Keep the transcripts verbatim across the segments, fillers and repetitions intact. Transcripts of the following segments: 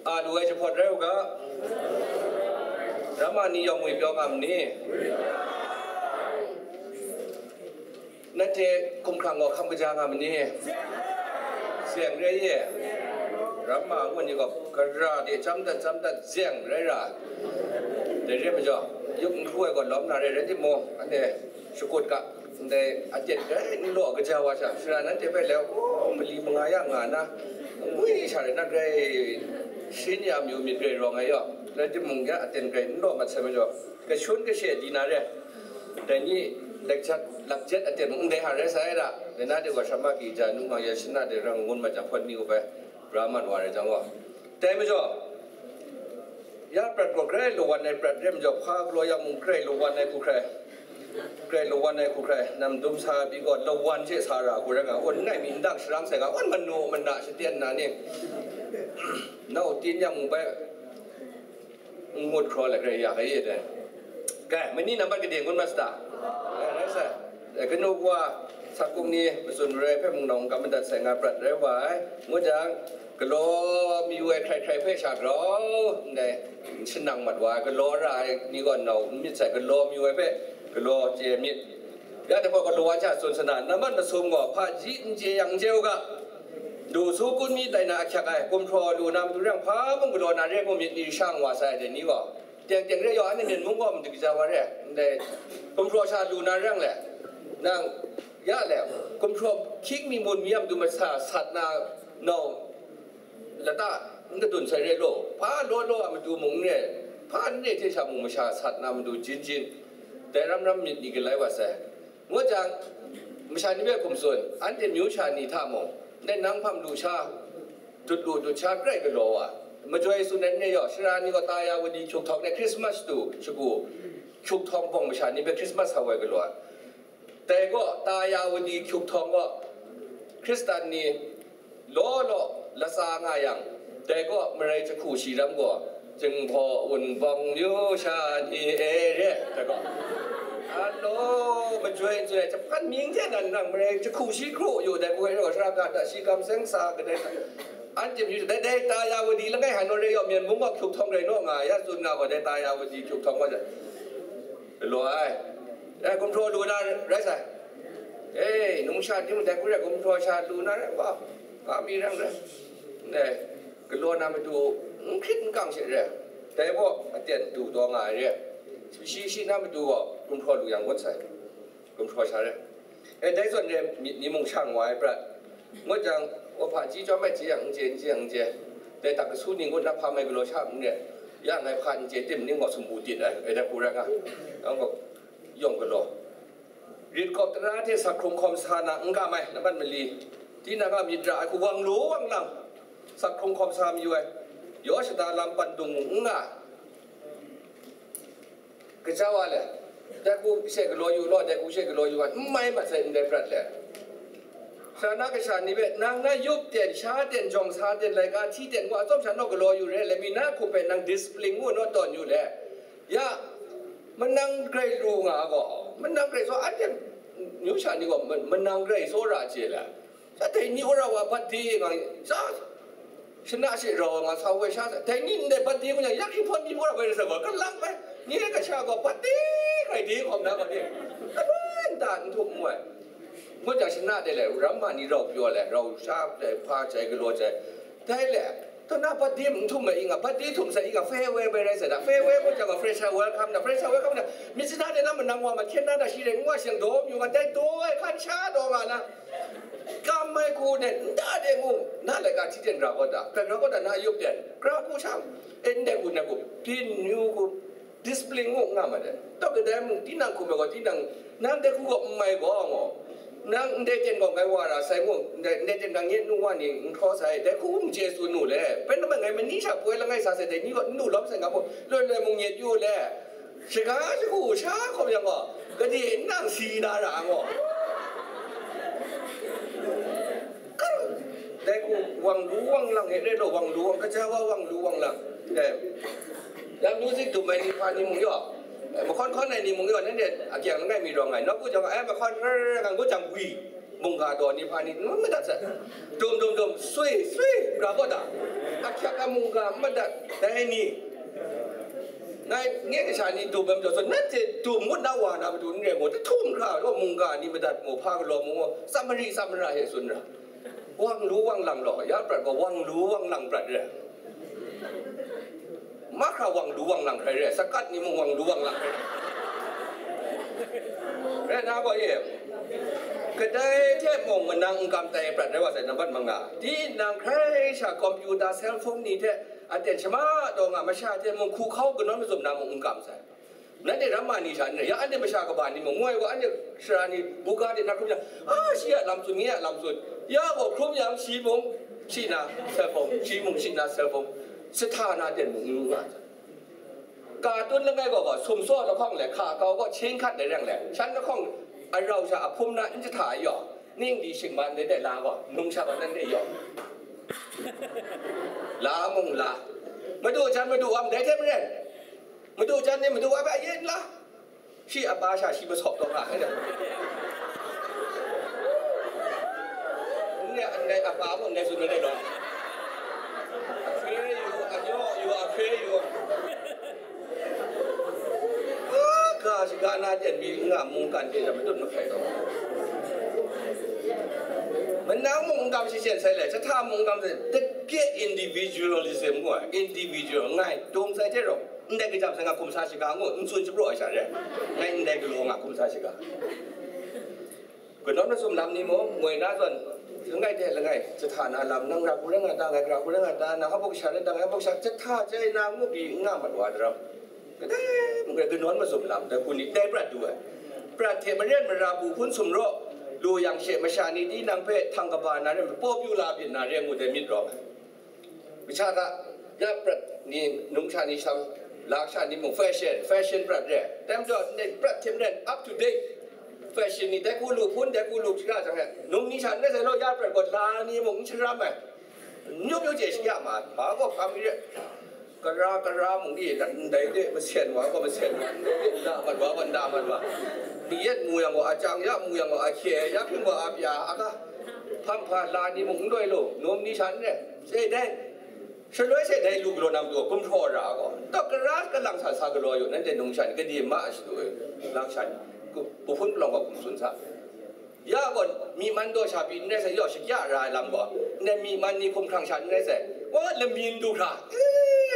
A lu ai jahpawt rai u ga, ramma ni yawng ngwi pyaw nga ma ni? Nanhte hkumhkrang gaw hkam kaja nga ma ni? Seng rai ye. Ramma ngun ni gaw gara de cham dat cham dat zeng rai ra. Dai re majaw, yup n hkru ai gaw lawm na re rai timung, anhte shakut ga, ndai aten grai n law kaja wa sha, sara nanhte hpe le, o, mali manga ya nga na, ngwi sha rai na, grai shin ya myu myit grai rawng ai yaw, rai timung, ya aten grai n law mat sai majaw, kashun kashe di na re, dai ni lakjat, lakjet aten mung ndai hta rai sai da, dai na de gaw shamma ki ja nu nga ya shin na de rang ngun mat jang hpawt ni u bai, Brahman wa rai jang gaw. Dai majaw, ya prat gaw grai lawan ai prat re majaw, hpa galaw yang mung grai lawan ai hku hkrai, grai lawan ai hku hkrai, nam dum sa pyi gaw lawan hte sa ra hku rai nga, un ngai mi ndang sharang sai nga, un manu mana shaten na ni, nau tin yang mung bai, n ngut hkraw let rai ya ga ye dai. Kai, mani nambat gade ngut mas ta? Rai, rai sa. Dai kanu wa, sakung ni, matsun marai hpe mung nau n kam madat sai nga prat rai wa ai. Ngut jang, galaw mayu ai hkrai hkrai hpe sha grau ndai, shanang mat wa ai, galaw ra ai ni gaw nau n myit sai, galaw mayu ai hpe galaw chye myit. Ya dai gaw galaw wa hta tsun sana, nambat masum gaw hpaji n chye yang n chye u ga. Lu su kun mi tai na ahkyak ai, gumhpraw lu na matu rang hpa mung galaw na re, mung myit ni shang wa sai dai ni gaw, teng teng re yaw, anhte myen mung gaw madu kaja wa re, ndai gumhpraw sha lu na rang le, nang ya le, gumhpraw hkying mi mun mi a matu masa sat na nau lata n kadun sai re law, hpa law law a matu mung n re, hpa n re hte sha mung masha sat na matu jin jin, dai ram ram myit ni galai wa sai. Ngut jang, masha ni hpe hkum tsun, anhte myu sha ni hta mung, ndai nang hpam lu sha, dut lu dut sha grai galaw wa, majoi tsun ai n re yaw, sara ni gaw Tayawadi hkyuk htawng de Christmas tu shagu, hkyuk htawng bawng masha ni hpe Christmas sa woi galaw ai. Dai gaw Tayawadi hkyuk htawng gaw, Hkristan ni law law latsa nga yang, dai gaw marai jahku shi ram gaw, Jinghpaw Wunpawng myu sha ni e re, dai gaw. Alo, majoi n tsui ai, jahpan mying hte nan nang marai jahku shi hkru yu, dai gaw, sara ga da shi kam seng sa kadai sa. Anhte myu dai, dai Tayawadi langai hanu re yaw, myen mung gaw hkyuk htawng rai naw nga, ya tsun nga gaw, dai Tayawadi hkyuk htawng gaw, lalaw ai. Dai gumhpraw lu na rai sai. E, numsha ni mung dai hku rai gumhpraw sha lu na rai gaw, ga mi rang rai. Ndai, galaw na matu n hkrit n kang she re, dai gaw aten du taw nga ai re, shi shi na matu gaw gumhpraw lu yang ngut sai, gumhpraw sha re. E, dai zawn re myit ni mung shang wa ai prat, ngut jang, wa hpa ji chyawm ai ji yang n chye, n ji yang n chye, dai tak kasu ni ngut na hpa mai galaw sha n re, ya ngai hpa n chye tim ni gaw sumpu tit ai, e, dai hku rai nga, yang gaw, yawng galaw. Rit kawp tara hte sak hkrung hkawm sa na n kam ai, laban mali, tinang a myit ra ai hku wang lu wang lang, sak hkrung hkawm sa mayu ai, yaw shada lam pandung n nga, kaja wa le, dai hku she galaw yu law, dai hku she galaw yu ai, n mai mat sai ndai prat le. Sara na kasha ni hpe, nang na yup ten, sha ten, jawng sa ten, laika hti ten, ngu a tsawm sha naw galaw yu re, le mi na hkum hpe nang discipline ngu naw tawn yu le, ya, manang grai lu nga gaw, manang grai tsaw, anhte myu sha ni gaw ma-, manang grai tsaw ra chye la. Sa dai ni wora wa bat de nga, sa shana she rau nga sa woi sha, dai ni ndai bat de ngu yang, yak hpawt ni wora woi sa gaw, kalang bai, ni kasha gaw bat de grai de hkawm na gaw de, kaloi nta n htum n woi. Ngut jang shana de le, ramma ni rau pyaw le, rau sha jai, hpa jai, galaw jai, dai le, Tana bat di n htum ai, i nga, bat di htum sai, i nga, fairway bai rai sai da, fairway gaw jang, fresher welcome da, fresher welcome da, myit sina de na manang wa ma hkyen na da, shi rai n wa shang daw myu nga, dai daw ai hkan sha daw nga na, kam ai hku ne, nta de ngu, na laika hti ten ra kawt da, hkrat ra kawt da, na yup ten, gra hku sham, e, ndai hku, ndai hku, byin yu hku, discipline ngu nga ma de. Tawk kadai mung, tinang hkum ai gaw, tinang, nang dai hku gaw n mai gaw, ngu. Nang ndai ten gaw ngai wa ra sai, ngu, ndai, ndai ten gaw nye nu wa ni n hkraw sai, dai hku n chye tsun nu le, pen nang ngai mani sha poi langai sa sai, dai ni gaw n lu lawm sai nga mu, loi loi mung nye pyu le, shaga shagu sha hkawm yang gaw, gade n nang si na ra, ngu. Dai hku wang lu wang lang e, re law wang lu wang, kaja wa wang lu wang lang. Dai. Yang music dum ai ni hpa ni mung yaw, eh, mahkawn hkawn ai ni mung yaw, nanhte akyang langai mi rawng ai. Nawku jang, eh, mahkawn rar rar nga ngut jang gwi. Mungga daw ni hpa ni n madat sai. Dum dum dum, sui, sui, ra gaw da. Ahkyak ai mungga n madat, dai ni. Ngai, nye kasha ni dum ai majaw, nanhte dum ngut na wa na matu n rai ngu, jahtum hkra gaw mungga ni madat mu, hpa galaw mu, tsamari tsamara hte tsun ra. Wang lu wang lang law, ya prat gaw wang lu wang lang prat re. Mahkra wang lu wang lang hkrai re, sakat ni mung wang lu wang lang hkrai re. Rai na gaw e, kadai hte mung manang n kam tai prat rai wa sai, nambat manga. Tinang hkrai sha computer, cell phone ni hte aten shama taw nga, masha hte mung hku hkau kanawn mazum na mung n kam sai. Nanhte ramma ni sha n rai, ya anhte masha kaba ni mung, moi gaw anhte sara ni buga de na hkrum yang, a, shi a lam tsun, nye a lam tsun, ya gaw hkrum yang, shi mung shi na cell phone, shi mung shi na cell phone, sahta na ten mung n nga. Katun langai gaw gaw, sumsaw lahkawng le, hka kau gaw, hkying hkat le reng le, shan lahkawng arau sha ahpum na n jahta ai yaw, ning di shingman de de la gaw, num sha gaw nan de yaw. La mung la. Madu jan madu wa ndai hte maren, madu jan ni madu wa hpe a yin la. Shi a pa sha shi masawp taw nga ai. Ndai, ndai a pa mung ndai tsun ai law. Hkre yu, a nyaw yu, a hkre yu. Ga shiga na ten mi nga mungkan hte sha matut mahkai taw. Manang mung n kam shi shen sai le, jahta mung n kam sai, dage individualism ngu ai, individual ngai, dum sai hte rau, ndai kajam sai nga hkum sa shiga ngu, n tsun shapraw ai sha re, ngai ndai galaw nga hkum sa shiga. Kanawn masum lam ni mung, moi na zawn, langai hte langai, jahta na lam, nang ra hku rai nga ta, ngai ra hku rai nga ta, nang hpa kasha rai ta, ngai hpa kasha, jahta jai na ngu pyi n nga mat wa daram. Kadai mung rai kanawn masum lam, dai hku ni dai prat du ai. Prat hte maren mara bu hpun sumraw, lu yang she masha ni tinang hpe htang kaba na re, popular byin na re ngu dai myit rawng ai. Masha hta, ya prat ni, num sha ni sham, lak sha ni mung fashion, fashion prat re. Dai majaw, ndai prat hte maren up to date fashion ni, dai hku lu hpun, dai hku lu shara jang e, num ni sha n rai sai law, ya prat gaw la ni mung n sharam ai. Myu myu chye shakya ma, hpa gaw hpa mi re. Kara, kara mung ni, ndai de masen wa gaw masen wa, ndai de nda mat wa gaw nda mat wa. Ni yet mu yang gaw a chyang, ya mu yang gaw a hkye, ya hpring gaw a pya, a ga. Hpa hpa la ni mung n loi lu, num ni sha n rai. Sai dai. Shaloi she dai lu galaw na matu gumhpraw ra gaw, taw kara kalang sa sa galaw yu, nanhte num sha ni gade ma a shadu e, lang sha ni, ku-, ku hpun palawng gaw kum tsun sa. Ya gaw, myi man daw sha pyi n rai sai, yaw shakya ra ai lam gaw, ndai myi man ni hkumhkrang sha n rai sai, wa lamyin du hkra, e,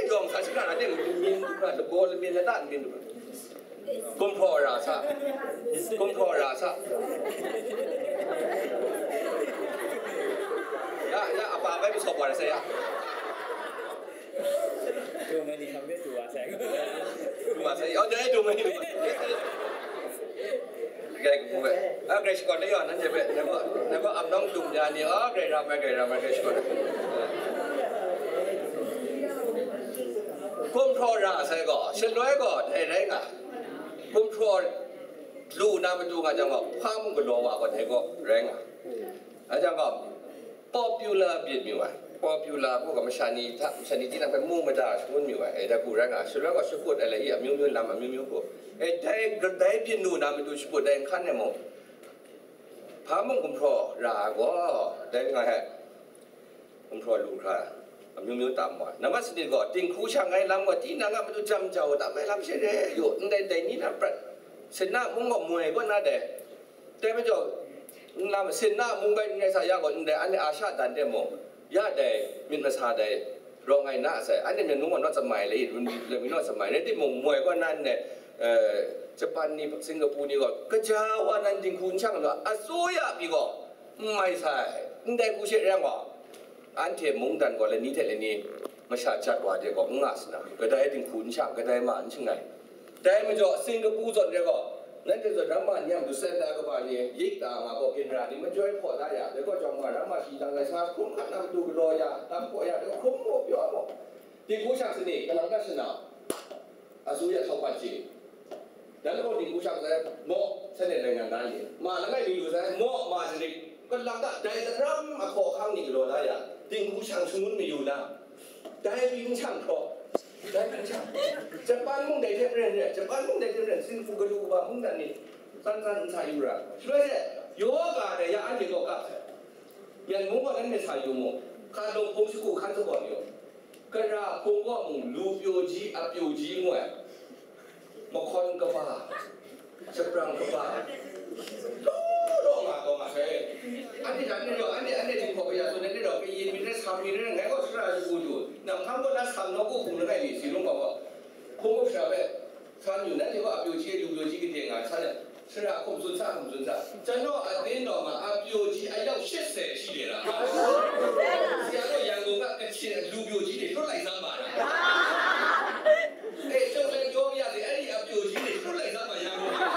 yawng sa shakra na de, lamyin du hkra, lagaw lamyin lata lamyin du hkra. Gumhpraw ra sa. Gumhpraw ra sa. Ya, ya, a pa bai masawp wa ra sa ya. Dung ai ni hkam de du wa sai. Du wa sai. Oh, dai dung ai ni. Grai ku bai. Ah, grai shakawn de ya, nan je bai. Nang ko, nang ko, am nang dung ya ni. Ah, grai ram ai, grai ram ai, grai shakawn. Gumhpraw ra sai gaw, shaloi gaw, dai rai nga. Gumhpraw lu na matu nga jang gaw, hpa mung galaw wa gaw, dai gaw rai nga. A jang gaw, popular byin mayu ai. Popular gaw, masha ni hta, masha ni tinang hpe mu mada shangun mayu ai. E, dai hku rai nga, shaloi gaw, shakut ai lai, amyu myu lam, amyu myu gaw. E, dai, dai byin lu na matu shakut ai nhkan e mung, hpa mung gumhpraw ra ai gaw, dai nga he. Gumhpraw lu hkra, amyu myu tam wa. Nambat sanit gaw, dinghku shang ai lam gaw, tinang a matu jam jau tam ai lam she re yu, ndai dai ni na prat. Sinna mung gaw moi gaw na dai. Dai majaw, nlang sinna mung bai n rai sa ya gaw, ndai anhte a sha dan de mung, ya dai, myit masa dai, rawng ai na sai, anhte myit nung gaw naw tsamai le, run le mi naw tsamai, rai timung, moi gaw na ndai, eh, Japan ni, Singapore ni gaw, kaja wa nan dinghku n shang lu, a tsawya pyi gaw, n mai sai, ndai hku she rai gaw, anhte mungdan gaw lani hte lani masha jat wa de gaw n nga sa na, kadai dinghku n shang, kadai ma n shangai. Dai majaw, Singapore zawn re gaw, nanhte zawn ramma ni a matu senda kaba ni, yik ta nga gaw, ginra ni majoi hpaw da ya, dai gaw jawng ma ramma shi dang ai sa hkrum hkat na matu galaw ya, tam hpaw ya, dai gaw hkrum mu pyaw mu. Dinghku shang sani, kalang ta shana, asu ya htau hpat chye. Dan gaw dinghku shang sai, maw, sanet rai nga na ni. Ma langai mi lu sai, maw, ma jarit. Kalang ta, dai daram ahkaw ahkang ni galaw la ya, dinghku shang shangun mayu na. Dai pyi n shang hkraw. Dai pyi n shang. Japan mung dai hte maren re, Japan mung dai hte maren, Singapore galu kaba mungdan ni, tsan tsan n sa yu ra. Shaloi she, Yoga dai ya anhte kaw kap sai. Myen mung gaw nanhte sa yu mu, hkan lung hpung shagu hkan shabawn yu. Kara hpung gaw mung lu pyaw ji, a pyaw ji ngu ai. Mahkawn kaba, shaprang kaba, law law nga taw nga sai. Anhte hta anhte rau, anhte, anhte htinghkaw kaya tsun, anhte rau kayin myit rai, sam myit rai, ngai gaw shara shagu du, nang hkam gaw na sam nawku hpung langai mi si lung gaw gaw, hpung gaw shara hpe san yu, nanhte gaw a pyaw ji, lu pyaw ji kade nga ai, san ai. Shara hkum tsun sa, hkum tsun sa. Chano a din law ma, a pyaw ji a yau shit se shi de ra. Sya law, Yangon a kachin a lu pyaw ji de shut lai sa ma ra. Eh, shut lai jaw ya de, ai a pyaw ji de shut lai sa ma, Yangon a.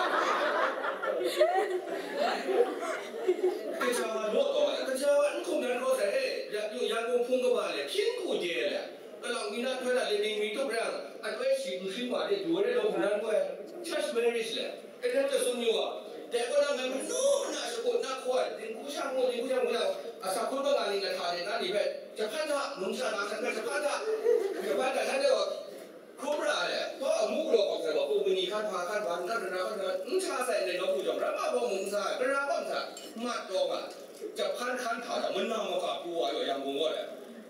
Kaja ma law taw, kaja ma n hkum dan raw sai, eh, ya pyaw Yangon hpung kaba le, hpyin hku de le. Kalang mi na htoi na le ning mi tup rang, a htoi shi n hkring wa de, du ai rai law hkungran gaw ai, church marriage le, e htoi hte tsun yu ga, dai kaw na ngai manu na shakut na hkaw ai, dinghku sha ngu, dinghku sha ngu ya, a sa hkun ma nga ni, lahta de na ni hpe, Japan hta, mung sha na hkrat na Japan hta, Japan hta shanhte gaw, hkrum ra ai, hpa amu galaw gaw sai gaw, pung mani hkan hpa, hkan hpa, n hkan ra na hkan hpa, n sha sai ndai nawku jawng, ramma bawng mung n sa ai, gara bawng sa, mat taw nga, Japan hkan hta hta, manang wa ga pru wa yaw, Yangon gaw le,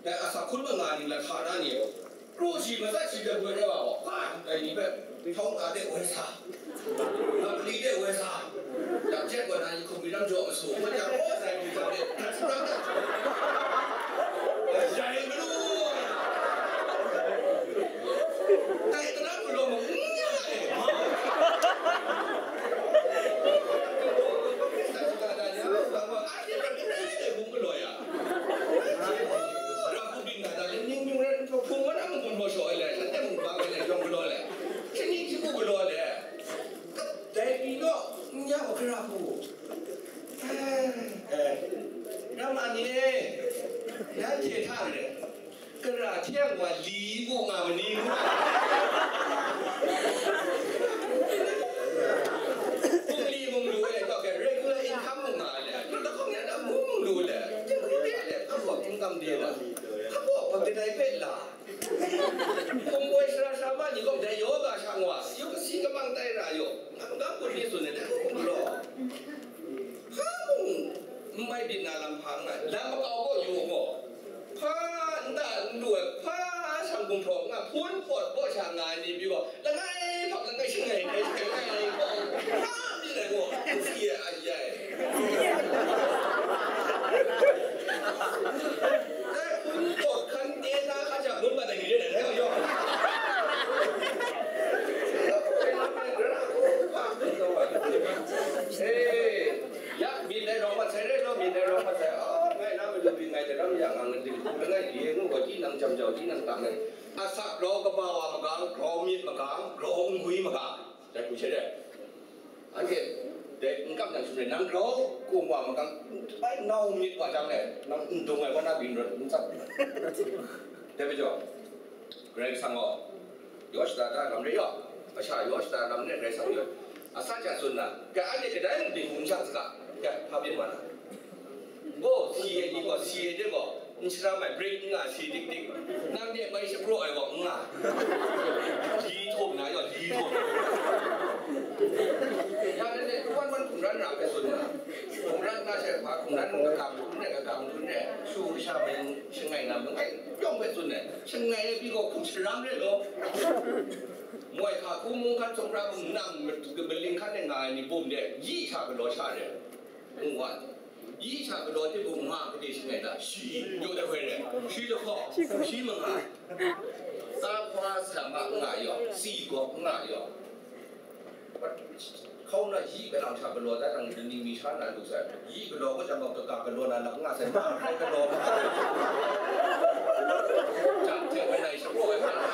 dai a sa hkun ma nga ni, lahta na ni gaw, Kru shi matsat shi hpe goi rai wa gaw, hpa, dai ni hpe, htawng ka de woi sa, mali de woi sa, yak jet gaw na ni hkum ri lam jaw masu, ma jang gaw sai du jang de, dat sara dat jaw. Jai manu, dai tara mulaw ma, n ya e, ma. Sa shi ga da ni, a, sa ma, a, ni rai, ni rai, ni rai, bung galaw ya. Ra hku byin na da le, ning myung rai, hpung wan a mung hpaw shaw ai le, shanhte mung bang ai le, yawng galaw le, shani hti hku galaw le. Dai pyi naw, n ya wa hkra hku. Eh, eh, Rama ni e, nanhte hta re, kara hte yang wa li bu nga ma ni? Bungli mung lu e, kau ke regular income mung nga le, lu lahkawng ya na mung mung lu le, tingkri de le, hpa baw income de la, hpa baw hpa kadai hpe la. Hpung boi sara sara ma ni gaw dai yoga sha ngwa, yu kasi kamang tai ra yaw, ngam gam gun mi tsun ai, dai hpung law. Hpa mung n mai byin na lam hpa n rai, lam makau gaw yu gaw, hpa nta n lu ai, hpa shang gumhpraw nga, hpun pawt baw sha nga ai ni pyi gaw, langai hpang langai shangai, langai shangai, langai hpang, hpa mi lai gaw, n si ai, a yai. Dai hpun pawt hkan te na hkan sha, ngut mat ai ni re ai, dai gaw yawng. Hey! Ya, myit dai rawng mat sai rai law, myit dai rawng mat sai. Oh, ngai na matu byin ngai daram ya nga, ngai ding hku langai di e ngu gaw, tinang jam jau, tinang tang ai. Asak grau kaba wa magang, grau myit magang, grau ngwi magang. Dai hku she dai. Anhte dai n kam nang sum rai, nang grau kum wa magang, bai nau myit wa jang le, nang n dung ai wa na byin rawt n tsap. Dai majaw, Karai Kasang gaw, yaw shada da lam re yaw, masha yaw shada lam re, Karai Kasang yaw. Asak ja tsun na, ga anhte kadai mung dinghku n shang saga, ga hpa byin wa na. Gaw, si e ni gaw, si e de gaw, n sharam ai, break n nga, si dik dik. Nang de mai shapraw ai gaw, n nga. Li htum na yaw, li htum. Ya, nanhte, wan wan hkungran ra hpe tsun na. Hkungran na she, hpa hkungran, kakam hkungran, kakam hkungran, shu sha mai, shangai na, mangai, yawng hpe tsun ai. Shangai ai pyi gaw hkum sharam rai law. Moi hka hku mung hkan, sumra mung nang, maling hkan e nga ai ni bum de, yi hta galaw sha re, ngu wa. Yi hta galaw de bum nga gade shangai ta, shi, yu de hoi re, shi lahkawng, shi manga. Sa hpa sa ma nga yaw, si gawk nga yaw. Hkau na yi kalang hta galaw dat nang, ning mi sha na lu sai. Yi galaw gaw jang gaw, kaga galaw na lak nga sai, ma hkrai galaw ma. Jang hte kanai shapraw ai hkra.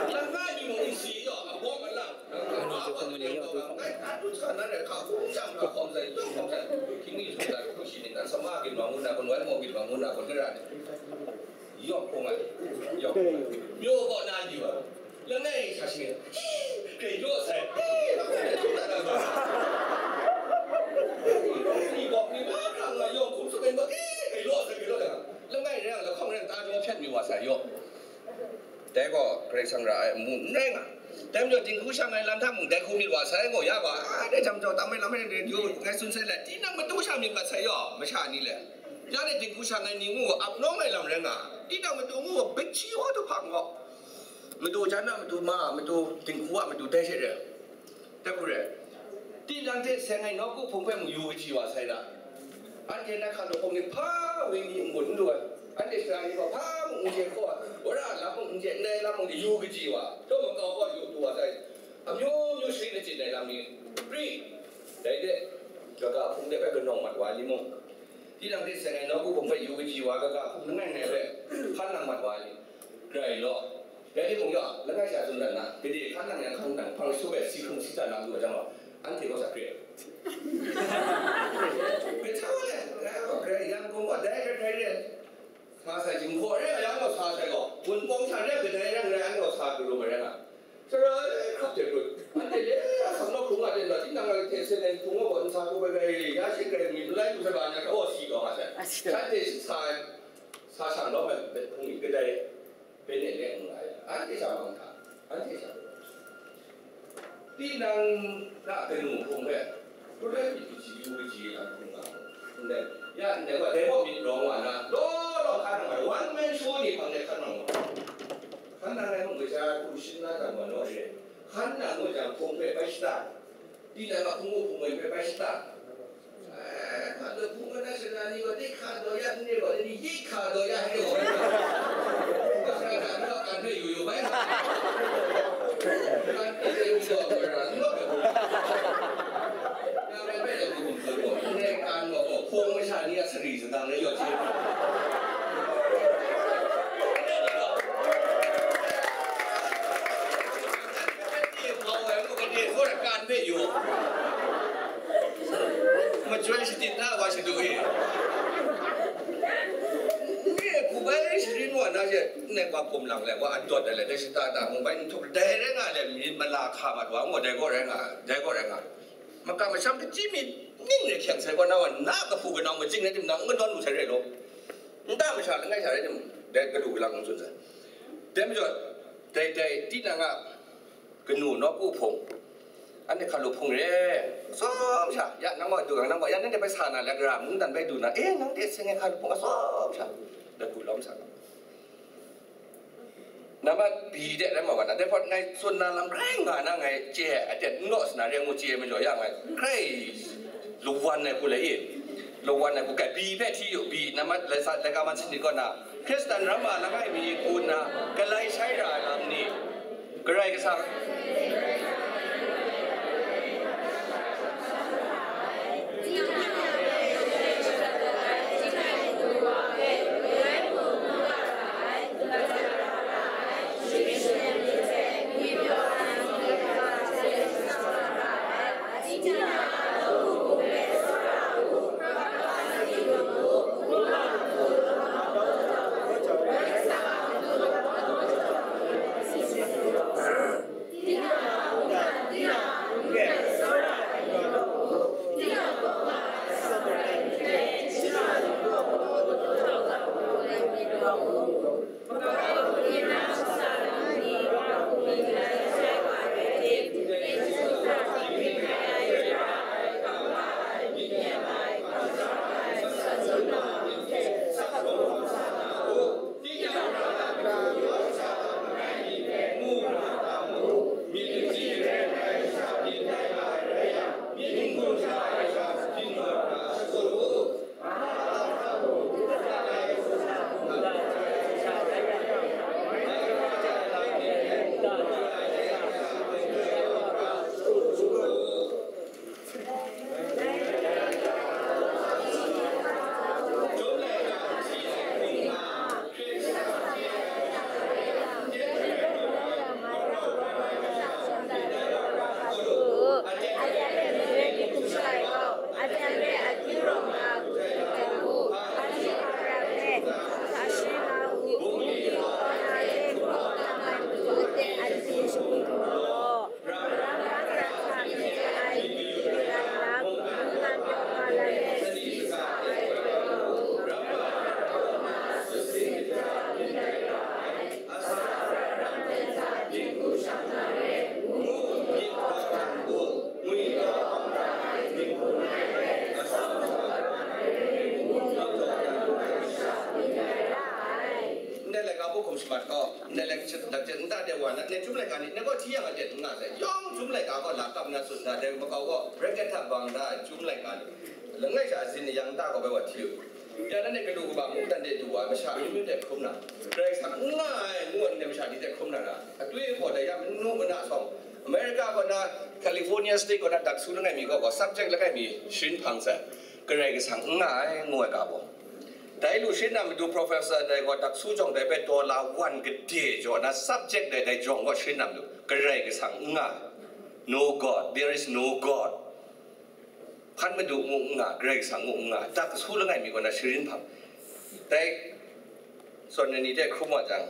Lak nga mi mung n si yaw, a bawk a lak. Ngai a du sa na rai, hka hkung jang hka hkawm sai, yawng hkawm sai. Hkying mi hkung sai, hku shi ning nan, sama ginwang ngu na, gunwai maw ginwang ngu na, gun gara ni. Yawng hkung ai, yawng hkung ai. Myaw kaw na ni wa, langai sa shi, hi, grai law sai, hi, law sai, hkung na na ma. Ni bawk ni ba hkrang nga yawng hkung tsup ai ba, hi, grai law sai, grai law sai. Langai rai yang, lahkawng rai yang, ta jaw hpyan mi wa sai, yawng. Dai gaw, Karai Kasang ra ai amu n rai nga. Dai majaw, dinghku shang ai lam hta mung dai hku myit wa sai, ngu ya ga, a, dai jang jau tam ai lam e, yu ngai tsun sai le, tinang matu sha myit mat sai yaw, masha ni le. Ya ni dinghku shang ai ni ngu, ap nawng ai lam rai nga, tinang matu ngu, bikchi wa du hpang gaw, matu jan a matu ma, matu dinghku a matu dai she re. Dai hku re, tinang hte seng ai nawku hpung hpe mung yu kaji wa sai da. Anhte na hkalup hpung ni hpa woi mi n-gun n lu ai, anhte sara ni gaw hpa mung n je hkaw ai, wora lam mung n je, ndai lam mung yu kaji wa, taw makau gaw yu du wa sai, amyu myu sharin achyin ai lam ni pri, dai de, kaga hpung de hpe kanawng mat wa ai ni mung, tinang hte seng ai nawku hpung hpe yu kaji wa, kaga hpung langai ngai hpe hkan nang mat wa ai ni, grai law. Dai timung gaw, langai sha tsun dat na, gade hkan nang yang hkan nang hpang su ai si hkrung si hta lam lu ai jang gaw, anhte gaw sa hkre. Grai hta wa le, grai gaw, grai yang kung gaw, dai hkrai hkrai re. Sa sai, jinghpaw re ai yang gaw sa sai gaw, Wunpawng hta re ai kadai reng rai, anhte gaw sa garu ma rai nga. Sara e hkrap hte hkrut, anhte le a hkam nawk hkrung a ten gaw, tinang a hte sen ai hkrung gaw, nsa hkrung ai rai, ya shi grai mi, nlai hkrung sai ba, na hta gaw si gaw nga sai. Shanhte sa, sa shang lawm ai hpung myit kadai. Bene le n rai, anhte sha mung hta, anhte sha mung hta. Tinang a kanu hpung hpe, hkru rai myit kaji yu kaji a hpung nga mu. Ndai, ya ndai gaw, dai gaw myit rawng wa na, law law hkan nang ai, one man show ni hpang de hkan nang wa. Hkan nang ai mung, gaja hku shin na dan wa naw re. Hkan nang ngut jang, hpung hpe bai shada. Tinang a hpung u hpung wen hpe bai shada. Eh, hpa taw hpung wen a shana ni gaw, dai hka daw ya n re gaw, ni yi hka daw ya n re gaw, hpung a shana ni gaw kan hpe yu yu bai nga. Kan hpe yu yu gaw, kan hpe yu yu gaw. Ya bai bai da hpung hpung gaw, n re kan gaw, hpung masha ni a sari sadang rai yaw chye. Machyoi shatit na wa shadu e. Nye hku bai sharin wa na she, nne wa hkum lang le, wa adawt ai le, dai shata da mung bai n htuk, dai rai nga le, myit mala hka mat wa, ngu dai gaw rai nga, dai gaw rai nga. Maka masham kaji myit ning re hkyang sai gaw na wa, na kahpu kanau majing rai timung, n kanawn lu sai rai law. Nta masha langai sha rai timung, dai kadu kalang n tsun sai. Dai majaw, dai, dai, tinang a, kanu nawku hpung, anhte hkalup hpung re, atsawm sha, ya nang gaw du yang, nang gaw ya, nanhte bai sa na le, gara mungdan bai du na, e, nang de seng ai hkalup hpung atsawm sha, da du lawm sa. Nama bi de rai ma wa na, dai hpawt ngai tsun na lam grai nga na ngai chye ai, aten n gaw sa na re ngu chye ai majaw ya ngai grai lawan ai hku le i, lawan ai hku kai, bi hpe hti yu, bi, nama laika man sanit kaw na, Hkristan ram a langai mi hku nna galai shai ra ai lam ni? Karai Kasang. Ndai laika hpung hkum shamat gaw, ndai laika hta de wa na, ndai Chyum laika ni, ndai gaw hti yang a ten n nga sai, yawng Chyum laika gaw la kap na tsun da, dai makau gaw, bracket hta bang da, Chyum laika ni, langai sha azin ni yang ta gaw bai wa hti u. Ya, nanhte galu kaba mungdan de du wa, masha amyu myu de hkrum na, Karai Kasang n nga ai ngu ai masha ni de hkrum na ra, atwi hpaw dai ya, manu mana sawng, America kaw na, California State kaw na, daksu langai mi gaw, gaw subject langai mi sharin hpang sai, Karai Kasang n nga ai ngu ai ga baw. Dai lu sharin na matu professor dai gaw daksu jawng dai hpe dollar wan gade jaw na subject dai dai jawng gaw sharin na matu, Karai Kasang n nga ai. No God, there is no God. Hpan madu ngu n nga, Karai Kasang ngu n nga, daksu langai mi kaw na sharin hpang. Dai, sawn ai ni hte hkrum wa jang,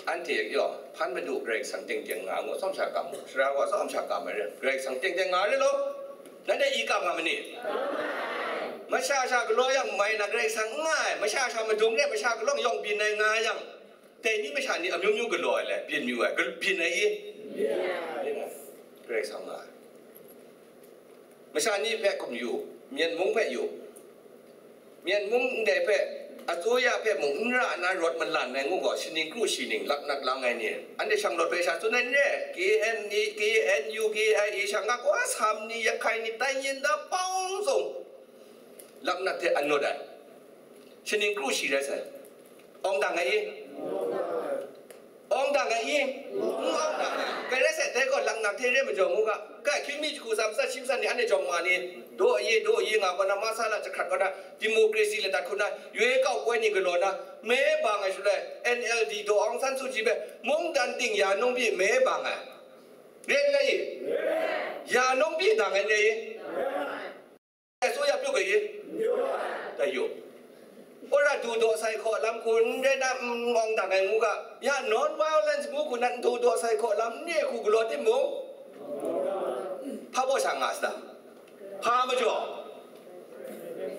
anhte gaw, hpan madu Karai Kasang teng teng nga ngu, atsawm sha kam mu, sara wa atsawm sha kam ai re, Karai Kasang teng teng nga re law, nanhte i kam nga ma ni? Masha sha galaw yang mai na Karai Kasang n nga ai, masha sha madung re, masha galawng yawng byin ai nga yang, dai ni masha ni amyu myu galaw ai le, byin myu ai, gal-, byin ai i? Karai Kasang nga ai. Masha ni hpe hkum yu, Myen mung hpe yu. Myen mung ndai hpe, asuya hpe mung n ra nna rawt malan ai ngu gaw, shaning kru shi ning laknak lang ai ni, anhte shanglawt hpe sha tsun ai n re, K N E, K N U, K I A sha nga gaw, Assam ni, Yakhai ni, tai yin da pawng zung, laknak hte an nawt ai. Shaning kru shi rai sai. Awng dang ai i? Awng dang ai i? N awng dang ai. Kai rai sai, dai gaw laknak hte re majaw mu ga. Kai, hkying mi jahku tsa matsat shi matsat ni, anhte jawng ma ni, daw ye, daw ye nga kaw na, masala jahkrat kaw na, democracy ladat hku na, yoi kau poi ni galaw na, me bang ai shaloi, N L D daw Aung San Suu Kyi hpe, mungdan ting ya nung pyi me bang ai. Re n rai i? Ya nung pyi dang ai n rai i? Asuya pyu ga i? Dai yu. Wora du daw sai hkaw lam hku n rai na, n awng dang ai ngu ga, ya non violence ngu hku nan du daw sai hkaw lam n re hku galaw timung, hpa baw sha nga sa ta? Hpa majaw?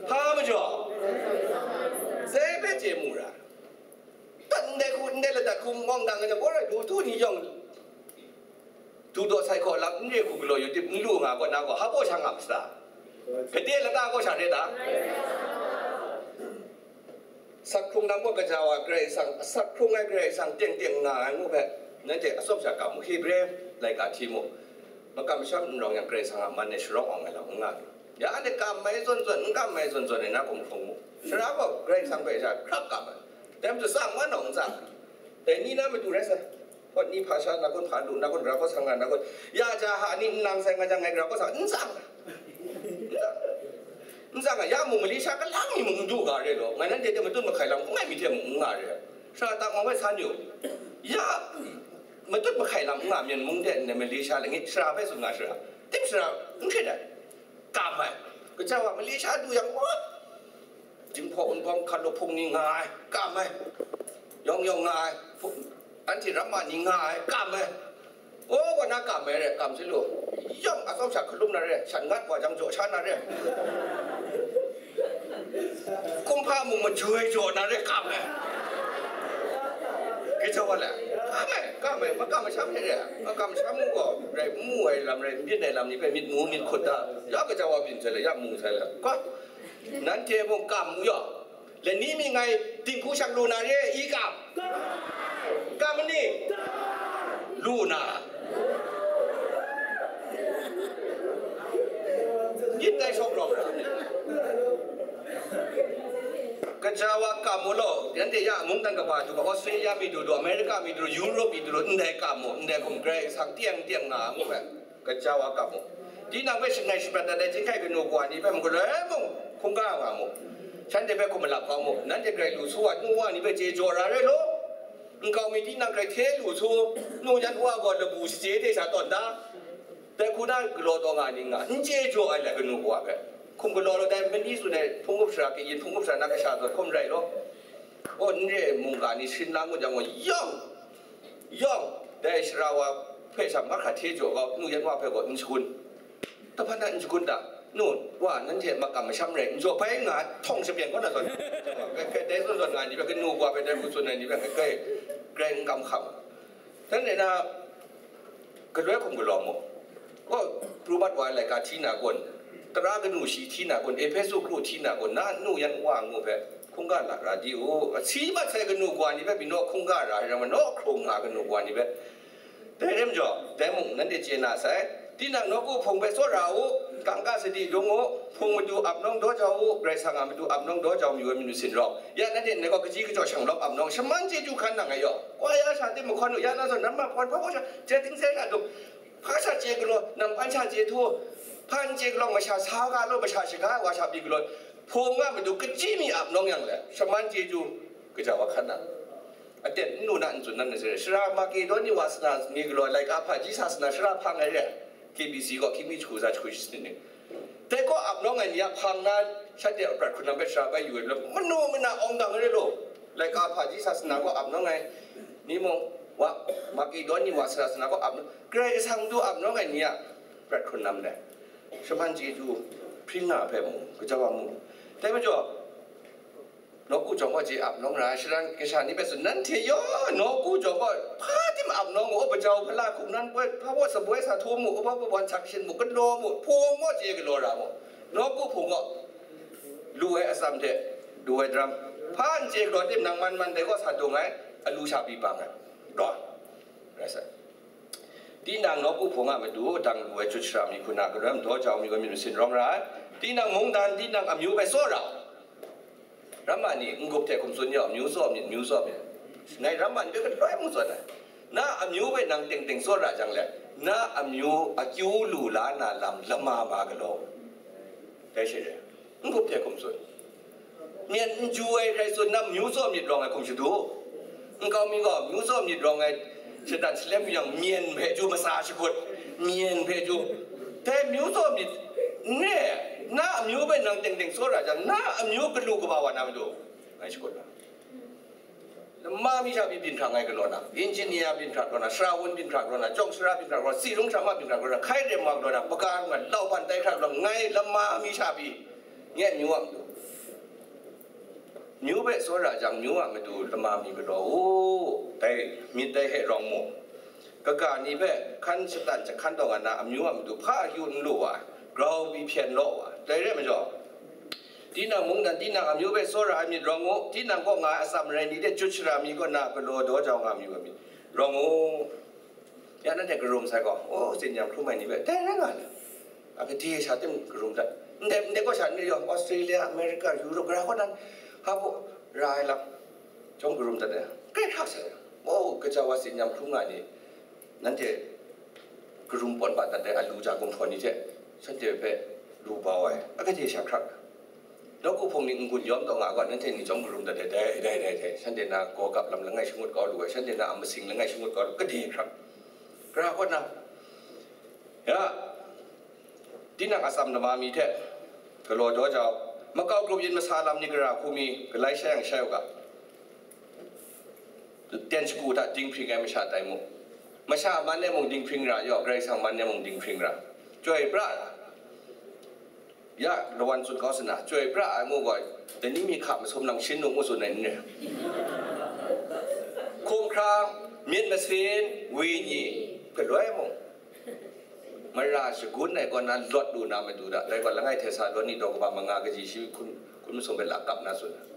Hpa majaw? Sai hpe chye mu ra. Tan ndai hku, ndai ladat hku n awng dang ai, wora du du ni yawng, du daw sai hkaw lam n re hku galaw yu tim n lu nga gaw, na gaw hpa baw sha nga ma sa ta? Gade lata gaw sha re ta? Sak hkrung lam gaw, gaja wa Karai Kasang, sak hkrung ai Karai Kasang teng teng nga ai ngu hpe, nanhte atsawm sha kam mu, Hebre laika hti mu, makam masham n rawng yang, Karai Kasang a man e sharawng awng ai lam n nga lu. Ya, anhte kam ai zawn zawn, n kam ai zawn zawn ai na hkum hkrung mu. Sara gaw Karai Kasang hpe sha hkrap kam ai. Dai majaw tsang wan awng n tsang. Dai ni na matu rai sai. Hpawt ni hpa sha na kun, hpa lu na kun, gara hkaw sang nga na kun, ya ja ha ni n lang sai nga jang, ngai gara hkaw sang n tsang. N tsang. N tsang a, ya mung mali sha kalang mi mung n du ga re law, ngai nanhte hte matut mahkai lam n ngai mi hte mung n nga re. Sara tak mau ai san yu. Ya matut mahkai lam n nga Myen mung de n mali sha langai sara hpe tsun nga sara. Tim sara n hkrit ai. Kam ai. Gaja wa mali sha du yang, wa, Jinghpaw Wunpawng hkan lu hpung ni nga ai, kam ai. Yawng yawng nga ai, hpung, anhte ramma ni nga ai, kam ai. O, wa na kam ai re, kam sai lu. Yawng atsawm sha hkalum na re, shan ngat wa jang jaw sha na re. Kumhpa mung majoi jaw na re, kam ai. Gaja wa le, kam ai, kam ai, makam masham re, makam masham gaw rai n mu ai lam rai, n byin ai lam ni hpe myit mu myit hkut da, ya gaja wa byin sai le, ya mu sai le, kwa, nanhte mung kam mu yaw, lani mi ngai dinghku shang lu na re, i kam? Kam ni? Lu na. Myit dai shawng rawng ra. Gaja wa kam mu law, anhte ya mungdan kaba du ga, Australia mi du du, America mi du du, Europe mi du du, ndai kam mu, ndai hkum Karai Kasang tiang tiang nga mu hpe, gaja wa kam mu. Tinang hpe shangai shaprat dat ai chyinghkai kanu kawa ni hpe mung galoi mung hkungga nga mu. Shanhte hpe hkum malap kau mu. Nanhte grai lu su wa, nu wa ni hpe chye jaw ra rai law. Nkau mi tinang grai hte lu su, nu yan wa gaw labu shaje de sha tawn da. Dai hku na galaw taw nga ni nga, n chye jaw ai lai kanu kawa hpe. Hkum galaw law, dai mani tsun ai hpung gup sara, kayin hpung gup sara na kasha zawn hkum rai law. O, n re mungga ni sharin la ngut yang gaw, yawng, yawng, dai sara wa hpe sha mahkra hte jaw gaw, nu yan wa hpe gaw n shagun. Tahpan na n shagun ta? Nu, wa, nanhte makam masham rai, n jaw bai nga, htawng shabyen kaw na zawn, kai, kai, dai zawn zawn nga ni hpe, kanu kawa hpe dai hku tsun ai ni hpe, kai, kai, grai n kam hkam. Dan e na, Galoi hkum galaw mu. Gaw, pru mat wa ai laika hti na kun, tara kanu shi hti na kun, Ehpesu kru hti na kun, na nnu yan wa ngu hpe hkungga lara di u. Si mat sai kanu kawa ni hpe pyi naw hkungga ra ai rai nme, naw hkrung nga kanu kawa ni hpe. Dai rai majaw, dai mung nanhte chye na sai, tinang nawku hpung hpe tsawra u, kangka sadi dung u, hpung matu ap nawng daw jau u, Karai Kasang a matu ap nawng daw jau mayu ai manu sinrawng. Ya nanhte ndai gaw kaji kajaw shanglawm ap nawng, shaman chyeju hkan nang ai yaw, kwa ya sha tim mahkawn u, ya na zawn namma hpawn hpa hpaw sha, je ting sai sha dung, hpa sha chye galaw, nang hpan sha chye htu, hpan chye galaw, masha sa ga law, masha shaga ai wa sha pyi galaw, hpung a matu kaji mi ap nawng yang le, shaman chyeju kaja wa hkan nang. Aten n lu na n tsun na, na sara Makedoni wa sana ni galaw, laika hpaji sa sana sara hpang ai re, K B C gaw hkying mi jahku za jahku shi sanit ni. Dai gaw ap nawng ai ni a hpang na, shanhte a prat hkrun lam hpe sara bai yu ai law, manu mana awng dang ai re law, laika hpaji sa sana gaw ap nawng ai ni mung, wa, Makedoni wa sana sana gaw ap nawng, Karai Kasang matu ap nawng ai ni a prat hkrun lam dai. Shaman chyeju hpring nga hpe mung, kaja wa mu. Dai majaw, nawku jawng gaw chye ap nawng ra ai, shadawn kasha ni hpe tsun, nanhte yaw nawku jawng gaw hpa tim ap nawng u, bajau hpala hkungnan poi, hpa baw saboi sa htum mu, upa bawan sak shin mu, galaw mu, hpung gaw chye galaw ra mu, nawku hpung gaw lu ai atsam hte lu ai daram, hpa n chye galaw tim nang man man dai gaw sa dung ai, alu sha pyi bang ai, gaw rai sai. Tinang nawku hpung a matu dang lu ai jut shara mi hku na, galoi mung daw jau mi gaw myit masin rawng ra ai. Tinang mungdan, tinang amyu bai tsawra. Ramma ni n-gup hte hkum tsun yaw, amyu tsaw myit, amyu tsaw myit. Ngai ramma ni hpe galoi mung tsun ai. Na amyu bai nang teng teng tsawra jang let, na amyu akyu lu la na lam lama ma galaw. Dai she re, n-gup hte hkum tsun. Myen n ju ai hkrai tsun, na amyu tsaw myit rawng ai hkum shadu. Nkau mi gaw amyu tsaw myit rawng ai shatan shalem yang myen hpe ju masa shakut, myen hpe ju. Dai amyu tsaw myit n re, na amyu bai nang teng teng tsawra jang, na amyu galu kaba wa na matu, ngai shakut na. Lama mi sha pyi byin hkra ngai galaw na, engineer byin hkra galaw na, sara wun byin hkra galaw na, jawng sara byin hkra galaw na, si rung sara ma byin hkra galaw na, hkai rem wa galaw na, hpaga rung na, lauban tai hkra galaw na, ngai lama mi sha pyi, nye amyu a matu. Amyu hpe tsawra jang, amyu a matu lama mi galaw u, dai myit dai hte rawng mu. Kaga ni hpe hkan shatan jahkan taw nga na, amyu a matu hpa akyu n lu wa, grau pyi hpyen law wa, dai re ai majaw, tinang mungdan, tinang amyu hpe tsawra ai myit rawng u, tinang kaw nga ai atsam marai ni hte jut shara mi kaw na galaw daw jau nga mayu ai myit rawng u. Ya nanhte karum sai gaw, o, tsin-yam hkrum ai ni hpe dai rai nga le. A, gade sha tim karum dat. Ndai, ndai kaw sha ni yawng, Australia, America, Europe, gara kaw nan, hpa baw ra ai lam, chyawm karum dat ai. Grai hkrak sai, o, gaja wa tsin-yam hkrum nga ai ni, nanhte karum pawn ba dat ai alu ja gumhpraw ni hte shanhte hpe lu bau ai, a gade sha hkrak. Nawku hpung ni n-gun yawm taw nga gaw, nanhte ni chyawm karum dat ai, dai, dai, dai, dai, shanhte na gaw gap lam langai shangut kau lu ai, shanhte na a masing langai shangut kau lu, gade hkrak. Gara kaw na, ya, tinang atsam lama mi hte galaw daw jau, makau grup yin masa lam ni gara hku mi, galai shai yang shai u ga. Ten shagu hta dinghpring ai masha tai mu. Masha man e mung dinghpring ra yaw, Karai Kasang man e mung dinghpring ra. Chyoi pra, ya, lawan tsun kau sana, chyoi pra ai mu gaw, dai ni mi hka masum lang shin nu ngu tsun ai n re. Hkum hkrang, myit masin, wenyi, galoi mung. Mara shagun ai kaw na lawt lu na matu hta, dai gaw langai Htesaloni daw kaba manga kaji shi hkun, hkun masum hpe lakap na tsun ai.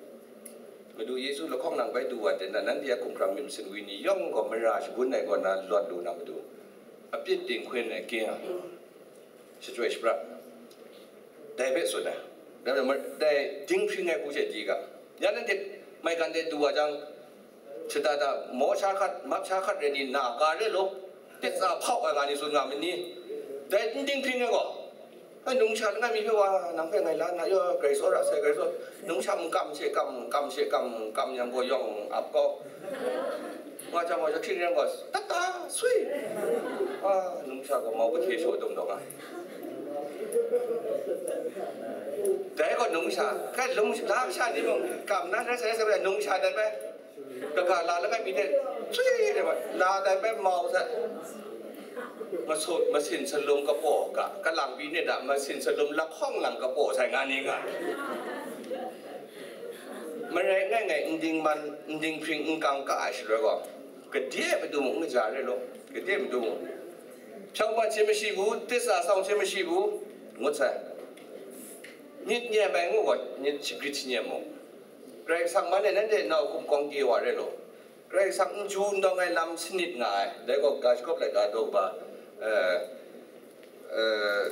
Madu Yesu lahkawng lang bai du wa ten na, nanhte a hkum hkrang myit masin wenyi yawng gaw mara shagun ai kaw na lawt lu na matu, apyit dinghkun ai king a, shachyoi shaprat, dai hpe tsun ai. Dai, dai dinghpring ai hku she di ga, ya nanhte maigan de du wa jang, shada da, maw sha hkat, map sha hkat rai ni, na ga re law, tit tsa hpau ai nga ni tsun nga ma ni? Dai n dinghpring ai gaw, ai, numsha langai mi hpe wa, nang hpe ngai la na, yaw, Karai tsawra sai, Karai tsawra, numsha n kam she kam, kam she kam, kam yang gaw yawng ap kau. Nga jang gaw, ya hkring rai gaw, tat ta, sui. A, numsha gaw mau kahte shaw dum dawng ai. Dai gaw numsha, kai lung, la kasha ni mung, kam na, rai sai, sai, numsha dat bai. Kaga la langai mi hte, chui de ma, la dai bai mau sai. Masut, masin salum kapaw ga, kalang byin ni da, masin salum lahkawng lang kapaw sai nga ni nga. Marai ngai ngai n dingman, n dinghpring, n kangka ai shaloi gaw, gade matu mung n kaja re law, gade matu mung. Hpyawng bat hte mashi bu, titsa sawng hte mashi bu, ngut sai. Myit nyem ai ngu gaw, myit shagrit shi nyem mu. Karai Kasang man e nanhte nau hkum kawng kye wa re law, Karai Kasang n ju n dawng ai lam sanit nga ai, dai gaw ga shagawp laika daw ba, eh, eh,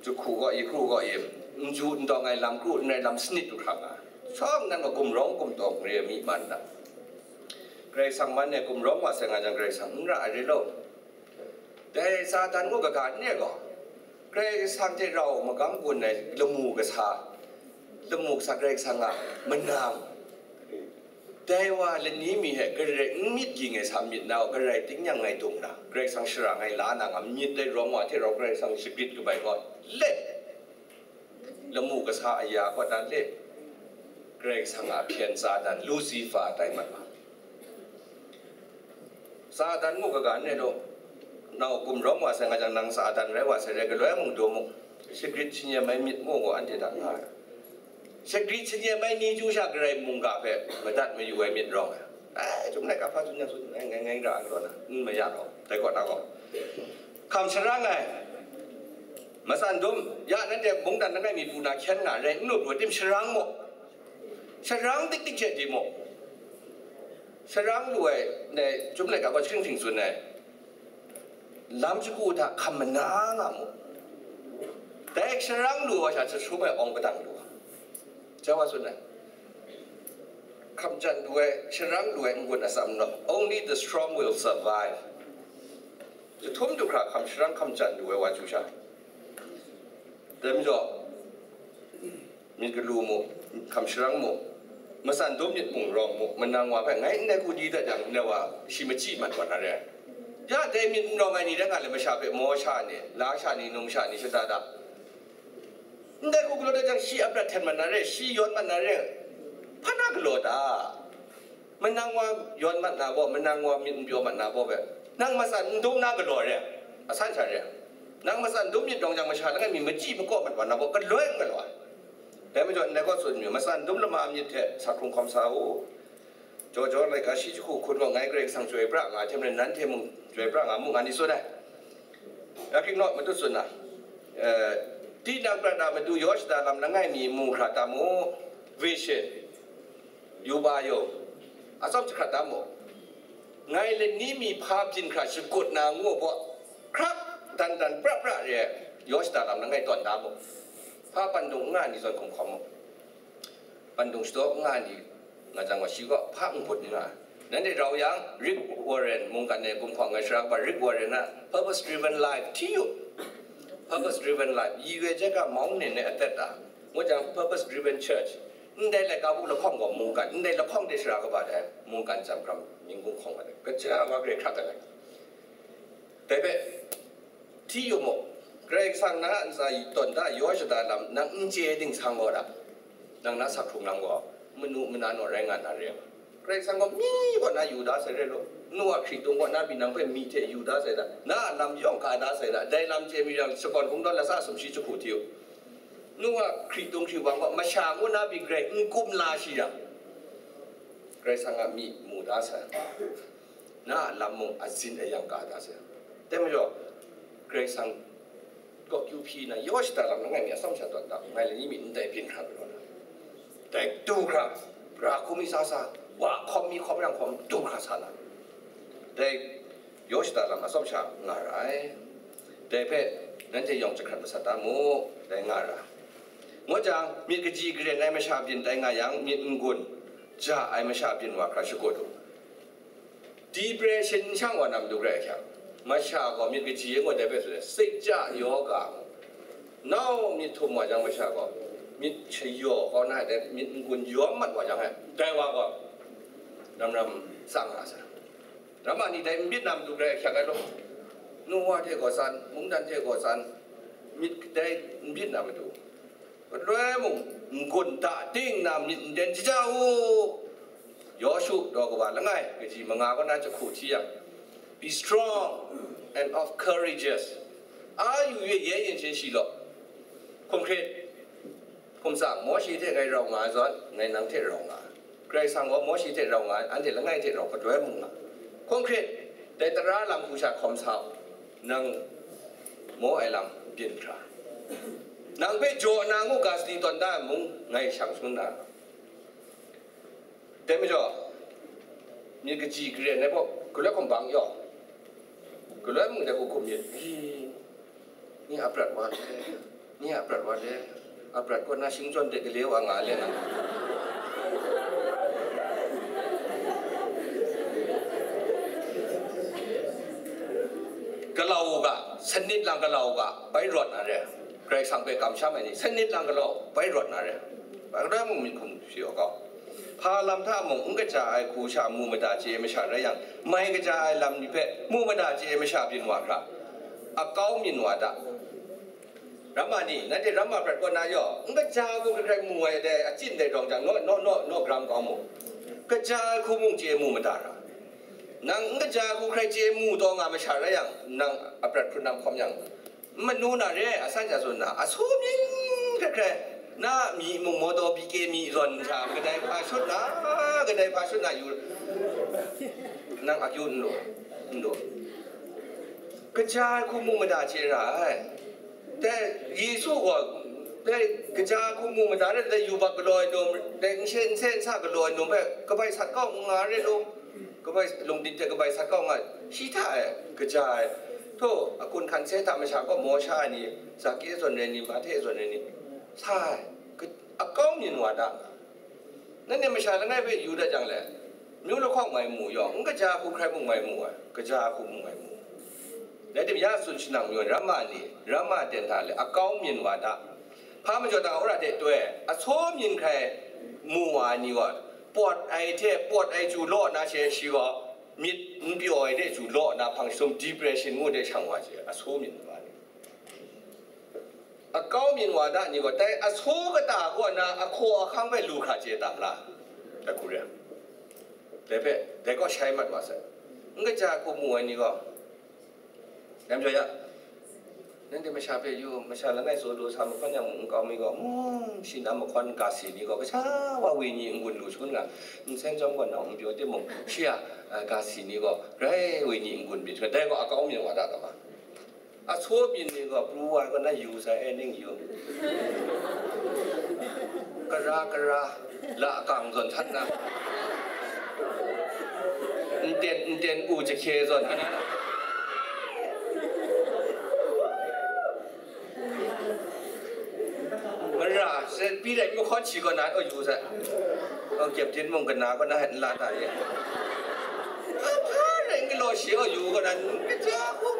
jahku gaw i, hkru gaw i, n ju n dawng ai lam kru n rai lam sanit du hkra nga ai. Shawng nan gaw gumrawng gumtawng re ai mi man na. Karai Kasang man e gumrawng wa sai nga jang, Karai Kasang n ra ai re law. Dai Satan ngu kaga n re gaw, Karai Kasang hte rau magam gun ai lamu kasa, lamu kasa Karai Kasang a manang, dai wa lani mi hte garai n myit ging ai sa myit na, garai tingnyang ngai dung na, Karai Kasang shara ngai la na nga myit dai rawng wa hte rau Karai Kasang shagrit kabai gaw, le, lamu kasa aya kaw dan le, Karai Kasang a hpyen Satan, Lucifer tai mat ma. Satan ngu kaga n rai law, nau gumrawng wa sai nga jang, nang Satan rai wa sai rai, galoi mung dum mu, shagrit shi nyem ai myit ngu gaw anhte hta nga ai. Shagrit shi nyem ai ni chyu sha Karai mungga hpe madat mayu ai myit rawng ai. Ai, chyum laika hpa tsun yang tsun, ngai, ngai, ngai ra ai galaw na, n maya gaw, dai kaw na gaw. Hkam sharang ai, matsan dum, ya nanhte mungdan langai mi puna hkyen nga rai n lut, tim sharang mu. Sharang dik dik hte di mu. Sharang lu ai, dai, chyum laika gaw hkring hkring tsun ai. Lam shagu hta hkam mana nga mu. Dai sharang lu ai wa sha jahtum ai awng padang lu ai. Jau wa tsun ai. Hkam jan lu ai, sharang lu ai n-gun atsam naw. Only the strong will survive. Jahtum du hkra hkam sharang hkam jan lu ai wa chyu sha. Dai majaw, myit galu mu, hkam sharang mu, matsan dum myit mung rawng mu, manang wa hpe ngai ndai hku di dat jang, ndai wa shi machyi mat wa na re ai. Ya dai myit n rawng ai ni rai nga le, masha hpe maw sha ni, la sha ni, num sha ni, shada da. Ndai hku galaw dat jang, shi a prat hten mat na re, shi yawn mat na re, hpa na galaw ta? Manang wa yawn mat na baw, manang wa myit n pyaw mat na baw hpe, nang matsan n dum na galaw re, asan sha re. Nang matsan dum myit rawng jang, masha langai mi machyi makaw mat wa na baw, galoi n galaw ai. Dai majaw, ndai kaw tsun n yu, matsan dum lama myit hte sa hkrung hkawm sa u. Jaw jaw laika shi jahku hkun gaw ngai Karai Kasang chyoi pra nga ai hte maren, nanhte mung chyoi pra nga mu, nga ni tsun ai. Ya hkring naw, matut tsun na, eh, tinang prat a matu yaw shada lam langai mi mu hkra ta mu, vision, yuba yawng, atsawm jahkrat da mu. Ngai lani mi hpa byin hkra shakut na ngu ai baw, hkrap dan dan pra pra re ai yaw shada lam langai tawn da mu. Hpa pandung n nga ai ni zawn hkum hkawm mu. Pandung shadaw n nga ai ni nga jang gaw, shi gaw hpa n-gun n nga ai. Nanhte rau yang, Rick Warren mungkan e gumhkawng ai sara kaba Rick Warren a Purpose Driven Life hti yu. Purpose Driven Life, ရည်ရွယ်ချက်က မောင်းနှင်တဲ့အသက်တာ ngu jang, Purpose Driven Church, ndai laika bu lahkawng gaw mungkan, ndai lahkawng de sara kaba dai mungkan tsam hkram mying gumhkawng ai, kaja wa grai hkrat ai. Dai hpe, hti yu mu, Karai Kasang na a ntsa tawn da yaw shada lam nang n chye ding sang gaw da, nang na sak hkrung lam gaw, manu mana naw rai nga na re ai. Karai Kasang gaw myi kaw na yu da sai re law, nu a hkritung kaw na pyi nang hpe myi hte yu da sai da, na a lam yawng ka da sai da, dai lam chye mi yang, shakawn hkungdawn latsa sumshi jahku hti u. Nu a hkritung hkriwang kaw masha ngu na pyi grai n kumla shi yang, Karai Kasang a myi mu da sai. Na a lam mung azin ayang ka da sai. Dai majaw, Karai Kasang kaw kyu hpyi na yaw shada lam langai mi atsawm sha tawn da, ngai lani mi ndai byin hkra galaw na, dai du hkra, ra hkum mi sa sa, wa hkawm mi hkawm yang hkawm du hkra sa na, dai yaw shada lam atsawm sha nga ra ai. Dai hpe nanhte yawng jahkrat masat da mu, dai nga ra. Ngut jang, myit kaji karen ai masha byin tai nga yang, myit n-gun ja ai masha byin wa hkra shakut u. Depression n shang wa na matu rai hkyak, masha gaw myit kaji ngut ai hpe tsun ai, စိတ်ကျရောဂါ, nau myit htum wa jang masha gaw, myit shayaw kau na ai, dai myit n-gun yawm mat wa jang e, dai wa gaw, ram ram tsang nga sai. Ram a ni dai n myit na matu rai hkyak ai law, nu wa hte gaw tsan, mungdan hte gaw tsan, myit dai n myit na matu, galoi mung n-gun da ting na myit n ten jaja u. Yawshu daw kaba langai, kaji manga kaw na jahku hti yang, Be strong and of courageous. A yu ye, ye yin shin shi law. Hkum hkrit, hkum tsang, Mawshe hte ngai rau nga ai zawn, ngai nang hte rau nga ai. Karai Kasang gaw Mawshe hte rau nga ai, anhte langai hte rau galoi mung nga. Hkum hkrit, dai tara lam hku sha hkawm sa u. Nang maw ai lam byin hkra, nang hpe jaw na ngu ga sadi tawn da ai mung ngai shang shangun na. Dai majaw, myit kaji karen ai baw, galoi hkum bang yaw, galoi mung dai hku hkum myit, hi, ni a prat wa le, ni a prat wa le, a prat kaw na shingzawn de gale wa nga le na. Galau u ga, sanit lang galau u ga, bai rawt na re. Karai Kasang hpe kamsham ai ni, sanit lang galau, bai rawt na re. Bai rawt mung myit hkum shi wa kau. Hpa lam hta mung n kaja ai hku sha mu mada chye ai masha rai yang, mai kaja ai lam ni hpe mu mada chye ai masha byin wa hkra, a kau myin wa da. Ramma ni, nanhte ramma prat kaw na yaw, n kaja ai hku hkrai hkrai mu ai dai, achyin dai rawng jang, naw, naw, naw, naw gram kau mu. Kaja ai hku mung chye mu mada ra. Nang n kaja ai hku hkrai chye mu taw nga masha rai yang, nang a prat hkrun na mahkawm yang, n manu na re, a san sha tsun na, a su myin hkrai hkrai, na myi mung mawtaw B K myi zawn sha, kadai hpa shut na, kadai hpa shut na yu, nang akyu n lu, n lu. Kaja ai hku mu mada chye ra ai. Dai Yesu gaw, dai kaja ai hku mu mada re, dai yubak galaw ai num, dai n she n se n sa galaw ai num hpe kabai sat kau n nga re law, kabai, lungdin hte kabai sat kau nga, shi hta e, kaja ai. Htaw, a kun hkan se hta masha kaw maw sha ai ni, Zake zawn rai ni, Mahte zawn rai ni, sa ai, ka-, a kau myin wa da. Nanhte masha langai hpe yu dat jang le, myu lahkawng mai mu yaw, n kaja ai hku hkrai mung mai mu ai, kaja ai hku mung mai mu. Rai tim, ya tsun shanang mayu ai, ramma ni, ramma ten hta le, a kau myin wa da. Hpa majaw dang, wora hte toi, a su myin hkrai mu wa ai ni gaw, pawt ai hte pawt ai chyu law na she, shi gaw myit n pyaw ai de chyu law na hpang jahtum, depression ngu de shang wa chye, a su myin wa ni. A kau myin wa da ni gaw, dai a su kata kaw na ahkaw ahkang hpe lu hkra chye tam la, dai hku re. Dai hpe, dai kaw shai mat wa sai. N kaja ai hku mu ai ni gaw, dai majaw ya, nanhte masha hpe yu, masha langai tsaw lu sa mahkawn yang mung n kau mi gaw, mm, shi na mahkawn ga si ni gaw, kasha wa wenyi n-gun lu shangun nga, nsen chyawm gaw nang n pyaw timung, shi a, a, ga si ni gaw, grai wenyi n-gun myit, dai gaw a kau myin wa da ga ma. A su myin ni gaw pru wa gaw na yu sai e, ning yu. Kara kara, la akang zawn htan na. Nten nten u jahkye zawn htan na. Mara, se pi rai mahkawn shi gaw na aw yu sai. Aw, kyepdin mung kana gaw na hte n la ta ye. Hpa rai n galaw shi aw yu gaw na, n kaja hku.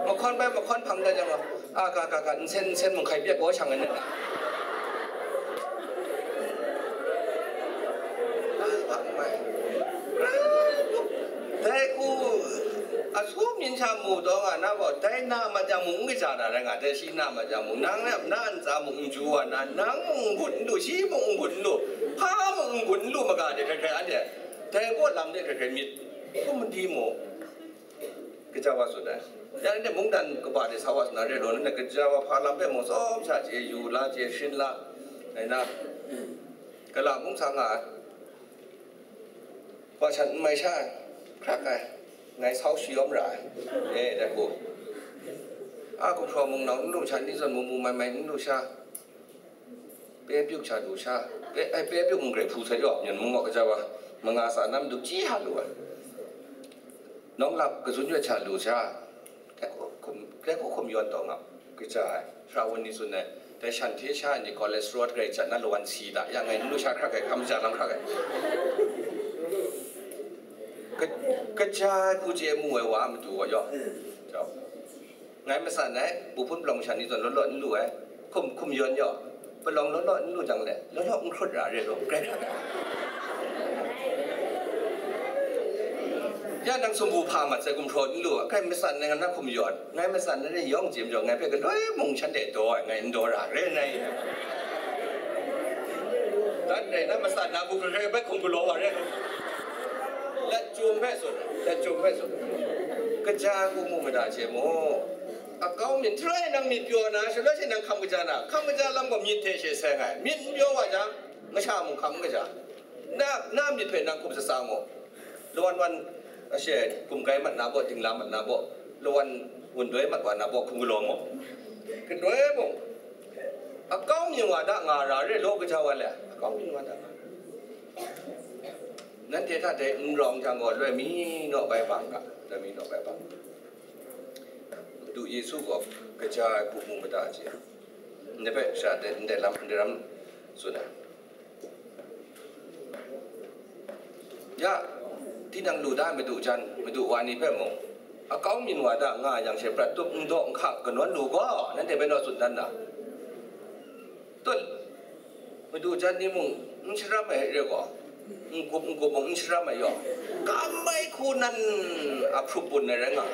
Mahkawn bai mahkawn hpang da jang gaw, a, ga, ga, ga, nsen, nsen mung hkai pyak gaw shang ai na. Dai hku, a su myin sha mu taw nga na gaw, dai na mat yang mung n kaja na rai nga, dai shi na mat yang mung, nang na ntsa mung n ju wa na, nang mung n gun n lu, shi mung n gun n lu, hpa mung n gun n lu maga de hkrai hkrai anhte, dai kaw lam de hkrai hkrai myit hkum di mu. Kaja wa tsun ai. Ya, nanhte mungdan kaba de sa wa tsun ai, re law, nanhte kaja wa hpa lam hpe mung tsawm sha chye yu la, chye shrin la, rai na, kala mung sa nga ai. Wa shan n mai sha ai, hkrak ai, ngai sau shayawm ra ai, e, dai hku. A, gumhpraw mung nau n lu sha, ni zawn mu mu mai mai n lu sha, pe pyuk sha lu sha, pe, ai, pe pyuk n grai hpu sai yaw, myen mung gaw kaja wa, manga sa nam dup chyi ha lu ai. Nawng lap kazun yawt sha lu sha, Grai hku hkum, grai hku hkum yawn taw nga, kaja ai, sara wun ni tsun ai, dai shan hte sha ai ni cholesterol grai jat na lawan si da, yang ngai n lu sha hkrak ai, hkam ja lam hkrak ai. Ka-, kaja ai hku chye mu ai wa a matu gaw yaw, jau. Ngai matsan ai, bu hpun palawng masha ni zawn law law n lu ai, hkum, hkum yawn yaw, palawng law law n lu jang le, law law n hkrut ra re law, grai hkrat ai. Ya nang sumpu hpa mat sai, gumhpraw n lu, grai matsan ai, ngai na hkum yawn, ngai matsan ai re yawng chye majaw, ngai hpe galoi mung shanhte daw ai, ngai n daw ra, re nai. Dan rai na, matsan na bu hkrai hkrai bai hkum galaw wa re. Lat jum hpe tsun, lat jum hpe tsun. Kaja ai hku mu mada chye mu. A kau myin, htarai nang myit pyaw na, shaloi she nang hkam kaja na, hkam kaja lam gaw myit hte she seng ai. Myit n pyaw wa jang, masha mung hkam n kaja. Na, na myit hpe nang hkum sasa mu. Lawan wan, Ashe, hkum kai mat na baw, dingla mat na baw, lawan wun doi mat wa na baw, hkum galaw maw? Kadoi mung, akau myin wa da nga ra re law, kaja wa le, akau myin wa da nga. Nanhte hta dai n rawng jang gaw, loi mi naw bai bang ga, loi mi naw bai bang. Madu Yesu gaw kaja ai hku mu mada hte, ndai hpe sha de, ndai lam, ndai ram tsun ai. Ya, tinang lu da ai madu jan, madu wa ni hpe mung, akau myin wa da nga yang she prat tup n daw n hkang kanawn lu gaw, nanhte hpe naw tsun dan na. Tut, madu jan ni mung n sharam ai re gaw, n gup n gup mung n sharam ai yaw, kam ai hku nan a hprup bun ai rai nga.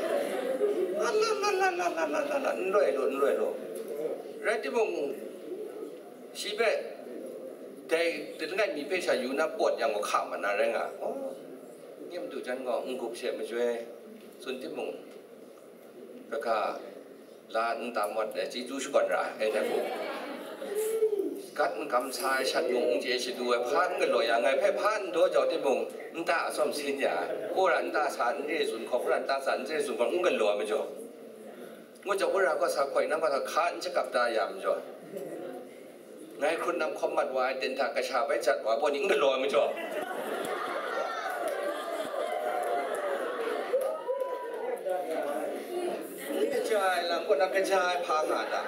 La la la la la la la la la, n loi lu, n loi lu. Rai timung, shi hpe dai langai mi hpe sha yu na pawt yang gaw hka mat na rai nga. Oh, nye madu jan gaw n gup she majoi tsun timung, kaga la n tamawt ai chyeju shakawn ra ai dai hku. Gat n kam sa ai shat mung n chye shadu ai, hpa n galaw ya, ngai hpe hpa n daw jau timung, nta atsawm sin ya ai, wora nta sa n re zun hkawk, wora nta sa n re zun hkawk, n galaw ai majaw, ngut jang wora kaw sa hkoi, nang kaw sa hka n shakap da ya majaw, ngai hkrun nang hkawm mat wa ai ten hta kasha bai jat wa ai baw ni n galaw ai majaw, n kaja ai lam kaw na kaja ai hpa nga ta?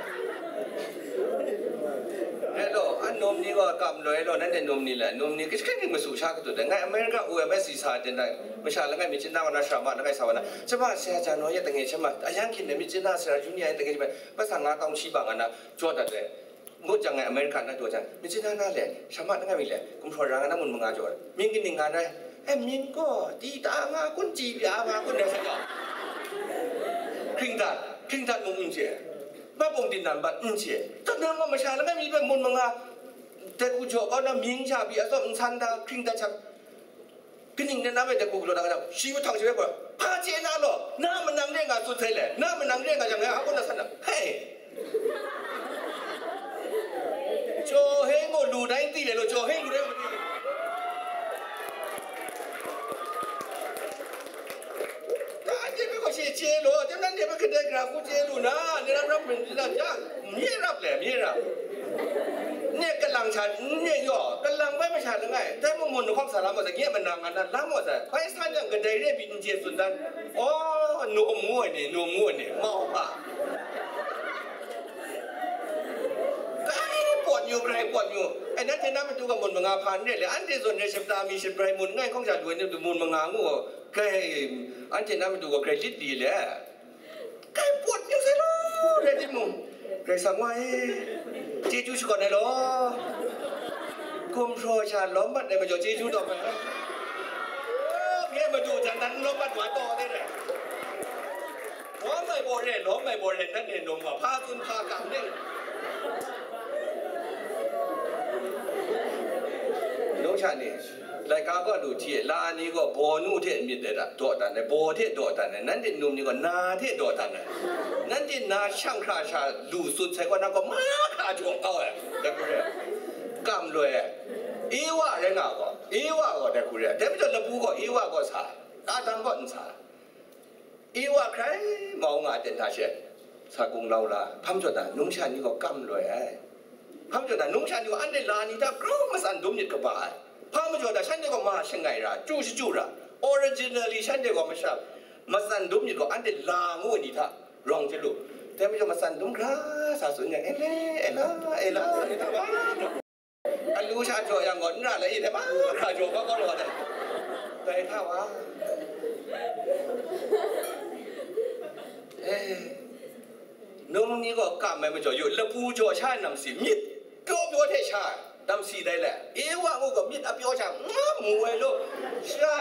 Hello, an num ni gaw kam loi law, nanhte num ni le, num ni kashi hkring hkring masu sha katut ai. Ngai America U M S C sa ten dai, masha langai mi chyen na wa na, sara ma langai sa wa na, chyama sara ja naw ya tange chyama, a yang hkin de mi chyen na sara jun ya tange chyama, ba sa nga kawng shi ba nga na, jaw dat ai. Ngut jang ngai America na jaw jang, mi chyen na na le, sara ma langai mi le, gumhpraw ra nga na mun manga jaw ai. Myin kaning nga na ai? E, myin gaw, di ta nga kun, ji pya nga kun, dai sa jaw. Hkring dat, hkring dat mung n chye. Mapung di nan bat n chye. Tat nang gaw masha langai mi hpe mun manga, dai hku jaw kau na, mying sha pyi atsawm nsan da, hkring dat shang. Kaning rai na me dai hku galaw na, shi mahtang shi rai gaw, hpa chye na law, na manang re nga tsun sai le, na manang re nga jang, ngai hpa kun na san na, hei! Jaw heng gaw lu dai n ti le law, jaw heng lu dai n ti le. Nanhte hpe gaw shi chye law, dai nanhte hpe kadai gara hku chye lu na, ni ram ram myit la jang, mye rap le, mye rap. Nye kalang sha, nye yaw, kalang bai masha langai, dai mung mun lahkawng sa lam wa sai, nye manang a na lam wa sai, hpai san yang kadai re pyi n chye tsun dan. Aw, num ngu ai ni, num ngu ai ni, mau hpa. Grai pawt yu, grai pawt yu. Ai, nanhte na matu ga mun manga hpa n re le, anhte zawn re shapta mi shabrai mun ngai hkawng sha lu ai ni matu mun manga ngu, grai, anhte na matu ga grai lit li le. Grai pawt yu sai law, rai timung, Karai Kasang wa e, chyeju shakawn ai law. Gumhpraw sha lawm mat ai majaw chyeju dawng ai. Nye madu jan nan lawm mat wa taw de re. Lawm ai baw re, lawm ai baw re, nanhte num wa, hpa tsun hpa kam ning. Nung sha ni, laika gaw lu hti e, la ni gaw baw nu hte myit ai da, daw dan ai, baw hte daw dan ai, nanhte num ni gaw na hte daw dan ai. Nanhte na shang hkra sha lu tsun sai gaw, nang gaw mahkra jaw kau ai, dai hku re ai. Kam loi ai. Ewa rai nga gaw, Ewa gaw dai hku re ai. Dai majaw lapu gaw Ewa gaw sa ai, Adam gaw n sa ai. Ewa hkrai mau nga ai ten hta she, sa gunglau la, hpa majaw na, numsha ni gaw kam loi ai. Hpa majaw na, numsha ni gaw anhte la ni hta grau matsan dum myit kaba ai. Hpa majaw na, shanhte gaw ma shangai ra, chyu shachyu ra, originally shanhte gaw masha matsan dum myit gaw, anhte la ngu ai ni hta rawng chyalu. Dai majaw matsan dum hkra sa tsun yang, ele, ela, ela, ela, alu sha jaw yang gaw, n ra lai, dai mahkra jaw kau kau law dai. Dai hta wa. Eh, num ni gaw kam ai majaw yu, lapu jaw sha ai namsi, myit pyaw pyaw hte sha ai namsi dai le. Ewa ngu gaw myit a pyaw sha, nga mu ai law. Sha,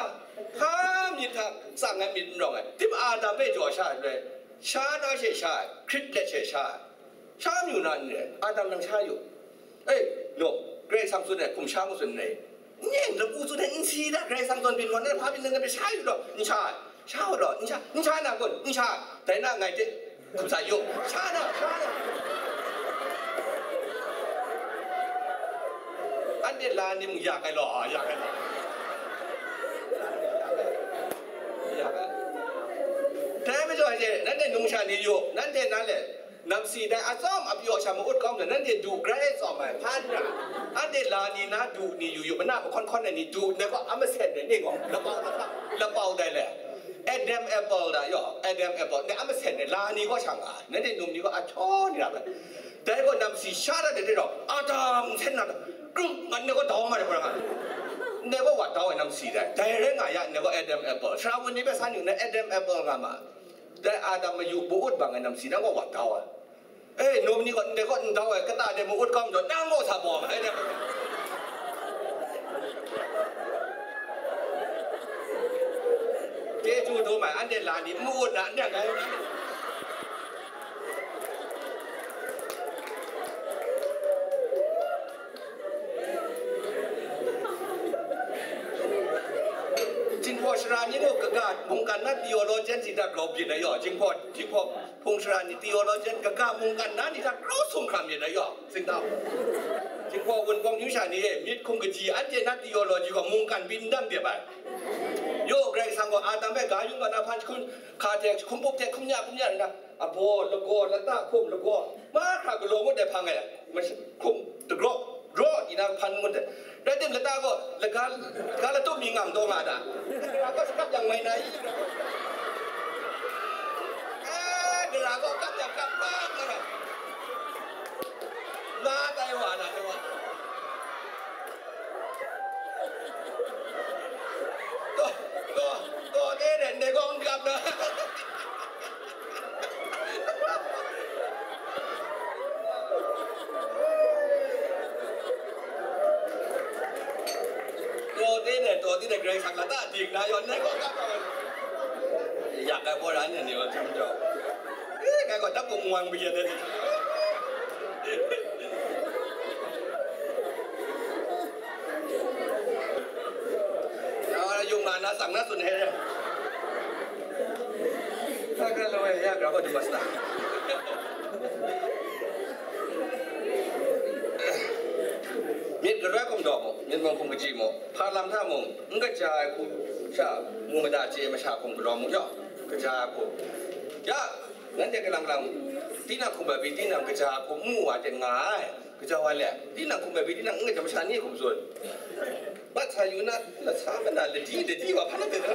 hpa myit hta tsang ai myit n rawng ai. Tim Adam hpe jaw sha ai, sha na she sha ai, hkrit let she sha ai. Sha amyu na n re, Adam nang sha yu. E, no, Karai Kasang tsun ai hkum sha ngu tsun ai. Nye, lapu tsun ai n si da, Karai Kasang zawn byin wan na, hpa byin na, na sha yu law, n sha ai. Sha u law, n sha, n sha na kun, n sha ai. Dai na ngai hte hkum sa yu. Sha na, sha na. Anhte la ni mung ya kai law, ya kai law. Dai zawn e, nanhte numsha ni yu, nanhte nan le, namsi dai atsawm apyaw sha ma-ut kau majaw, nanhte du grai tsawm ai, hpan ra. Anhte la ni na du ni yu yu, mana mahkawn hkawn ai ni du, dai gaw a masen ai ni gaw, lapau, lapau dai le. Adam apple da yaw, Adam apple, ne a masen ai, la ni gaw sha nga ai, nanhte num ni gaw a hkyaw ni ra bai. Dai gaw namsi sha dat de rau, Adam hten na, krung, ngan ne gaw dau ma de, hpa ra nga. Ne gaw wa dau ai namsi dai, dai rai nga ya, ne gaw Adam apple, sara wun ni hpe san yu, ne Adam apple nga ma. Dai Adam mayu ma-ut bang ai namsi nang gaw wa dau ai. E, num ni gaw ndai gaw n dau ai, kata de ma-ut kau majaw, nang gaw sa bawng ai. Chyeju dum ai, anhte la ni n ma-ut na, n dang ai. Jinghpaw sara ni mung kaga mungkan na theologian si hta grau byin ai yaw, Jinghpaw, Jinghpaw hpung sara ni theologian kaga mungkan na ni hta grau sung hkram yin ai yaw, tsingtau. Jinghpaw Wunpawng yu sha ni e, myit hkum kaji anhte na theology gaw mungkan byin dam dep ai. Yaw, Karai Kasang gaw Adam hpe ga yung ga na hpan jahkun hka hte jahkun pup hte hkum ya hkum ya nna, abaw, lagaw, lata, hkum, lagaw, mahkra galaw ngut ai hpang e, mash-, hkum dagraw, draw, ina hpan ngut ai. Rai tim lata gaw, laga, laga latup mi ngam taw nga da. Gara gaw shakap yang mai na i. Eh, gara gaw kap yang kap bak na. Na tai wa na tai wa. Taw, taw, taw de de, ne gaw n kap na. Taw de ne, taw de ne, Karai Kasang lata ding na yaw, ne gaw kap na. Yak ai baw ran ne ni wa jam jaw. Eh, ngai gaw dap kung wang bi ya de. Ya, yung nga na tsang na tsun he. Ka ka lo ya, gra ko di basta. Myit galoi hkum daw mu, myit mung hkum kaji mu, hpa lam hta mung, n kaja ai hku sha, mu mada chye masha hkum galaw mu yaw, kaja ai hku. Ya, nanhte kalang kalang, tinang hkum ai pyi, tinang kaja ai hku n mu wa ten nga ai. Kaja wa le, tinang hkum ai pyi, tinang n kaja masha ni hkum tsun. Bat sa yu na, la sa ma na, ladi, ladi wa hpa na bye na.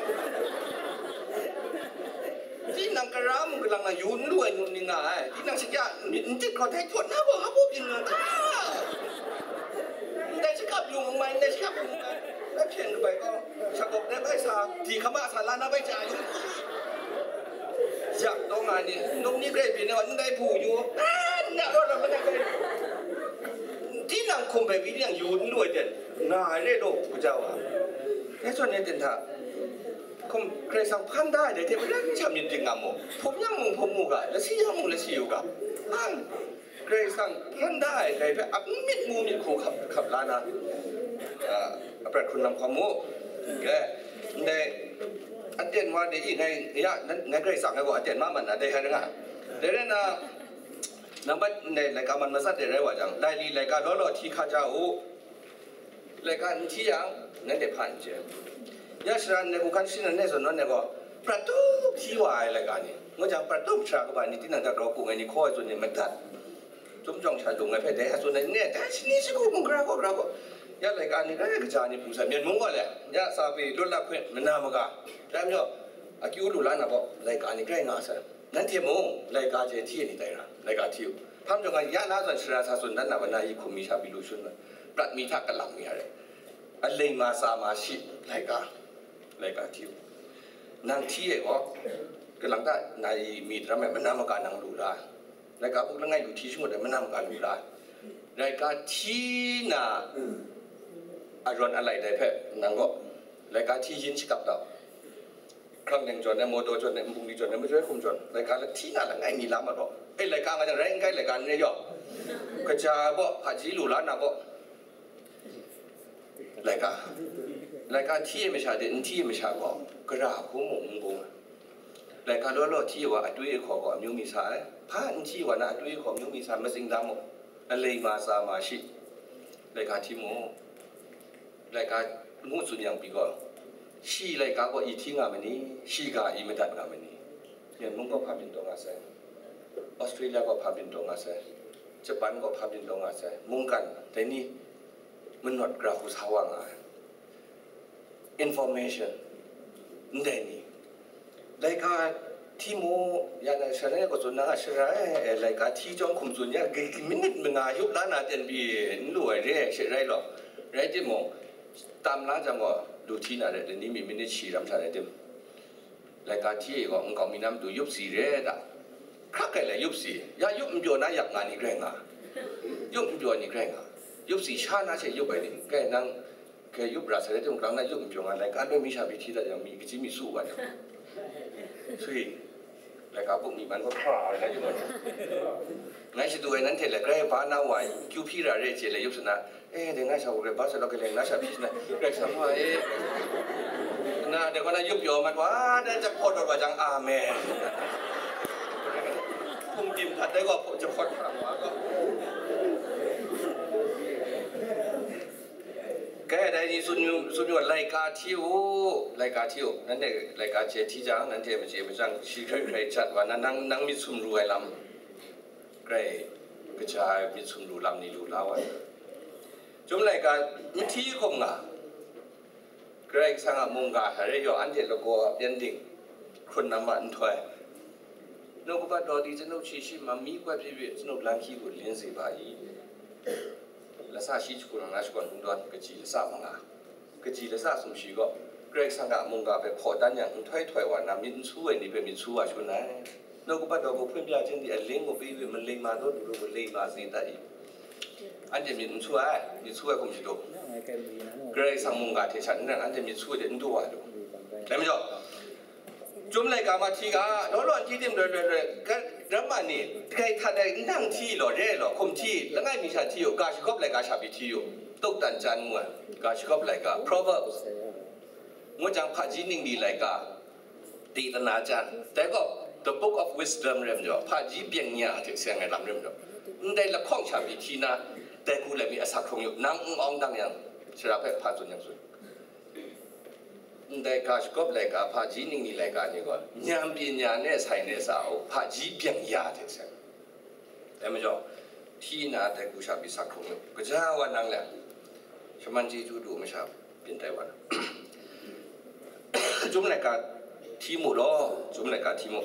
Tinang kara mung kalang na yu n lu ai nu ni nga ai. Tinang shakya n, n tit hkawt htai hkawt na gaw, nga baw byin nga ta? Ndai shakap yung n mai, ndai shakap yung n mai. Ndai hpyen kabai gaw, shakawp na bai sa, di hkama sa la na bai ja yung. Yak taw nga ni, num ni grai byin na, ndai hpu yu, a, n na rawt rawt ma na grai. Tinang hkum bai pyi tinang yu n lu ai ten, nga ai re law, kaja wa. Dai zawn e ten hta, hkum, Karai Kasang hpan da ai dai hte maren n sham myit dik nga mu. Hpum yang mung hpum mu ga, lasi yang mung lasi yu ga. Ang, Karai Kasang hpan da ai dai hpe ap n myit ngu myit hku hkap, hkap la na, a, aprat hkrun lam hkawm mu. Ke, ndai, aten wa de i ngai, ya, ngai Karai Kasang ai gaw aten ma mat na dai hkrai nga. Dai rai na, nambat ndai laika man matsat de rai wa jang, laili laika law law hti hka ja u. Laika n hti yang, nanhte hpa n chye. Ya sara ndai hku hkan shing ai zawn nawn ai gaw, prat tup hti wa ai laika ni, ngu jang prat tup sara kaba ni tinang hta grau hkung ai ni hkaw ai tsun ni madat. Chyum jawng sha lung ai hpe dai a tsun ai ni, dai shani shagu mung gara gaw, gara gaw. Ya laika ni rai kaja ni hpung sai, Myen mung gaw le, ya sa pyi lut la hkrit, mana maga. Dai majaw, akyu lu la na gaw, laika ni grai nga sai. Nanhte mung, laika hte hti ai ni tai ra, laika hti u. Hpa majaw nga ya na zawn shara sa tsun dan na wa, na yi hkum mi sha pyi lu shun ai, prat mi hta kalang mi a rai, aleng ma tsa ma shi, laika, laika hti u. Nang hti ai gaw, kalang ta na yi mi daram ai, mana maga nang lu la ai, laika buk langai lu hti shangut ai, mana maga lu la ai, laika hti na arawn alai dai hpe, nang gaw, laika hti yin shakap da u. Hkrang neng jawn ai, mawdaw jawn ai, nbungli jawn ai, majoi hkum jawn, laika la hti na langai mi la ma taw. E, laika nga jang rai n kai, laika n rai yaw. Kaja ai baw, hpaji lu la na baw. Laika. Laika hti ai masha de, n hti ai masha gaw, gara hku mung n bung ai. Laika law law hti ai wa, atwi ahkaw gaw amyu mi sa ai. Hpa n hti ai wa na atwi ahkaw amyu mi sa ai, matsing da mu. Aleng ma tsa ma shi. Laika hti mu. Laika ngu tsun yang pyi gaw, shi laika gaw i hti nga ma ni? Shi ga i madat nga ma ni? Myen mung gaw hpa byin taw nga sai, Australia gaw hpa byin taw nga sai, Japan gaw hpa byin taw nga sai, mungkan dai ni manawt gara hku sa wa nga ai. Information ndai ni, laika hti mu, ya na shalai gaw tsun na nga shara e, laika hti chyawm hkum tsun ya, minit manga yup la na ten pyi n lu ai re, she rai law, rai timung, tam la jang gaw lu hti na re, dai ni mi minit shi ram sha rai tim. Laika hti e gaw nkau mi na matu yup si re da. Hkrak kai lai yup si, ya yup n pyaw na yak nga ni grai nga, yup n pyaw ni grai nga, yup si sha na she yup ai ni, kai nang, kai yup ra sai rai timung, grang na yup n pyaw nga, laika loi mi sha pyi hti dat yang mi kaji mi su wa jang, sui, laika buk mi man gaw hkra ai na yup ai. Ngai shadu ai nanhte le grai ba na wa kyu hpyi ra re chye le yup sa na, e, dai nga sha u rai ba sa law, kaleng na sha hpyi sa na, Karai Kasang wa e, na dai gaw na yup pyaw mat wa, dai jak hpawt rawt wa jang, amen. Hkum tim htat dai gaw jak hpawt hkra wa gaw. Kai dai ni tsun yu, tsun yu, laika hti u, laika hti u, nanhte laika chye hti jang, nanhte machye machyang, shi hkrai hkrai jat wa na, nang, nang myit sumru ai lam, grai kaja ai myit sumru lam ni lu la wa. Chyum laika n hti hkum nga, Karai Kasang a mungga hta re yaw, anhte lagaw a pyengdin, hkrun nam a nhtoi, နှုတ်ကပတ်တော်သည် ကျွန်ုပ်ခြေရှိမှ မီးခွက်ဖြစ်၍ ကျွန်ုပ်လမ်းခရီးကို လင်းစေပါ၏. Lasa shi jahku nang na shakawn hkungdawn, kaji lasa manga, kaji lasa sumshi gaw, Karai Kasang a mungga hpe hpaw dan yang, nhtoi htoi wa na, myit n su ai ni hpe myit su wa shangun ai. နှုတ်ကပတ်တော်ကို ဖွင့်ပြခြင်းသည် အလင်းကိုပေး၍ မလိမ္မာသောသူတို့ကို လိမ္မာစေတတ်၏. Anhte myit n su ai, myit su ai hkum shadu. Karai Kasang mungga hte sha n rai, anhte myit su ai de n du wa lu. Dai majaw, Chyum laika ma hti ga, law law n hti tim, loi loi loi, ga, ramma ni, grai hta dai n dang hti law, re law, hkum hti, langai mi sha hti u, ga shagawp laika sha pyi hti u, သုတ်တံကျမ်း ngu ai, ga shagawp laika, Proverbs, ngu jang, hpaji ningli laika, ဒေသနာကျမ်း, dai gaw, the Book of Wisdom rai majaw, hpaji byeng-ya hte seng ai lam rai majaw, ndai lahkawng sha pyi hti na, dai hku let mi asak hkrung yu, nang n awng dang yang, shara hpe hpa tsun yang tsun. Ndai ga shagawp laika, hpaji ningli laika ni gaw, nyan pyi nya ne sai ne sa u, hpaji byeng-ya hte sai. Dai majaw, hti na dai hku sha pyi sak hkrung yu, kaja wa nang le, shaman chyeju du masha byin tai wa na. Chyum laika hti mu law, chyum laika hti mu.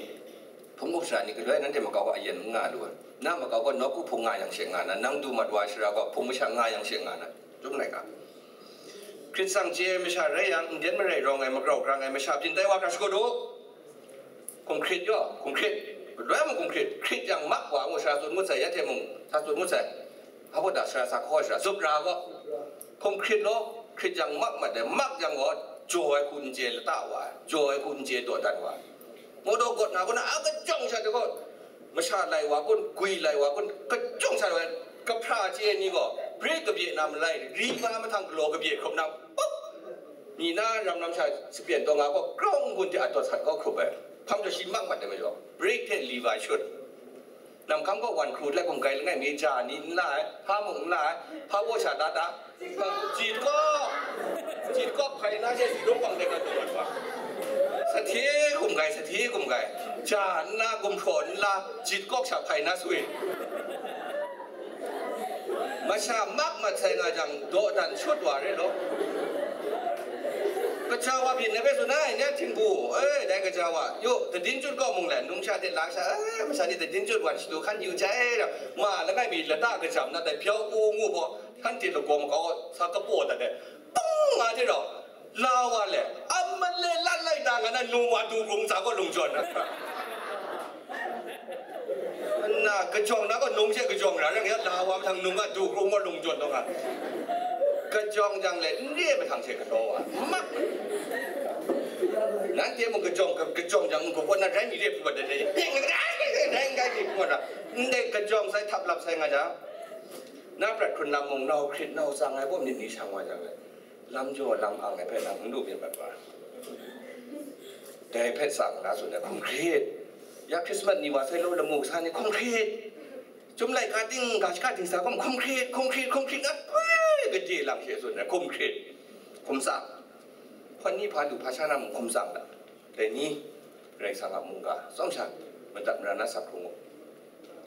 Hpung up sara ni galoi nanhte makau gaw ayen n nga lu ai. Na makau gaw nawku hpung nga yang she nga na, nang du mat wa ai shara gaw hpung masha nga yang she nga na. Chyum laika. Hkrit tsang chye ai masha rai yang, nden marai rawng ai, magrau grang ai masha byin tai wa hkra shakut u. Hkum hkrit yaw, hkum hkrit. Galoi mung hkum hkrit, hkrit yang mak wa ngu sara tsun ngut sai, ya hte mung sa tsun ngut sai. Hpa baw da sara sa hkaw ai shara, zup ra gaw. Hkum hkrit law, hkrit yang mak mat ai, mak yang gaw, jaw ai hku n chye lata wa ai, jaw ai hku n chye dawdan wa ai. Mawdaw gawt na kaw na, a kajawng sha de gaw, masha lai wa kun, gwi lai wa kun, kajawng sha ai, kahpra chye ai ni gaw, bri kabye na malai, ri nga mahtang galaw kabye hkrup na, pup! Mi na ram lam sha sapyen taw nga gaw, grau n-gun hte a dawt sat kau hkrup ai. Hpa majaw shi mak mat ai majaw, bri hte li wa shut. Nang hkam gaw wan hkru let hkum grai langai mi ja ni n la ai, hpa mung n la ai, hpa baw sha da da, ji hkawk, ji hkawk hpai na she, si dum bang de ga dum ai wa. Sa hte hkum grai, sa hte hkum grai, ja n la, gumhpraw n la, ji hkawk sha hpai na sui. Masha mak mat sai nga jang, dawdan shut wa re law. Kaja wa byin na hpe tsun ai, nya htingbu, e, dai kaja wa, yu, dadin chyut kaw mung le, nungsha hte lasha, e, masha ni dadin chyut wan shadu hkan yu jai, ma langai mi lata kajam na dai byau u ngu baw, shanhte lagaw makau sa kapaw dat ai, pung nga hte rau, la wa le, a male lat lai ta nga na, num wa du grung sa gaw lung jawn na. Nna kajawng na gaw nung she kajawng ra, yang ya la wa mahtang nung a du grung gaw lung jawn taw nga. Kajawng jang le, n re ai mahtang she galaw wa. Mak. Nanhte mung kajawng, kajawng jang n-gup gaw na rai mi re hpu wa dai dai. Rai n rai hpu wa da. Ndai kajawng sai htap lap sai nga jang, na prat hkrun lam mung, nau hkrit, nau tsang ai baw myit ni shang wa jang le, lam jaw lam ang ai hpe nang n lu myit mat wa. Dai hpe tsang na tsun ai hkum hkrit. Ya Hkrismat ni wa sai law, lamu kasa ni hkum hkrit. Chyum laika ting, ga shaka ting sa gaw hkum hkrit, hkum hkrit, hkum hkrit, na poi gade lang she tsun ai hkum hkrit. Hkum tsang. Hpawn ni hpa du hpa sha na mung hkum tsang da. Dai ni, Karai Kasang a mungga, tsawm sha, madat mara na sa hkrung u.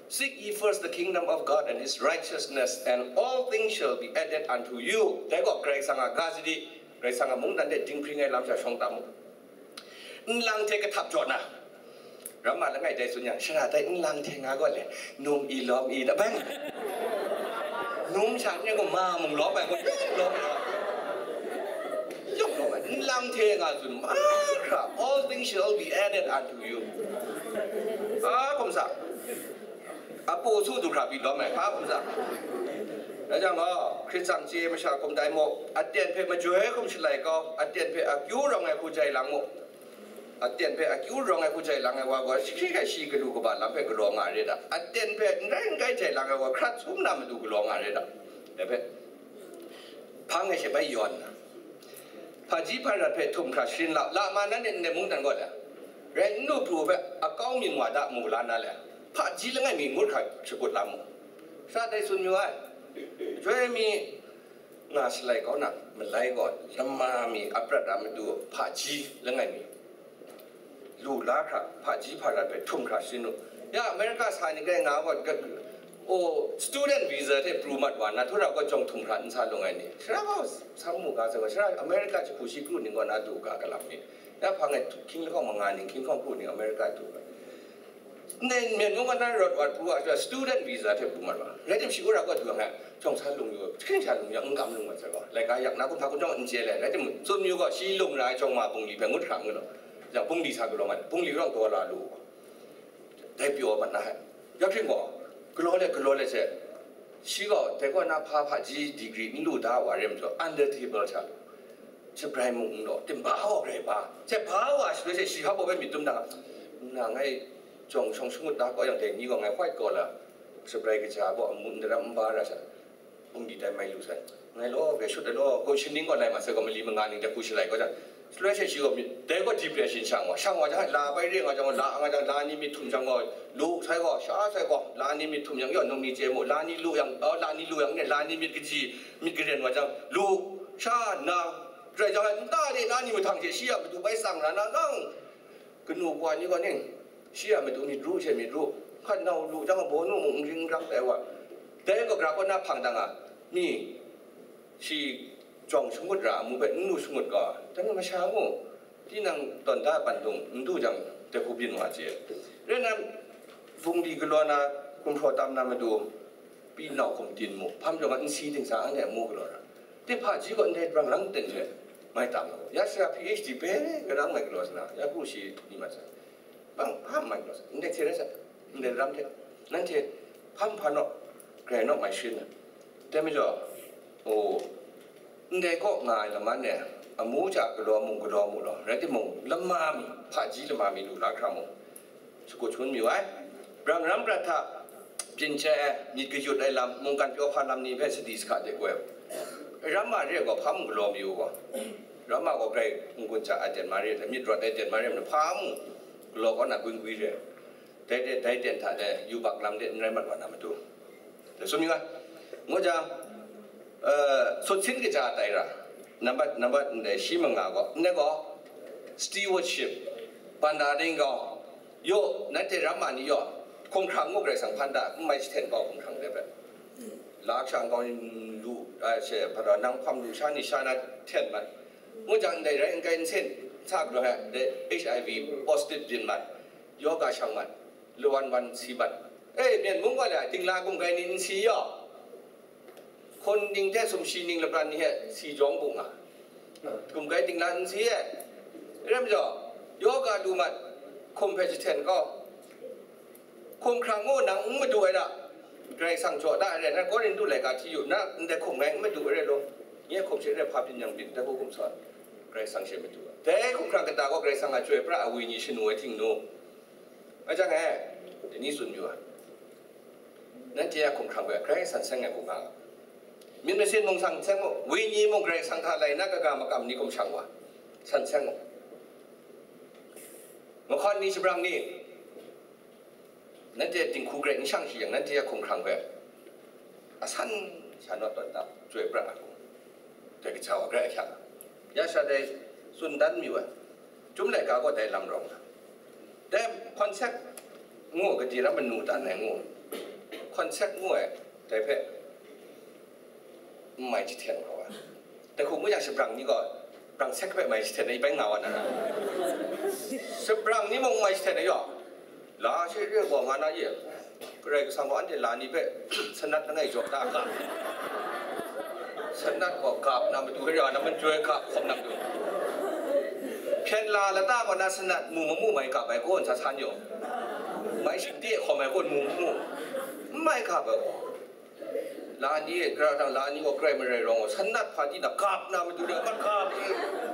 "Seek ye first the kingdom of God and his righteousness, and all things shall be added unto you." Dai gaw Karai Kasang a ga sadi, Karai Kasang a mungdan de dinghpring ai lam sha shawng tam u. Nlang hte kahtap jaw na, ramma langai dai tsun yang, shara dai nlang hte nga gaw le, num i lawm i da bai. Num sha ni gaw ma mung lawm ai gaw, yawng lawm ai. Yawng lawm ai. Nlang hte nga tsun, mahkra, "All things shall be added unto you." A, hkum sa. Apu su du hkra pyi lawm ai, hpa hkum sa. Dai jang gaw, Hkristu chye masha hkum tai mu, aten hpe majoi hkum shalai kau, aten hpe akyu rawng ai hku jai lang mu. Aten hpe akyu rawng ai hku jai lang ai wa gaw, shi hkrai shi galu kaba lam hpe galaw nga re da. Aten hpe n rai n gai jai lang ai wa, hkrat sum na matu galaw nga re da. Dai hpe, hpang e she bai yawn na. Hpaji hparat hpe htum hkra sharin lau. La ma nanhte ndai mungdan gaw le, rai n lu pru hpe akau myin wa da mu la na le, hpaji langai mi ngut hkra shagut la mu. Sha dai tsun yu ai. Joi mi nga shalai kau na malai gaw, lama mi a prat a matu hpaji langai mi lu la hkra, hpaji hparat hpe htum hkra sharin u. Ya, America sa ni grai nga gaw, ga-, o, student visa hte pru mat wa, na htura gaw jawng htum hkra n sa lung ai ni, shara gaw sang mu ga sai gaw, shara America jahku shi kru ning gaw na du ga galam ni, ya hpang e hkying lahkawng manga ning, hkying lahkawng kru ning America du ga. Ndai myen mung gaw na rawt wa pru wa, student visa hte pru mat wa. Rai tim, shi wora gaw du ai, jawng sa lung yu, hkying sha lung yang, n kam lung mat sai gaw, laika yak na kum hpa kun jawng n chye le, rai tim, tsun yu gaw, shi lung ra ai jawng ma bungli hpe ngut hkra ngut law, yang bungli sa galaw mat, bungli rawng taw la lu. Dai pyaw mat na hai. Ya hpring gaw, galaw let, galaw let she, shi gaw, dai gaw na hpa hpaji degree n lu da wa re majaw, under table sha lu. Shabrai mung n law, tim ba gaw grai ba. She ba wa shaloi she, shi hpa baw bai myit dum na, na ngai jawng shawng shangut da gaw yang, dai ni gaw ngai white collar, shabrai kaja gaw amu n daram n ba ra sha. Bungli tai mai lu sai. Ngai law, grai shut ai law, gaw shi ning gaw lai ma sai gaw, mali manga ning de hku shalai gaw jang. Shaloi she shi gaw myit, dai gaw depression shang wa. Shang wa jang, la bai re nga jang, la nga jang, la ni myit htum jang gaw, lu sai gaw, sha sai gaw, la ni myit htum jang, yaw nung ni chye mu, la ni lu yang, oh, la ni lu yang ne, la ni myit kaji, myit karen wa jang, lu, sha, na, rai jang, nta de na ni mahtang hte shi a matu bai tsang ra na, nang, kanu kawa ni gaw ning, shi a matu myit ru she myit ru, hkan nau lu jang gaw, baw nu mung n ring n rang tai wa. Dai gaw gra kaw na hpang dang a, mi, shi jawng shangut ra, amu hpe n lu shangut gaw, dai masha mu, tinang tawn da pandung n du jang, dai hku byin wa chye. Rai nna, bungli galaw na, gumhpraw tam na matu, pyi nau hkum tin mu, hpam jawng a nsi dingsa anhte amu galaw ra. Ti hpaji gaw ndai brang lang ten hte mai tam law, ya sara P H D bai karang mai galaw sa na, ya kru shi ni mat sa, bang hpa mai galaw sa, ndai hte rai sa, ndai ram hte, nanhte hpam hpa naw, grai naw mai sharin na. Dai majaw, o, ndai kaw nga ai laman e, amu ja galaw mung galaw mu law, rai timung, lama mi, hpaji lama mi lu la hkra mu. Shakut shangun mayu ai. Brang ram prat hta byin chye ai, myit kayut ai lam, mungkan pyaw hpa lam ni hpe sadi sahka de koi. Ram ma re gaw, hpa mung galaw mayu gaw, ram ma gaw grai n-gun ja ai ten ma re, myit rawt ai ten ma re, hpa mung galaw kaw na gun gwi re. Dai de, dai ten hta de, yubak lam de n rai mat wa na matu. Dai sum yu ai. Ngu jang, eh, sut sin kaja tai ra, nambat, nambat ndai shi manga gaw, ndai gaw, stewardship, banda ding gaw, yaw, nanhte ram ma ni yaw, hkumhkrang ngu Karai Kasang hpan da, n mai jahten bau hkumhkrang de bai. La sha nkau ni lu, a, she, hpa da, nang hpam lu sha ni sha na hten mat. Ngu jang ndai rai n kai n sen, sa galaw ai, dai H I V positive byin mat, yoga shang mat, lawan wan si mat. E, Myen mung gaw le, dingla gumgai ni n si yaw. Hkun ning hte sumshi ning lapran ni hte si jawng bung nga. Gumgai dingla n si e. Rai majaw, yoga lu mat, hkum hpe jahten kau. Hkumhkrang gaw nang n madu ai da. Karai Kasang jaw da ai rai, na Korintu laika hti yu, na ndai hkum ngai n madu ai rai law. Nye hkum she rai hpa byin yang byin, dai hku hkum sawn. Karai Kasang she madu ai. Dai hkumhkrang kata gaw Karai Kasang a chyoi pra ai wenyi shanu ai htingnu. Rai jang e, dai ni tsun yu ai. Nanhte a hkumhkrang gaw Karai Kasang seng ai hku nga ga. Myit masin mung sang seng mu, wenyi mung Karai Kasang hta lai na kaga makam ni hkum shang wa, san seng mu. Mahkawn ni, shabrang ni, nanhte dinghku garai n shang shi yang, nanhte a hkumhkrang hpe asan sha naw tawn da, chyoi pra ai hku, dai kaja wa garai ahkyak. Ya sha dai tsun dan mi wa, Chyum laika gaw dai lam rawng nga. Dai concept ngu, gade ram manu dan ai ngu, concept ngu ai, dai hpe n mai jahten hkau ai. Dai hku ngu yang, shabrang ni gaw brang sek hpe mai jahten ai, bai nga wa na. Shabrang ni mung mai jahten ai yaw, la she re gaw nga na ye. Karai Kasang gaw anhte la ni hpe sanat langai jaw ta ga. Sanat gaw gap na matu hkra na, man joi gap hkawm na matu. Hpyen la lata gaw na sanat mu mamu mai gap ai gaw nsa san yaw. Mai shingte hkawm ai gaw mu mamu. N mai gap ai gaw. La ni e, kra dang la ni gaw grai marai rawng gaw, sanat hpa di na gap na matu de, ma gap e.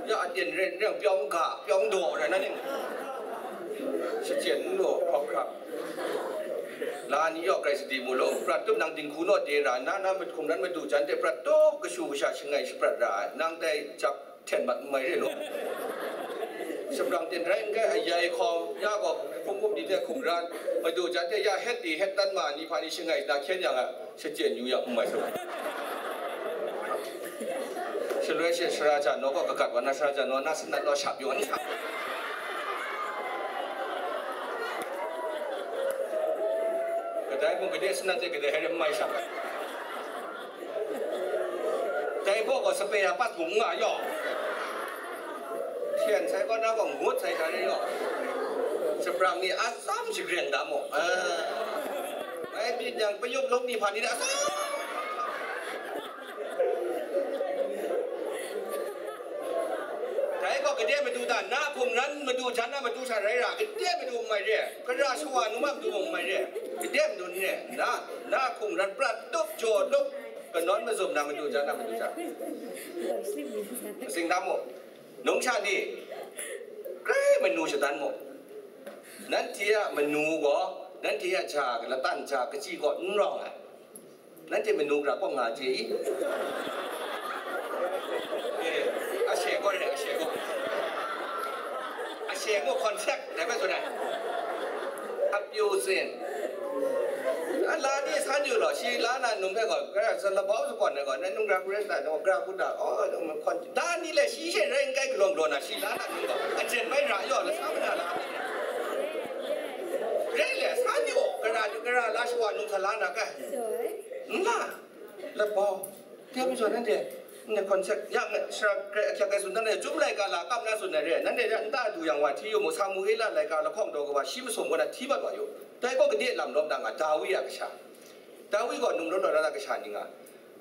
Ya aten ren reng pyawng ga, pyawng daw rai na ning. Shachyen n law, hkawk hkrak. La ni yaw grai sadi mu law, prat tup nang dinghku naw de ra, na na mahkum nan madu jan de prat tup kashu kasha shangai shaprat ra ai, nang dai jap hten mat n mai re law. Shabrang ten rai n kai, ayai hkawm, ya gaw hpung hkum di de hkum ran, madu jan de ya het di het tan ma ni hpa ni shangai na hkyen yang a, shachyen yu yang n mai sa. Shaloi she sara ja naw gaw kagat wa na, sara ja naw na sanat naw shap yaw n shap. Kadai mung gade sanat de gade hkrai n mai shap ai. Dai baw gaw sape ya pat mung nga yaw. Hpyen sai gaw na gaw ngut sai sha re yaw. Shabrang ni atsam shagreng da mu. Ah. Bai byin yang payuk lung ni hpa ni da atsam. Dai gaw gade madu da, na hkum ran madu jan na madu sha rai ra, gade madu n mai re, kara shawa nu ma madu mung n mai re, gade madu n re, na, na hkum ran prat tup jaw lup, kanawn mazum na madu jan na madu sha. Sing da mu, nungsha ni, grai manu shadan mu. Nanhte a manu gaw, nanhte a ja, latan ja, kaji gaw n rawng ai. Nanhte manu gara kaw nga chye i? Eh, ashe gaw re, ashe gaw. Ashe gaw concept, dai bai tsun ai. Apyu tsin. A la ni san yu law, shi la na num hpe gaw, gara sa labau sa gawn ai gaw, na nung gara karen tai, na gara kut da, oh, kon, da ni le shi she rai n kai galaw galaw na, shi la na num gaw, a jen bai ra yaw, la sa ma na la ni. Rai le, san yu, gara, gara la shawa num sa la na kai. N la. Labau, dai majaw nanhte, ndai concept, ya, sara grai ahkyak ai tsun dan e, Chyum laika la kap na tsun ai re, nanhte hta nta du yang wa hti yu mu, Samuela laika lahkawng daw kawa shi masum kaw na hti mat wa yu. Dai gaw gade lam lawm da nga, Dawi a kasha. Dawi gaw num rawt rawt na kasha ni nga?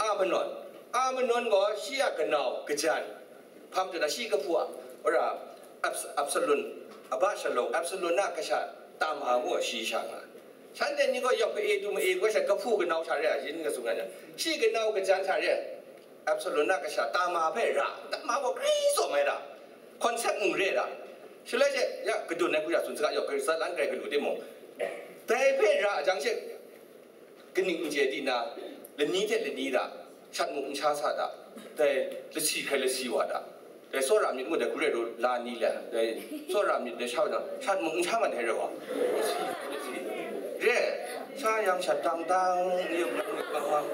Amanon. Amanon gaw shi a kanau kajan. Hpa majaw na shi kahpu a, ora, Abs-, Absalom, Abashalom, Absalom a kasha Tama gaw shi sha nga. Shanhte ni gaw yawng ka-e du ma-e gaw sha kahpu kanau sha re a, yin ka tsun nga jang, shi kanau kajan sha re, Absalom a kasha Tama hpe ra, Tama gaw grai tsawm ai ra, concept mung re ra. Shaloi she, ya, kadun ai hku ya tsun saga, yawng ka-, zatlan grai galu timung, dai hpe ra jang she, kaning n chye di na, lani hte lani da, shat mung n sha sa da, dai lasi hkrai lasi wa da, dai tsawra myit ngu dai hku rai ru la ni le, dai tsawra myit dai sha wa jang, shat mung n sha ma dai rai wa. Lasi, lasi. Re, sha yang shat dang dang, ni yawng bang bang.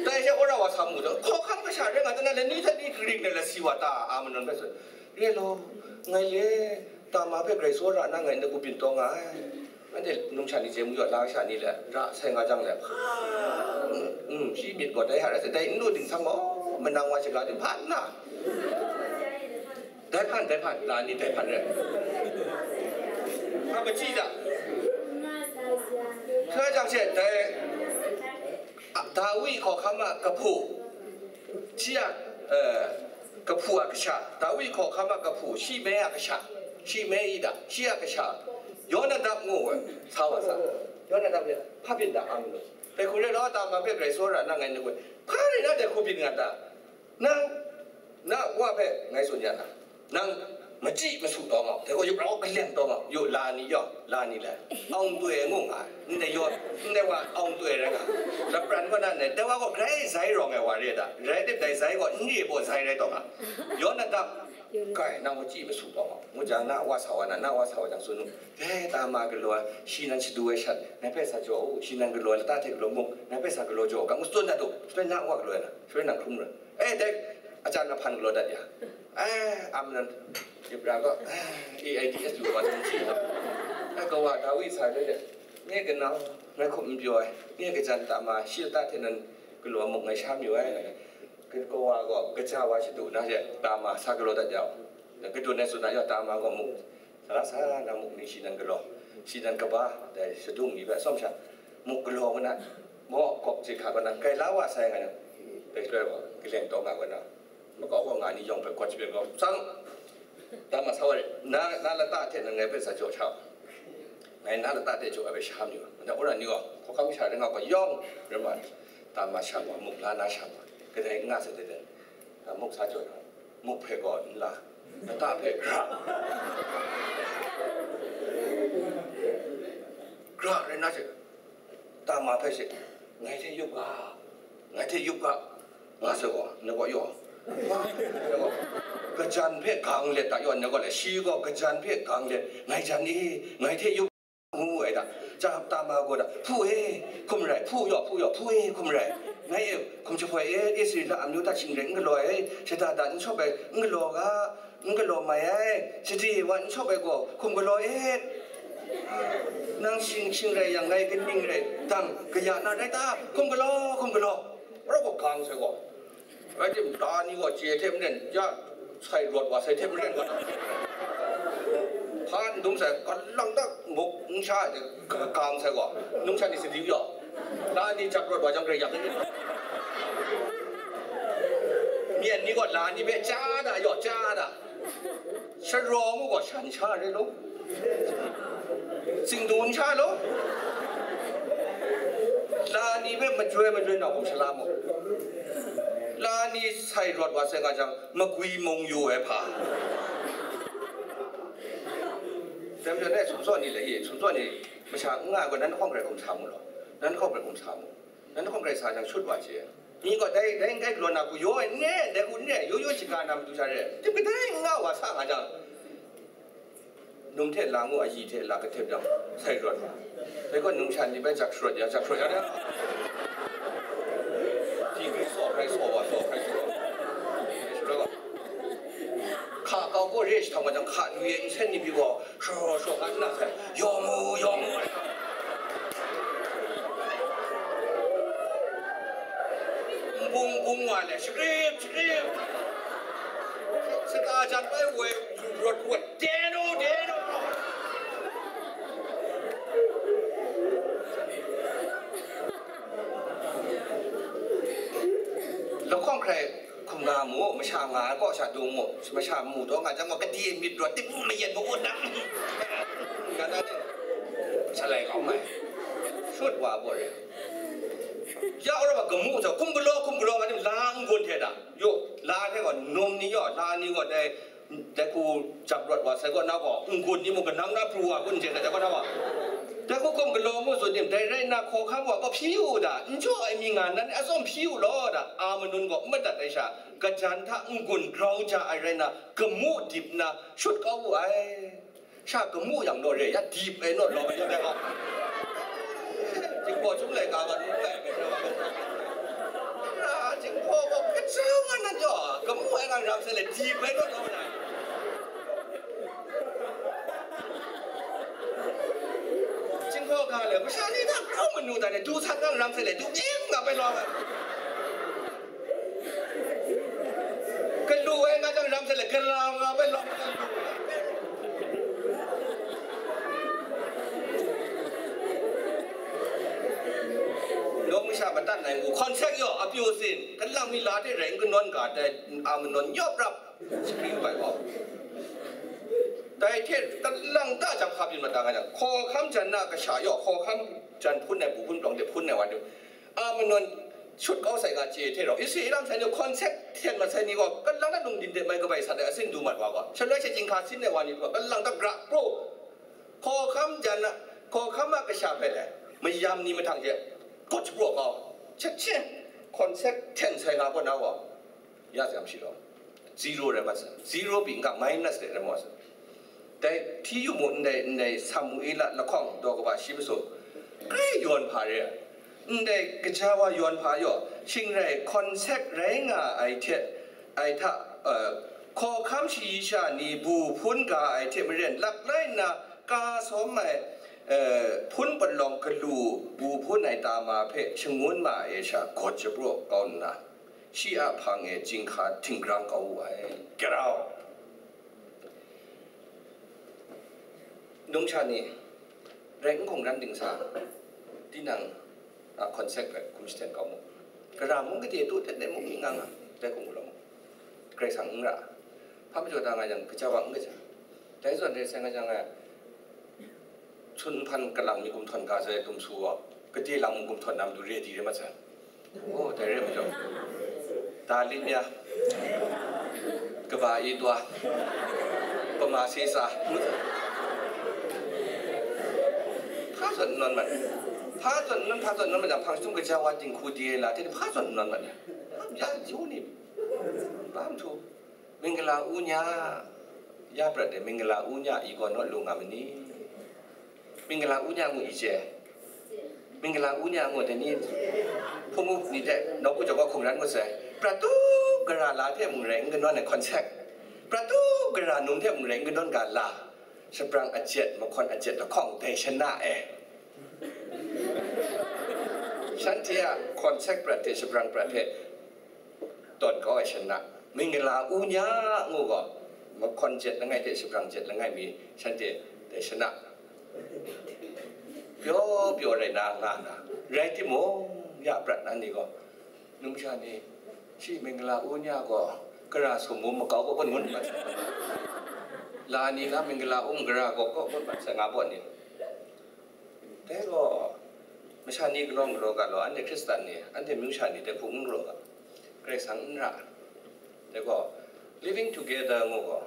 Dai she wora wa sa mu jang, hkawhkam kasha rai nga ta na, lani hte lani karing dai lasi wa ta, Amanon hpe tsun. Re law, ngai le, Tama hpe grai tsawra na ngai n da ku byin taw nga ai. Anhte numsha ni chye mu yaw, la kasha ni le, ra sai nga jang le, hpa, mm, shi myit gaw dai hta rai sai, dai n lu ding sang gaw, manang wa shaga ding hpa nna, dai hpan, dai hpan, la ni dai hpan rai. Hpa machyi da. Hkra jang she, dai, a, Dawi hkawhkam a kahpu, shi a, eh, kahpu a kasha, Dawi hkawhkam a kahpu, Shimei a kasha, Shimei da, shi a kasha, Yonadab ngu ai, sa wa sa, Yonadab le, hpa byin da ang nu. Dai hku rai law, Tama hpe grai tsawra na ngai n da ku, hpa rai na dai hku byin nga ta? Nang, na wa hpe ngai tsun ya na, nang machyi masu taw nga, dai gaw yu rau kalem taw nga, yu la ni yawng, la ni le, Awng Toi ngu nga, ndai yaw, ndai wa Awng Toi rai nga, lapran kaw na ndai, dai wa gaw grai zai rawng ai wa re da, rai tip dai zai gaw n re baw zai rai taw nga, Yonadab, kai, nang machyi masu taw nga, ngu jang na wa sa wa na, na wa sa wa jang tsun nu, dai Tama galaw ai, shi nan shadu ai shat, ngai hpe sa jaw u, shi nan galaw ai lata hte galaw mung, ngai hpe sa galaw jaw u, ga ngu tsun dat u, shaloi na wa galaw ai na, shaloi nang hkrum rai. Eh, dai, ajan ahpan galaw dat ya. Eh, Amnon. Yip ra gaw, A I D S lu wa sung shi, a kawa Dawi sa le, nye kanau, ngai hkum n pyaw ai, nye kajan tama shi lata hte nan galaw muk ngai sha mayu ai, ngai, kawa gaw kaja wa shadu na she, tama sa galaw dat jau, kadun ai tsun na jau, tama gaw muk, sa la sa na muk ni shi nan galaw, shi nan kaba, dai shadung ni hpe atsawm sha, muk galaw kau na, maw kawk chye hka kau na, kai la wa sai ngai na, dai shaloi gaw, kaleng taw nga kau na, makau kaw nga ni yawng hpe gaw chye gaw, sang, Tama sa wa re, na, na lata hte nang ngai hpe sa jaw sha wa. Ngai na lata hte jaw ai hpe sha mi wa. Nang wora ni gaw, hkawhkam sha rai nga gaw yawng, rai ma, tama sha wa, muk la na sha wa. Kadai n nga sai de de. Na muk sa jaw na. Muk hpe gaw n la. Lata hpe gra. Gra rai na she. Tama hpe she, ngai hte yup ga, ngai hte yup ga, nga sai gaw, ngai gaw yaw. Kajan hpe gang let ta yaw, ngai gaw le, shi gaw kajan hpe gang let, ngai jan e, ngai hte yup ngu ai da. Jahap tama gaw da, hpu e, hkum rai, hpu yaw, hpu yaw, hpu e, hkum rai. Ngai e, hkum jahpoi e, Israela amyu hta shing rai n galaw ai, shada da n shawp ai, n galaw ga, n galaw mai ai, sadi wa n shawp ai gaw, hkum galaw e. Nang shing, shing rai yang ngai kaning rai, dang kaya na rai ta? Hkum galaw, hkum galaw. Rau gaw gang sai gaw. Rai tim, da ni gaw chye hte maren, ya sai rawt wa sai hte maren gaw. Hpa n dum sai, kalang tak muk n sha ai hte gang sai gaw. Nungshan ni sadi yaw. Da ni jak rawt wa jang grai yak ni. Myen ni gaw la ni hpe chya da yaw, chya da. Sharaw mu gaw shan sha re law, tsingdu n sha law, la ni hpe majoi majoi na hkum shala mu. La ni sai rawt wa sai nga jang, magwi mung yu ai hpa. Dai majaw, dai sumsawt ni le, ye, sumsawt ni masha n nga ai gaw, nan hkawng hkrai hkum sa mu law, nan hkawng hkrai hkum sa mu. Nan hkawng hkrai sa jang, shut wa chye. Mi gaw dai, dai n gai galaw na hku yaw ai n re, dai hku n re, yaw yaw shaga na matu sha re, tip kadai n nga wa sa nga jang, num hte la ngu ayi hte la kahtep jang, sai rawt wa. Dai gaw nungshan ni bai jak sharawt ya, jak sharawt ya, dai. Digri saw hkrai saw wa, saw hkrai saw wa. Hka kau gaw re shahtawng wa jang, hka lu ye nsen ni pyi gaw, Shaw, shaw, nga nna sai, yawng u, yawng u. Nbung bung wa le, shakrip, shakrip. Saka jan bai woi, rawt woi, den u, den u. Lahkawng hkrai hkum nga mu, masha nga ai kaw sha dung mu, masha mu taw nga jang gaw, kade myit rawt, tingbu mayen mu, u dang. Nga na ting, shalai kau mai. Shut wa baw re. Ya, ora ba gamu sa, hkum galaw, hkum galaw, nga tim, la n-gun hte da. Yo, la hte gaw, num ni yaw, la ni gaw, dai, Dai hku jak rawt wa sai kaw na gaw, n-gun ni mung kanang na pru wa kun hte dai kaw na gaw, dai hku hkum galaw mu tsun tim, dai rai nna, hkawhkam wa gaw hpyi u da, n jaw ai mi nga nan atsawm hpyi u law da, Amanun gaw n madat ai sha, kajan hta n-gun grau ja ai rai nna, gamu dip nna, shut kau wu ai. Sha gamu yang naw re, ya dip ai naw law, ya dai gaw. Jinghpaw chyum laika gaw, n rai ai, Jinghpaw gaw hkacang nga nan jaw, gamu ai nga ram sai le, dip ai naw law na. Jinghpaw ga le, masha ni hta grau manu dan e, du san nga ram sai le, du eng nga bai law ai. Galu ai nga jang ram sai le, galam nga bai law. Lawng masha madat nai ngu, concept yaw, apyu sin, kalang mi la hte rai n kanawn ga, dai a manawn nyawp rap, shakri bai gaw. Dai hte kalang da jang hka byin mada nga jang, hkawhkam jan na kasha yaw, hkawhkam jan hpun ai, bu hpun palawng de hpun ai wa de, a manawn shut kau sai nga chye hte rau, isi iram sai ni, concept hten mat sai ni gaw, kalang na lung din de mai kabai sat ai asin du mat wa gaw, shaloi she chyinghka sin ai wa ni hpe kalang da gra pro. Hkawhkam jan na, hkawhkam a kasha hpe le, mayam ni mahtang hte, kawt shapraw kau, chet she, concept hten sai nga kaw na gaw, ya zam shi law, zero rai mat sai, zero pyi n ga, minus de rai mat sai. Dai hti yu mu, ndai, ndai Samuela lahkawng daw kaba shi masum, grai yawn hpa re ai. Ndai kaja wa yawn hpa yaw, shing rai concept rai nga ai hte, ai hta, uh, Hkawhkam shayi sha ni bu hpun ga ai hte maren, lak lai nna ka sawm ai, eh, hpun palawng galu bu hpun ai tama hpe shangun ma ai sha gawt shapraw kau nna, shi a hpang e chyinghka htinggrang kau wu ai. Get out! Nungsha ni, rai n hkungran dingsa, tinang a concept hpe hkum shaten kau mu. Gara mung gade tu htet ai mung mi nga nga, dai hkum galaw mu. Karai Kasang n ra, hpa majaw da nga yang, kaja wa n kaja. Dai zawn dai sai nga jang, sun nhpan kalang mi gumhtawn ga sai dum su gaw, gade lang mung gumhtawn na matu ready rai mat sai. Oh, dai re ai majaw, Dalit ya, kaba e twa, pama se sa, hpa zawn n nawn mat, hpa zawn n nawn, hpa zawn n nawn mat yang, hpang jahtum kaja wa dinghku de la, hte hpa zawn n nawn mat ya, ya, yu ni, bam htu. Mingala u nya, ya prat de, Mingala u nya i gaw naw lu nga ma ni? Mingala u nya ngu i je? Mingala u nya ngu dai ni? Hpung u ni de, nawku jaw gaw hkungran ngut sai. Prat tu gara la hte mung rai n kanawn ai concept. Prat tu gara num hte mung rai n kanawn ga la. Shabrang ajet, mahkawn ajet lahkawng dai shana e. Shanhte a concept prat hte shabrang prat hte tawn kau ai shana, Mingala u nya ngu gaw, mahkawn jet langai hte shabrang jet langai mi shanhte dai shana pyaw pyaw rai na nga na, rai timung, ya prat na ni gaw, numsha ni, shi Mingala u nya gaw, gara sum mu makau kaw kun ngun mat, la ni la Mingala u gara gaw kaw kun mat sai nga pawt ni. Dai gaw, masha ni galaw galaw ga law, anhte Hkristan ni, anhte myu sha ni dai hpung n galaw ga, Karai Kasang n ra. Dai gaw, living together ngu gaw,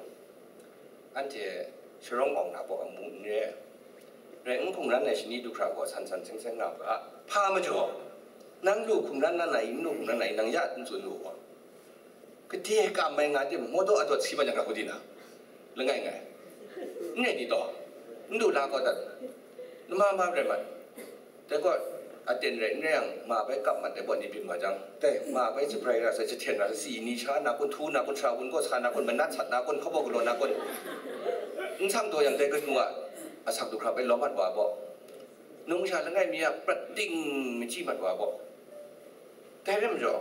anhte sharawng awng na baw amu n re. Rai n hkungran ai shani du hkra gaw, san san seng seng nga ga, hpa majaw, nang lu hkungran na na i, n lu hkungran na i, nang ya n tsun lu gaw, gade kam ai nga tim, mawdaw adawt si ma yang ga hku di na, langai ngai, n rai ni taw, n du la kaw dat, nma ma rai mat. Dai gaw, aten rai n rai yang, ma bai kap mat ai baw ni byin wa jang, dai, ma bai jabrai ra sai, jahten ra sai, si ni sha na kun, htu na kun, sara kun, gaw sa na kun, manat sat na kun, hkabaw galaw na kun, n sang taw yang, dai kanu a asak du hkra bai lawm mat wa baw, nungsha langai mi a prat ting machyi mat wa baw, dai rai majaw,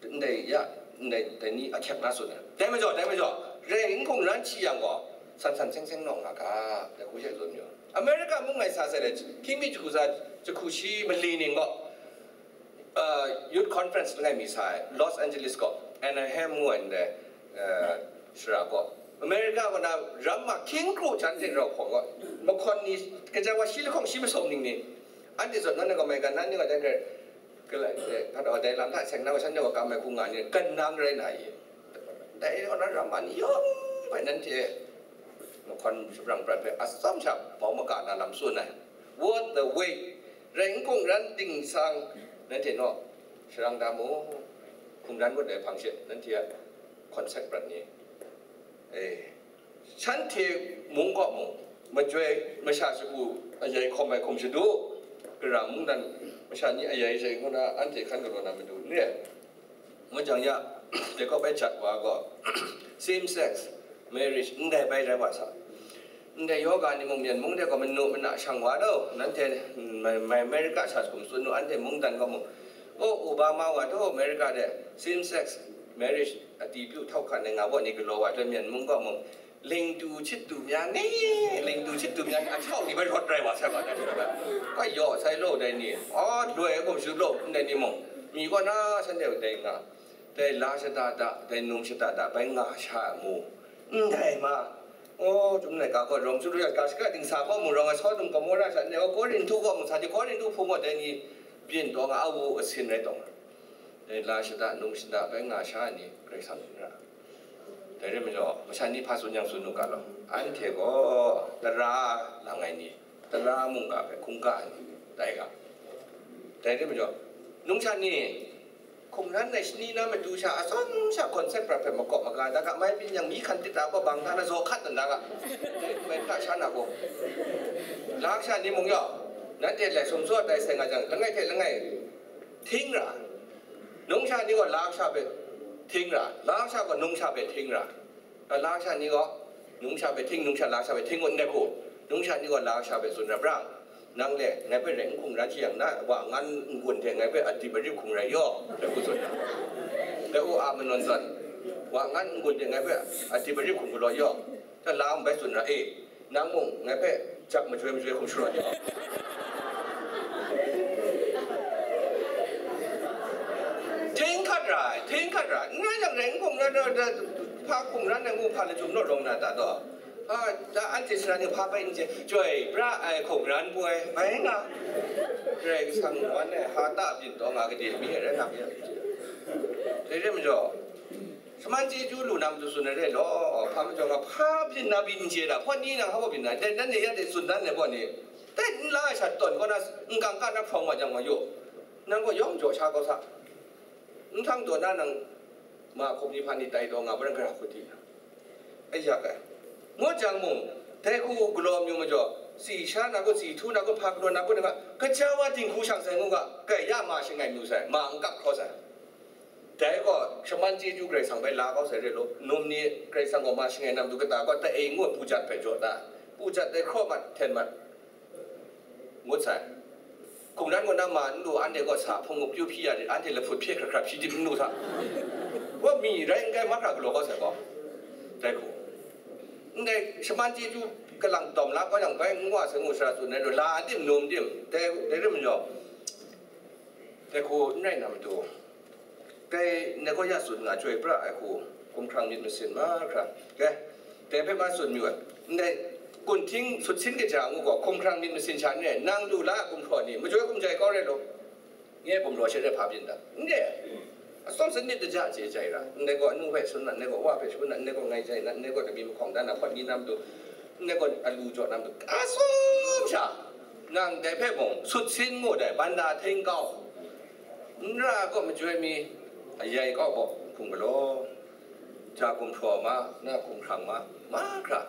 ndai ya, ndai, dai ni ahkyak na tsun ai. Dai majaw, dai majaw, rai n hkungran hti yang gaw, san san seng seng nawng nga ga, dai hku she tsun majaw. America mung ngai sa sai le, hkying mi jahku sa, jahku shi mali ning gaw, uh, Youth Conference langai mi sa ai, Los Angeles gaw, Anaheim ngu ai ndai, uh, shara gaw, America kaw na ram ma hkying kru htan hte rau hpawng gaw, mahkawn ni, kaja wa shi lahkawng shi masawm ning ni, anhte zawn nan ai gaw, maigan nan ni gaw, dai hkra, Galai hte, hpa taw dai lam hta seng na, shanhte wa kam ai hku nga ni, kan nang rai na i? Dai gaw na ram ma ni yawng hpe nanhte mahkawn shabrang prat hpe atsam sha bau maga na lam tsun ai. Worth the wait. Rai n hkungran dingsang, nanhte naw, sharang da mu. Hkungran ngut ai hpang she, nanhte a concept prat ni, eh, shanhte mung kaw mung, majoi masha shagu ayai hkawm ai hkum shadu, gara mungdan masha ni ayai shai ngu na, anhte hkan galaw na matu n re. Ngut jang ya, Jacob e jat wa gaw, same sex marriage ndai bai rai wa sa. Ndai yoga ni mung, Myen mung de gaw manu mana shang wa taw, nanhte, mm, America sha hkum tsun nu, anhte mungdan gaw mung, o, Obama wa taw, America de same sex marriage a ti pyu htau hkan ai nga baw ni galaw wa, Myen mung gaw mung, lingtu chitu mya ni, lingtu chitu mya ni, a htau ni bai rawt rai wa sai wa, dai ni bai. Koi yaw sai law, dai ni, a, loi ai hkum shu law, ndai ni mung, mi kaw na shanhte dai nga, dai la shada da, dai num shada da, bai nga sha ai mu, ndai ma. O, chyum laika gaw, rawng chyu lu ya, ga shaka dingsa gaw mung, rawng ai Sodom Gomora sha, ne, o, Korinhtu gaw mung, sa di Korinhtu hpung gaw, dai ni byin taw nga, a wu asin rai taw nga. Dai la shada, num shada, bai nga sha ai ni, Karai Kasang n ra. Dai rai majaw, masha ni hpa tsun yang tsun u ga law, anhte gaw tara lang ai ni, tara mungga hpe hkungga ai ni, dai ga. Dai rai majaw, nungsha ni, hkungran ai shani na matu sha, atsawm sha concept prat hpe makawp maga da ga, mai byin yang mi hkan tit da gaw, bang hta na zaw hkat dan da ga, dai hpe hta sha na gaw, la kasha ni mung yaw, nanhte lai sum tsaw tai sai nga jang, langai hte langai hting ra, nungsha ni gaw la kasha hpe hting ra, la kasha gaw nungsha hpe hting ra. Lasha ni gaw, nungsha hpe hting, nungsha lasha hpe hting ngut ndai hku, nungsha ni gaw lasha hpe tsun ra brang, nang le ngai hpe rai n hkungran shi yang, na wa ngan n-gun hte ngai hpe adip arip hkung rai yaw, dai hku tsun ra. Dai hku a manan zawn, wa ngan n-gun hte ngai hpe adip arip hkung galaw yaw, ta la n bai tsun ra e, nang mung ngai hpe jak majoi majoi hkum sharawt yaw. Hting hkat ra ai, hting hkat ra ai. N rai yang rai, n hkungran, hpa hkungran ai ngu hpa lachyum naw rawng na ta taw? Hpa, da anhte sara ni hpa bai n chye, chyoi pra ai hkungran poi, bai nga. Karai Kasang wan ai ha ta byin taw nga gade mi ai rai nga mi ai. Dai re majaw, shaman chyeju lu na matu tsun ai re law, hpa majaw nga hpa byin na byin n chye da, hpawt ni nang hpa byin na, dai nanhte ya de tsun dan ai hpawt ni, dai n la ai sha tawn kaw na, n kang ka na hprawng wa jang wa yaw, nang gaw yawng jaw sha kau sa. Nhtang taw na nang ma hkawm ni hpa ni tai taw nga, hpa rai gara hku di na. Ai ya kai. Ngut jang mung, dai hku galaw amyu majaw, tsi sha na kun, tsi htu na kun, hpa galaw na kun, nga, kaja wa dinghku shang sai ngu ga, kai ya ma shangai mayu sai, ma n kap hkraw sai. Dai gaw, shaman chyeju Karai Kasang bai la kau sai re law, num ni Karai Kasang gaw ma shangai na matu kata gaw, ta e ngu ai pujat hpe jaw ta, pujat dai hkraw mat, hten mat, ngut sai. Hkungran kaw na ma n lu, anhte gaw sa hpung pyu hpyi ya de, anhte lahput hpye hkra hkra hpyi dip n lu sa. Gaw mi rai n kai mahkra galaw kau sai gaw, dai hku. Ndai shaman chyeju kalang dawm la kau yang bai n wa sai ngu sara tsun ai lu, la tim num tim, dai, dai rim majaw, dai hku n rai na matu, dai ndai gaw ya tsun nga, chyoi pra ai hku, hkumhkrang myit masin mahkra, dai, dai hpe ma tsun mayu ai. Ndai, kunhting sutsin kaja ngu gaw, hkumhkrang myit masin sha n rai, nang lu la ai gumhpraw ni, majoi hkum jai kau rai law, nye gumhpraw she rai hpa byin da, n re ai. Atsawm sanit kaja chye jai ra, ndai gaw anu hpe shangun na, ndai gaw wa hpe shangun na, ndai gaw ngai jai na, ndai gaw dami mahkawng dan na, hpawt ni na matu, ndai gaw alu jaw na matu, atsawm sha, nang dai hpe mung, sutsin ngu dai, banda hting kau, n ra ai kaw majoi mi, ayai kau gaw hkum galaw, ja gumhpraw ma, na hkumhkrang ma, mahkra,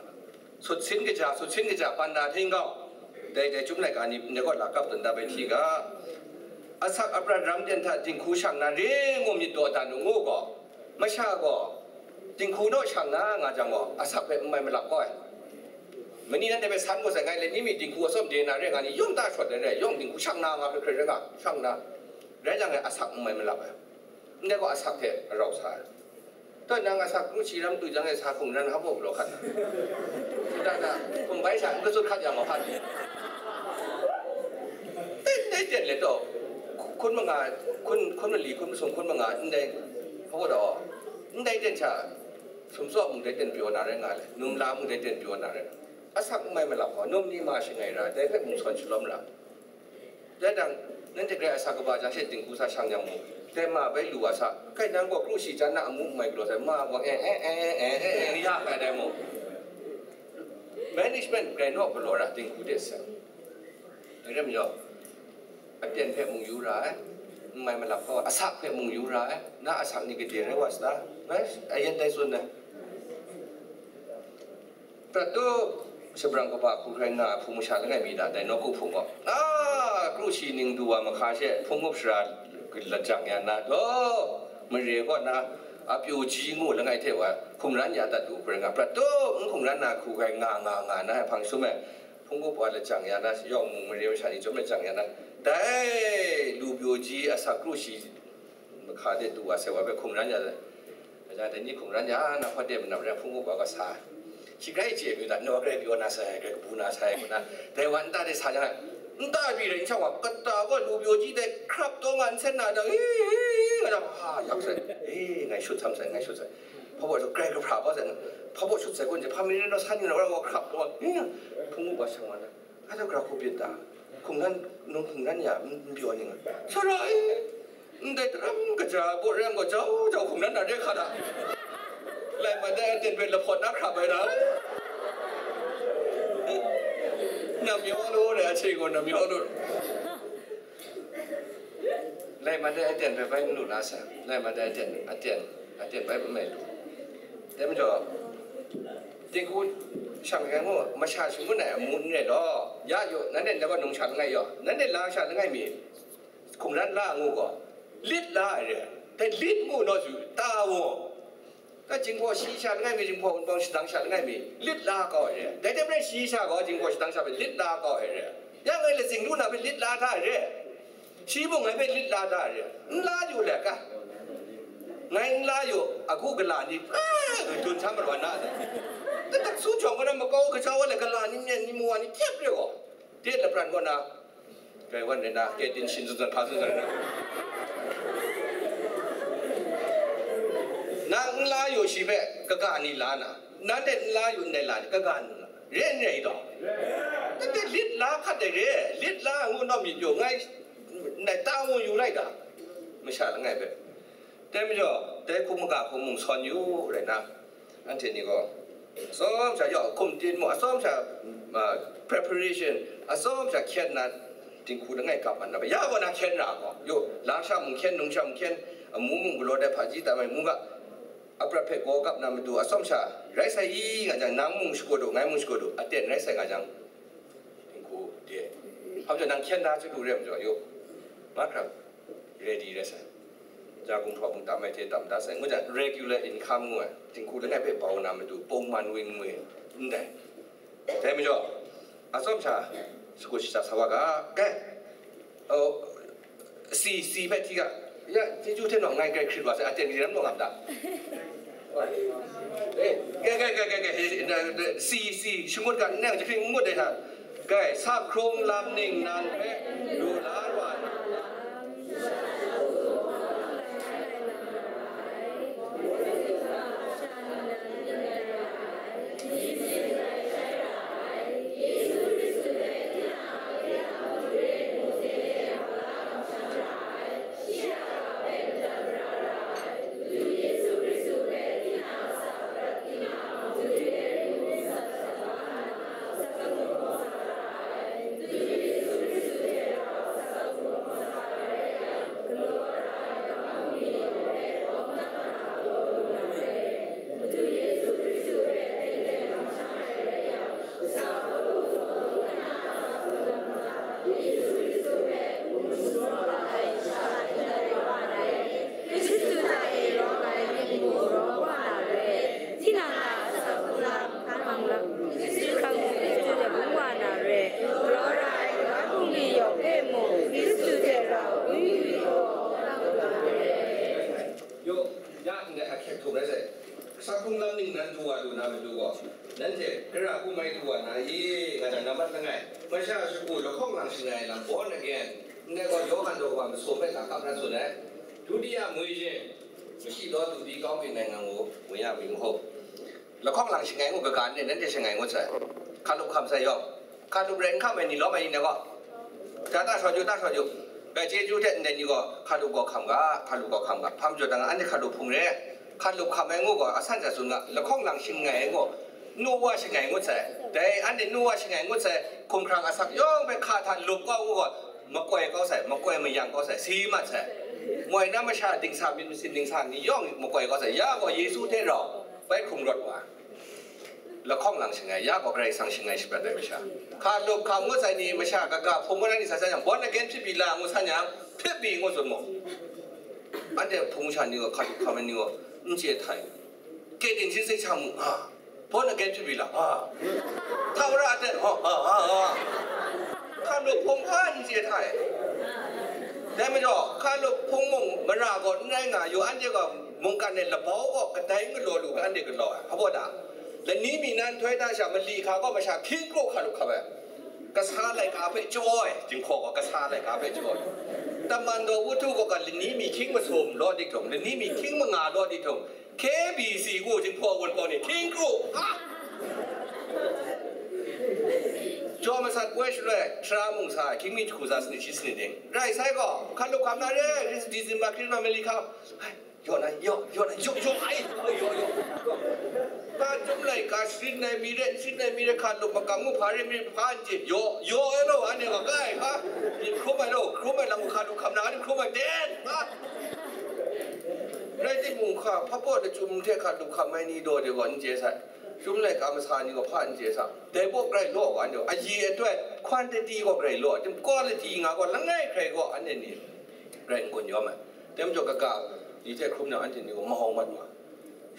sutsin kaja, sutsin kaja, banda hting kau, dai dai chyum laika ni ndai gaw lakap dun da bai hti ga. Asak aprat ram ten hta dinghku shang na re ngu myit daw dan u ngu gaw, masha gaw dinghku naw shang na nga jang gaw, asak hpe n mai malap kau ai. Mani nanhte hpe san gaw sai ngai le, ni mi dinghku atsawm de na re nga ni, yawng ta shawt ai re, yawng dinghku shang na nga hpe hkrai rai nga, shang na, rai jang e asak n mai malap ai. Ndai gaw asak hte arau sa ai. Taw, nang asak kru shi ram tu jang e sa hkungran hap u galaw hkat na. Shada na, hkum bai sha n katsut hkat ya ma hpa ni. Dai, dai ten le taw, hkun manga, hkun, hkun mali, hkun masum, hkun manga, ndai, hpa gaw taw, ndai ten sha, sumsawp mung dai ten pyaw na rai nga le, num la mung dai ten pyaw na rai. Asak n mai malap gaw, num ni ma shangai ra, dai hpe mung sawn shalawm ra. Dai dang, nanhte grai asak kaba jang she dinghku sa shang yang mung, dai ma bai lu wa sa, kai nang gaw kru shi jan na amu n mai galaw sai, ma gaw e, e, e, e, e, e, ya ai dai mung. Management grai naw galaw ra dinghku de sa. Dai rai majaw, aten hpe mung yu ra ai, n mai malap kau, asak hpe mung yu ra ai, na asak ni gade rai wa sa ta? Ngai ayen dai tsun ai. Prat tu, shabrang kaba hku hkrai nga ai hpung masha langai mi hta dai nawku hpung gaw, a, kru shi ning du wa mahka she hpung up shara lajang ya na, daw, mare kaw na, a pyaw ji ngu langai hte wa hkungran ya dat u hkrai nga, prat tu, n hkungran na hku hkrai nga nga nga na ai hpang sum e, hpung up wa lajang ya na, yawng mung mare masha ni chyawm lajang ya na, dai lu pyaw ji asak kru shi mahka de du wa sai wa hpe hkungran ya ai. Kaja dai ni hkungran ya na, hpa de manam rai hpung up wa ga sa. Shi grai chye mi ta, naw grai pyaw na sai, grai kabu na sai, ngu na, dai wa nta de sa jang ai. Nta pyi rai n shang wa, kata gaw lu pyaw ji dai hkrap taw nga nsen na dang, i, i, i, nga jang, ha, yak sai, e, ngai shut sam sai, ngai shut sai. Hpa baw shut, grai kahpra ba sai, hpa baw shut sai, kun je, hpa mi rai naw sa ni na, wa hkrap taw, i, hpung up wa shang wa na. Ada gara hku byin ta? Hkungran, nung hkungran ya, n, n pyaw ning a? Sara e, ndai daram kaja baw rai yang gaw, jau jau hkungran na re hka da. Lai mat dai aten hpe lahpawt na hkrap ai da. Namyaw lu re, a hte gaw namyaw lu. Lai mat dai aten hpe bai n lu na sa, lai mat dai aten, aten, aten bai n mai lu. Dai majaw, dinghku shang ai ngu, masha shangun ai amu n rai law, ya yaw, nanhte ndai gaw nungsha langai yaw, nanhte lasha langai mi, hkungran la ngu gaw, lit la ai re, dai lit ngu naw su, ta gaw, Na jinghpaw shi sha langai mi, jinghpaw wunpawng shadang sha langai mi, lit la kau ai re. Dai hte maren shi sha gaw jinghpaw shadang sha hpe lit la kau ai re. Ya ngai lazing lu na hpe lit la hta ai re. Shi mung ngai hpe lit la hta ai re. N la yu le ka. Ngai n la yu, a gu gala ni, a, dun sa maru na. Atak su jawng kaw na makau kajau ai le gala ni myen ni mu wa ni kyep re gaw. Dai lapran kaw na, Rai wan rai na, kei din shin zun zan, hpa zun zan rai na. Nang n la yu shi hpe, kaga ni la na. Nanhte n la yu ndai la ni, kaga ni la. Re n rai taw? Nanhte lit la hkat dai re, lit la ngu naw myit yu, ngai, ndai ta ngu yu rai ga. Masha langai hpe. Dai majaw, dai hkum maga hkum mung sawn yu rai na. Anhte ni gaw, atsawm sha, yawng hkum tin mu, atsawm sha, ma, preparation, atsawm sha hkyen na, dinghku langai kap mat na ba, ya gaw na hkyen ra gaw, yo, la sha mung hkyen, nung sha mung hkyen, amu mung galaw dai hpaji tam ai mu ga, aprat hpe gaw kap na matu, atsawm sha, rai sai i nga jang, nang mung shakut u, ngai mung shakut u, aten rai sai nga jang, dinghku de. Hpa majaw nang hkyen da chyalu re majaw, yo, mahkra. Ready rai sai. Ja gumhpraw mung tam ai hte tam da sai. Ngu jang, regular income ngu ai, dinghku langai hpe bau na matu, pawng man wing ngu ai, ndai. Dai majaw, atsawm sha, shakut shata sa wa ga, kai, oh, si, si hpe hti ga, ya, chyeju hte nawng ngai grai hkrit wa sai, aten ni ram nawng nga ma ta? Eh, kai, kai, kai, kai, kai, eh, eh, eh, si, si, shangut ga, nang jahpring n ngut ai hta. Kai, sakhkrung lam ningnan hpe lu la wa na. Hkristu hta e rawng ai myit mu raw wa na re, tinang a asak hku lam hkang lam, Hkristu hkang hku Hkristu hte bung wa na re, galaw ra ai ga bungli yawng hpe mung Hkristu hte rau wi wi gaw, Yo, ya ndai ahkyep htum rai sai. Sakhkrung lam ningnan du wa lu na matu gaw, nanhte gara hku mai du wa na i, nga jang na mat langai. Masha shagu lahkawng lang shangai ai lam born again. Ndai gaw Yawhan daw wa masum hpe lam kap na tsun ai. Dutiya mui jin, mashi daw du di kau byin ai ngang u, mui ya myi mahaw. Lahkawng lang shangai ngu kaga n re, nanhte shangai ngut sai. Hkalup hkam sai yawng. Hkalup rai n hkam ai ni lawm ai ni na gaw? Ja ta shawt yu, ta shawt yu. Bai chyeju hte ndai ni gaw hkalup gaw hkam ga, hkalup gaw hkam ga. Hpa majaw dang anhte hkalup hpung re. Hkalup hkam ai ngu gaw, asan sha tsun ga, lahkawng lang shangai ai ngu. Nu wa shangai ngut sai. Dai anhte nu wa shangai ngut sai. Hkumhkrang asak yawng hpe hka hta lup kau ngu gaw, makoi kau sai, makoi mayang kau sai, si mat sai. Moi na masha dingsa, myit masin dingsa ni yawng makoi kau sai. Ya gaw Yesu hte rau bai hkrung rawt wa. Lahkawng lang shangai, ya gaw Karai Kasang shangai shaprat ai masha. Hkalup hkam ngut sai ni masha kaga hpung ngut ai ni sa sa yang, born again hpyi bi la ngu san yang, hpyi bi ngu tsun mu. Anhte hpung sha ni gaw, hkalup hkam ai ni gaw, n chye htai. Kei ting sin sai cha mu, ha. Born again hpyi bi la, ha. Hta wara a ten, ha, ha, ha, ha. Hkalup hpung hpa n chye htai. Dai majaw, hkalup hpung mung mara gaw n rai nga yu, anhte gaw mungkan e labau gaw kadai n galaw lu ga, anhte galaw ai. Hpa baw da? Lani mi na nhtoi hta sha mali hka gaw masha hkying kru hkalup hkam ai. Kasa laika hpe chyaw ai, jinghpaw gaw kasa laika hpe chyaw ai. Taman daw wutu gaw ga lani mi hkying masum law dik htung, lani mi hkying manga law dik htung, K B C ngu jinghpaw wunpawng ni hkying kru, ha! Jaw masat woi shaloi, tara mung sa ai, hkying mi jahku za sanit shi sanit ning. Rai sai gaw, hkalup hkam na re, December, Christmas, mali hka, hai, yaw na, yaw, yaw na, yaw, yaw, ai, yaw, yaw, yaw. Ka chyum lai, ka sharin ai mi re, sharin ai mi re, hkalup makam ngu hpa re, mi hpa n chye, yaw, yaw ai law, anhte gaw, kai, hpa, myit hkrum ai law, hkrum ai lam, hkalup hkam na, anhte hkrum ai ten, hpa. Rai timung, hka, hpa baw lachyum hte hkalup hkam ai ni daw de gaw, n chye sai. Chyum laika masa ni gaw hpa n chye sa. Dai baw grai law wa, anhte gaw ayi atoi, quantity gaw grai law, tim quality nga gaw, langai hkrai gaw, anhte ni rai n gun yawm ai. Dai majaw kaga ni hte hkrum na anhte ni gaw mahau mat wa.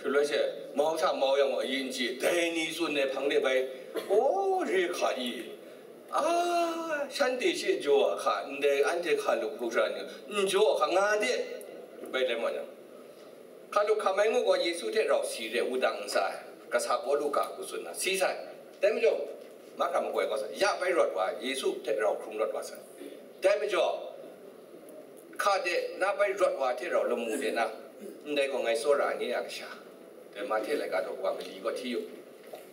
Shaloi she, mau hta mau yang gaw ayin chye, dai ni tsun ai hpang de bai, aw, re hka i, a, shanhte she jaw a hka, ndai anhte hka lup hkrum sara ni, n jaw a hka, nga de, bai lai ma yang. Hka lup hkam ai ngu gaw, Yesu hte rau si re, wudang ntsa ai, kasa Pawlu ga hku tsun na, si sai. Dai majaw, mahkra makoi gaw sai, ya bai rawt wa, Yesu hte rau hkrung rawt wa sai. Dai majaw, hka de na bai rawt wa hte rau lamu de na, ndai gaw ngai tsawra ai nye a kasha. Dai Mahte laika daw wa mali gaw hti yu.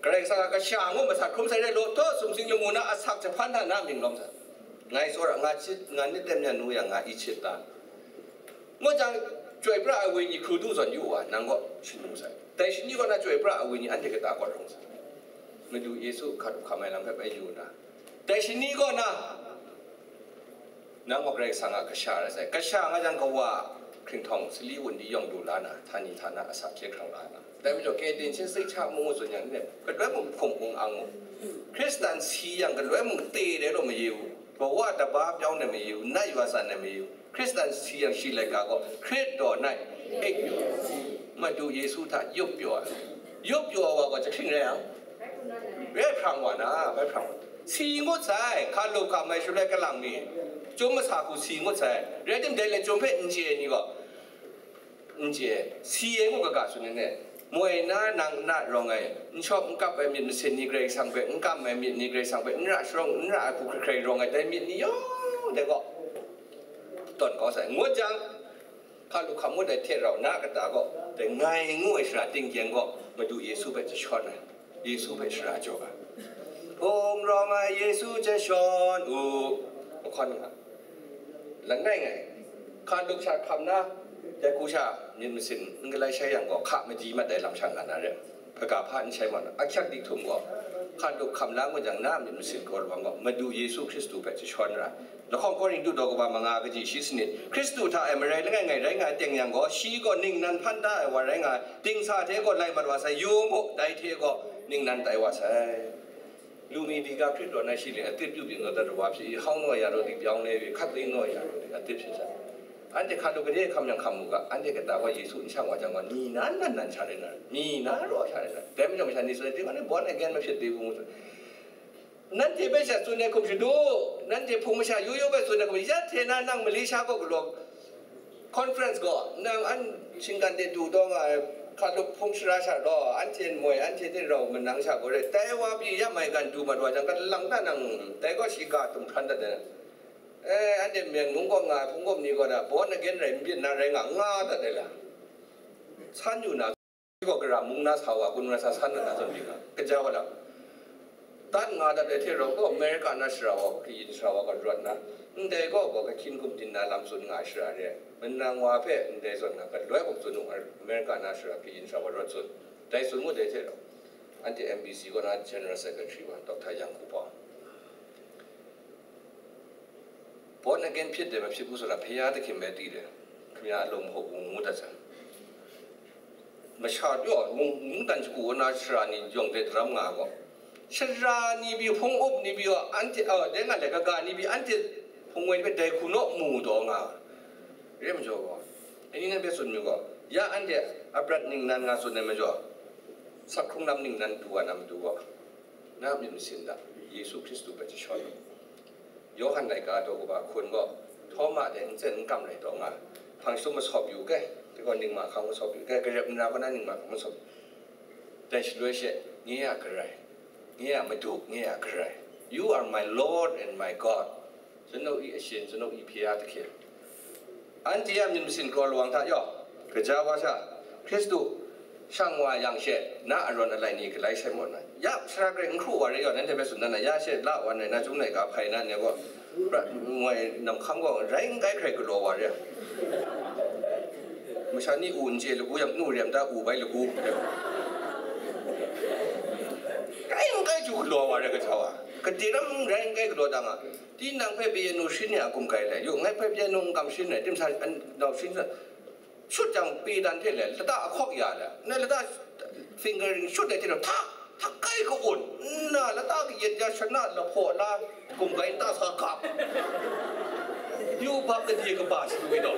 Karai Kasang a kasha ngu masat hkrum sai rai law, taw sumsing lamu na asak jahpan hta na mying lawm sai. Ngai tsawra, nga chit, nga nit tem yan nu yang, nga i chit ta. Ngut jang, chyoi pra ai wenyi hkru du zawn yu wa, nang gaw shin mu sai. Dai shani kaw na chyoi pra ai wenyi anhte kata kaw rung sai. Madu Yesu hka lup hkam ai lam hpe bai yu na, dai shani kaw na, nang gaw Karai Kasang a kasha rai sai. Kasha nga jang, kawa hkringhtawng sali wunli yawng lu la na, htani htana asak hkye hkrang la na. Dai majaw, kei din shin sik hta mung tsun yang, ne, galoi mung hkum hkung ang mu. Hkristan si yang, galoi mung te dai law mayu, kawa daba pyawng dai mayu, nat wa san dai mayu. Hkristan si yang shi laika gaw, Hkrit daw nai, hkrit pyaw, Madu Yesu hta yup pyaw ai. Yup pyaw ai wa gaw jahkring rai yang, bai hprang wa na, bai hprang wa. Si ngut sai, hka lup hkam ai shaloi kalang mi, chyum masa hku si ngut sai, rai tim, dai le chyum hpe n chye ai ni gaw, n chye, si ai ngu kaga tsun ai ne? Moi na nang nat rawng ai, n shawp n kap ai myit masin ni Karai Kasang hpe, n kam ai myit ni Karai Kasang hpe, n ra sharawng, n ra ai hku hkrai hkrai rawng ai, dai myit ni yawng dai gaw, tawn kau sai. Ngut jang, hka lup hkam ngut ai hte rau na kata gaw, dai ngai ngu ai shara tinggyeng gaw, Madu Yesu hpe jashawn ai, Yesu hpe shara jaw ai. Hpung rawng ai Yesu jashawn u, mahkawn nga. Langai ngai, hka lup sha hkam na, dai hku sha myit masin n galai shai yang gaw, hka madi mat ai lam sha nga na re. Kaga hpa n shai ma na, ahkyak di htum gaw, hka lup hkam la ngut jang, na myit masin gaw lawang gaw, Madu Yesu Hkristu hpe jashawn ra. Lahkawng Korintu daw kaba manga kaji shi sanit, Hkristu hta e marai langai ngai rai nga ai teng yang gaw, shi gaw ningnan hpan da ai wa rai nga ai, dingsa hte gaw lai mat wa sai, yu mu, dai hte gaw ningnan tai wa sai. Lu mi di ga Hkrit daw na shi ling atit pyu byin dat dat wa hpyi, hau naw ya raw di, pyawng le we hkat ting naw ya raw di atit hpyi sai. Anhte hka lup gade hkam yang hkam mu ga, anhte kata wa Yesu n shang wa jang gaw, ni nan nan nan sha rai na, ni na raw sha rai na. Dai majaw masha ni tsun ai, tinang born again mahpyit dai hpung, nanhte hpe sha tsun ai hkum shadu, nanhte hpung masha yu yu hpe tsun ai hkum, ya hte na nang Malaysia kaw galaw conference gaw, nang an shinggan de du taw nga ai, hka lup hpung sara sha gaw, anhte moi, anhte hte rau manang sha gaw re, tai wa pyi ya maigan du mat wa jang, kalang ta nang, dai gaw shi ga tum hkran dat ai. Eh, anhte Myen mung kaw nga ai hpung gawp ni gaw da, born again rai n byin na rai nga, nga dat ai la. San yu na, gaw gara mung na sa wa, kun na sa san na zawn byin nga, kaja wa lam. Dat nga dat ai hte rau gaw, America na sara wa, kayin sara wa gaw rawt na, ndai gaw gaw kahkyin gumdin na lam tsun nga ai shara re ai. Manang wa hpe ndai zawn nga, galoi gaw tsun u, America na sara kayin sara wa rawt tsun. Dai tsun ngut ai hte rau, anhte M B C kaw na General Secretary wa, Doctor Yang Ku Pawng. Born again hpyit dai mahpyit u sara, hpya da hkying bai di dai, hkam ya alung hpaw wu ngu dat sai. Masha pyaw, mung, mungdan shagu na sara ni yawng de daram nga gaw, sara ni pyi, hpung up ni pyi, anhte, a, dai nga le, kaga ni pyi, anhte hpung woi ni hpe dai hku naw mu taw nga. Re majaw gaw, ani nan hpe tsun mi gaw, ya anhte a prat ningnan nga tsun ai majaw, sak hkrung lam ningnan du wa na matu gaw, na myit masin da, Yesu Hkristu hpe jashawn u. Yawhan laika daw kaba hkun gaw, Htawma de n tsen n kam rai taw nga, hpang shatup masawp yu ga, dai gaw ningma hkang masawp yu ga, garep nra kaw na ningma hkang masawp. Dai shaloi she, nye a Karai, nye a Madu, nye a Karai, You are my Lord and my God. Zunau i ashin, zunau i hpya da hkye. Anhte a myit masin kraw lawang hta yaw, kaja wa sha, Hkristu shang wa yang she, na arawn alai ni galai sai maw na? Ya, sara garai n hkru wa re yaw, nanhte hpe tsun dan na, ya she la wa nai na, Chyum laika hpai na, ne gaw, pra, ngoi nam hkam gaw, rai n kai hkrai galaw wa re. Masha ni u n chye lagu yang, nu rem ta u bai lagu. Rai n kai ju galaw wa re, kaja wa. Kade ram rai n kai galaw ta nga. Tinang hpe pye nu sharin ya a gumgai lai, yu, ngai hpe pye nu n kam sharin ai, timsa an nau sharin sa, shut jang, pye dan hte le, lata ahkawk ya le, nai lata fingering shut ai hte rau, htak, htak kai ka-un, nna lata kayat ya, shana lahpaw la, gumgai nta sa gap. Yu bak kade kaba shadu i taw.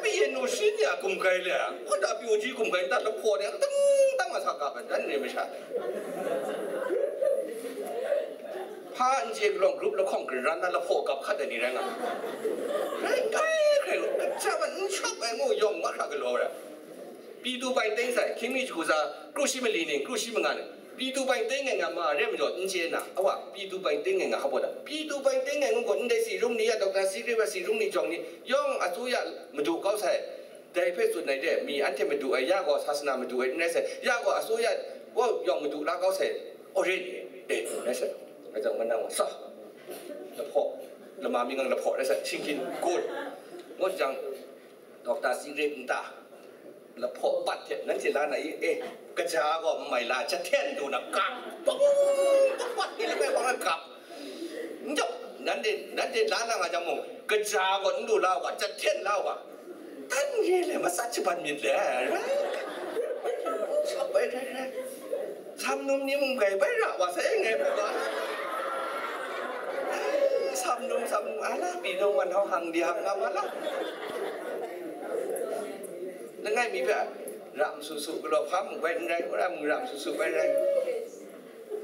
Yen nu shi ni a gumhkai le, hkawt a pyaw ji gumhkai nta lahpaw de, dang dang a sa kap ai, dan re masha de. Hpa n chye galawng, grup lahkawng garan na lahpaw kap hkat ai ni rai nga. Rai kai hkrai, kaja man n shawp ai ngu yawng mahkra galaw ai. P two Binding sai, hkying mi jahku tsa, kru shi mali ning, kru shi manga ning, P two Binding ngai nga ma re majaw, n chye na, awa, P two Binding ngai nga hpa baw da. P two Binding ngai ngu gaw, ndai tsi rung ni ya, Doctor Secret wa tsi rung ni jawng ni, yawng a tsu ya madu kau sai. Dai hpe tsun ai de, mi anhte madu ai, ya gaw sasana madu ai n rai sai, ya gaw a tsu ya, gaw yawng madu la kau sai, already, eh, rai sai. Ngai jang manang wa sa, lahpaw, lama mi ngang lahpaw rai sai, shingkin, good. Ngut jang, Doctor Secret nta, lahpaw bat hte, nanhte la na i, eh, kaja gaw n mai la, jahten du na kap, bung, bung, bat ni langai bang kap. N jawk, nanhte, nanhte la na nga jang mung, kaja gaw n du la wa, jahten la wa. Tan ye le, matsat shaban myit le, rai? Rai, rai, rai. Sam num ni mung bai bai ra wa sai ngai bai wa. Sam num, sam num, ala, pi nung wan hau hang di hang ngam ala. Langai mi hpe ram su su galaw hpa mung bai n rai, wora mung ram su su bai rai.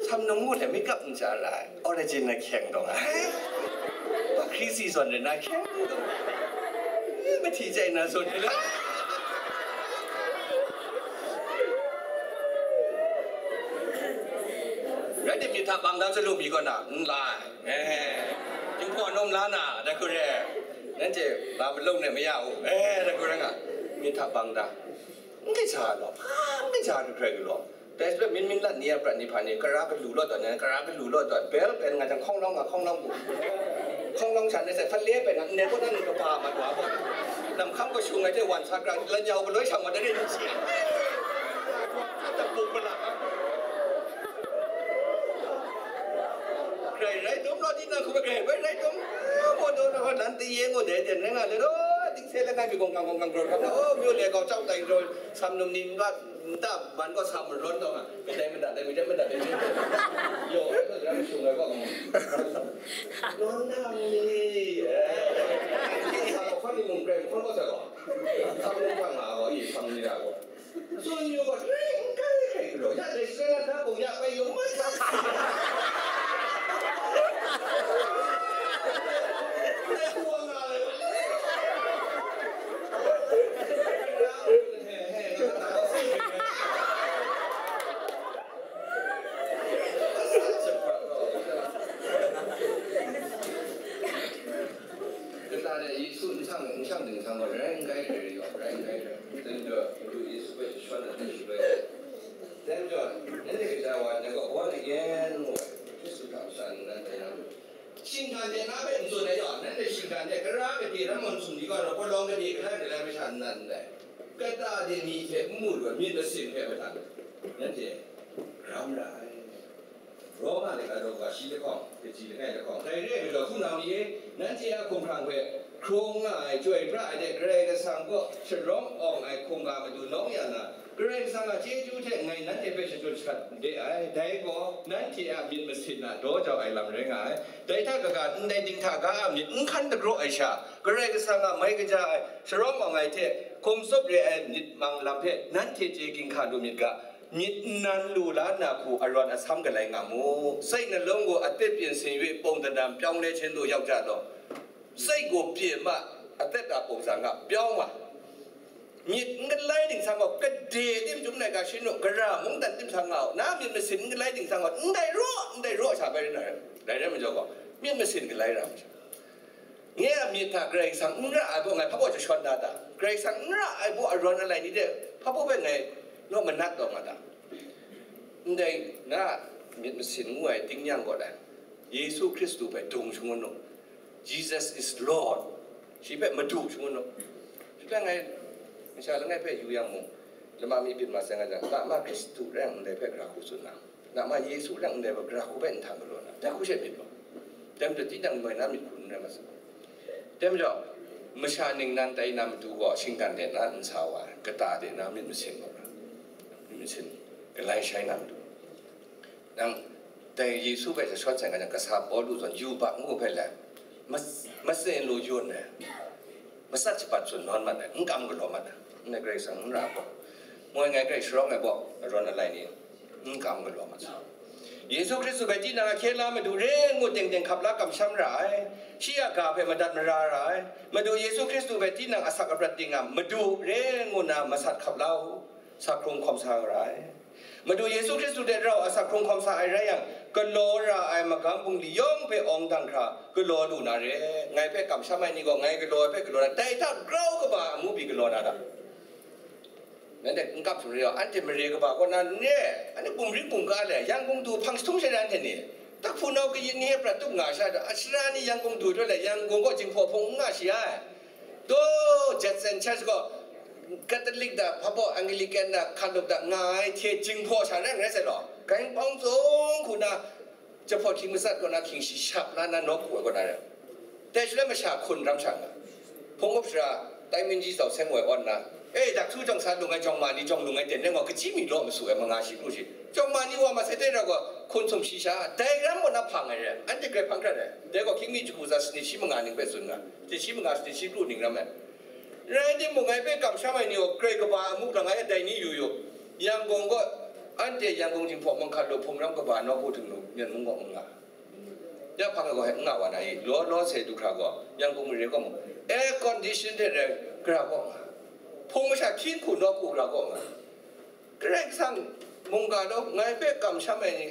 Sam num ngu le makeup n chya ra ai. Origin na hkyeng dawng ai. Hkri si zawn re na hkyeng dawng. Mahti chai na zawn re la. Rai tim, myit hta bang da salu mi kaw na, n la ai. Eh. Jinghpaw num la na, dai hku re. Nanhte, ma malung ne maya u. Eh, dai hku rai nga. Myit hta bang da. N kaja law, hpa n kaja hkrai galaw. Dai shaloi min min lat ni a prat ni hpa ni, kara galu law tawn, kara galu law tawn, bel pen nga jang hkawng lawng nga, hkawng lawng bu. Hkawng lawng sha ne sai, hpa le pen nga, ne kaw na ni kaba mat wa gaw. Nam hkam kashu ngai hte wan sa kra, la nyau galoi shang wa da re ni si. Ata buk ma la. Rai rai dum law di na hku bai rai rai dum. Mo do na nan ti ye ngo de de ne nga le do. Ding se la ngai mi gong kang gong kang gron kang. Oh, myu le gau chau tai gron. Sam num ni nta, nta ban gaw sam ron taw nga. Kadai mada, dai mada, dai mada. Yo, rai ko, rai shung rai ko. Ron na ni. Eh. Sa ko ni mung rai ko sa ko. Sam num kang nga ko, i sam ni ra ko. Tsun yu gaw, ring kai kai galaw, ya dai sara da gaw ya bai yu mat sa. Dai hku wa nga le. He, he, nga ta si. Kata de Yesu n shang, n shang ding shang gaw, rai n kai hkrai rai yaw, rai n kai hkrai. Dai majaw, Madu Yesu hpe jashawn ai hte shaloi, dai majaw, nanhte gaja wa, dai gaw born again ngu ai, Hkristu hta masha ning nan tai na lu. Shinggan de na hpe n tsun ai yaw, nanhte shinggan de, kara gade, ramon sumli gaw, palawng gade, galai galai masha n nan ndai. Kata de ni hte n mu lu ai, myit masin hpe mada, nanhte ram ra ai. Roma laika daw ga shi lahkawng, kaji langai lahkawng. Dai re ai majaw, hpunau ni e, nanhte a hkumhkrang hpe hkrung nga ai, chyoi pra ai hte Karai Kasang kaw sharawng awng ai hkungga matu nawng ya na, Karai Kasang a chyeju hte ngai nanhte hpe shachyen shakat de ai. Dai gaw nanhte a myit masin a daw jau ai lam rai nga ai. Dai hta kaga, ndai dinghta ga a myit n hkan dagraw ai sha, Karai Kasang a mai kaja ai, sharawng awng ai hte hkum tsup re ai myit mang lam hpe nanhte chye ginhka lu myit ga. Myit nnan lu la nna hku arawn asam galai nga mu. စိတ်နှလုံးကို အသစ်ပြင်ဆင်၍ ပုံသဏ္ဍာန်ပြောင်းလဲခြင်းသို့ ရောက်ကြလော့။ စိတ်ကို ပြင်မှ အသက်တာပုံစံက ပြောင်းမှာ။ Myit n galai ting sang gaw, gade tim chyum nai ga shin nu, gara mungdan tim sang nga u, na myit masin n galai ting sang gaw, ndai raw, ndai raw sha bai rai na rai. Dai rai majaw gaw, myit masin galai ra masha. Nye a myit hta Karai Kasang n ra ai baw ngai hpa baw jashawn da ta? Karai Kasang n ra ai baw arawn alai ni de hpa baw hpe ngai naw manat taw nga ta? Ndai na myit masin ngu ai tingnyang gaw dai, Yesu Hkristu hpe dung shangun u, Jesus is Lord, shi hpe madu shangun u. Shi hpe ngai masha langai hpe yu yang mung, lama mi byin ma sai nga jang, lama Hkristu rai yang ndai hpe gara hku tsun na. Nama Yesu rai ndai hpe gara hku bai nhtang galaw na, dai hku she myit gaw. Dai majaw, tinang moi na myit hku n rai ma saw. Dai majaw, masha ningnan tai na matu gaw, shinggan de na n sa wa ai, kata de na myit masin gaw, myit masin galai shai na matu. Nang dai Yesu hpe jashawn sai nga jang, kasa Pawlu zawn yubak ngu hpe lai, mas-, matsin lu yun ai. Matsat shabat tsun nawn mat ai, n kam galaw mat ai, n ai Karai Kasang n ra ai gaw, moi ngai Karai sharawng ai gaw, arawn alai ni, n kam galaw mat sai. Yesu Hkristu hpe tinang ahkye la Madu re ngu teng teng hkap la kamsham ra ai, shi a ga hpe madat mara ra ai, Madu Yesu Hkristu hpe tinang asak aprat ting a Madu re ngu na masat hkap la u, sa hkrung hkawm sa ra ai. Madu Yesu Hkristu hte rau asak hkrung hkawm sa ai rai yang, galaw ra ai magam bungli yawng hpe awng dang hkra galaw lu na re. Ngai hpe kamsham ai ni gaw, ngai galaw ai hpe galaw na, dai hta grau kaba amu pyi galaw na ta? Nanhte n kam sumri gaw, anhte mare kaba kaw na n re, anhte bumring bumga le, Yangon du hpang jahtum sha re anhte ni, Takpu nau kayin ni e prat tup nga sha, ashara ni Yangon du jaw le, Yangon gaw Jinghpaw Hpung n nga shi ai. Do, Judson Church gaw, Catholic da, hpa baw, Anglican da, Catholic da, nga ai hte Jinghpaw sha rai, rai sai law. Grai pawng tsung hku na, jahpawt hkying matsat kaw na, hkying shi shap la na, nawk hku ai kaw na rai. Dai shaloi masha hkun ram sha nga. Hpung up sara, tai minji zau seng woi awn na, e, dak su jawng sa lung ai jawng ma ni, jawng lung ai ten rai gaw, kaji mi law masu ai, manga shi kru shi. Jawng ma ni wa ma sai dai ra gaw, hkun sum shi sha, dai ram kaw na hpang ai rai, anhte grai hpang hkrat ai. Dai gaw, hkying mi jahku tsa sanit shi manga ning hpe tsun nga, sanit shi manga, sanit shi kru ning ram ai. Rai timung, ngai hpe kamsham ai ni gaw, Karai kaba amu lang ai, dai ni yu yu. Yangon gaw, anhte Yangon Jinghpaw Hpung hkap lu, hpung ram kaba nawku htingnu, Myen mung gaw n nga. Ya hpang ai gaw, n nga wa na i, law law se du hkra gaw, Yangon mare gaw mu, air condition hte rai gara gaw nga. Hpung masha hkying hku nawku gara gaw nga. Karai Kasang mungga law, ngai hpe kamsham ai ni,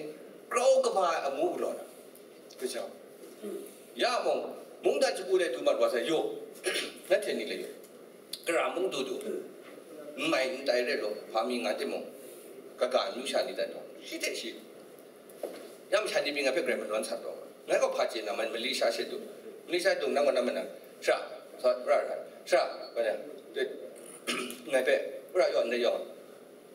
grau kaba ai amu galaw na. Kajau. Ya mung, mungdan shagu de du mat wa sai, yo, nanhte ni le yo. Kara mung du du. N mai n tai re law, hpa mi nga timung, kaga amyu sha ni dat taw, shi hte shi. Ya masha ni pyi ngai hpe grai malawn sat taw. Ngai gaw hpa chye na man, Malaysia she du. Malaysia dung nang gaw na manang. Sara, sa, ra, ra, sara, ba ya. Ngai hpe, ra yaw, ndai yaw.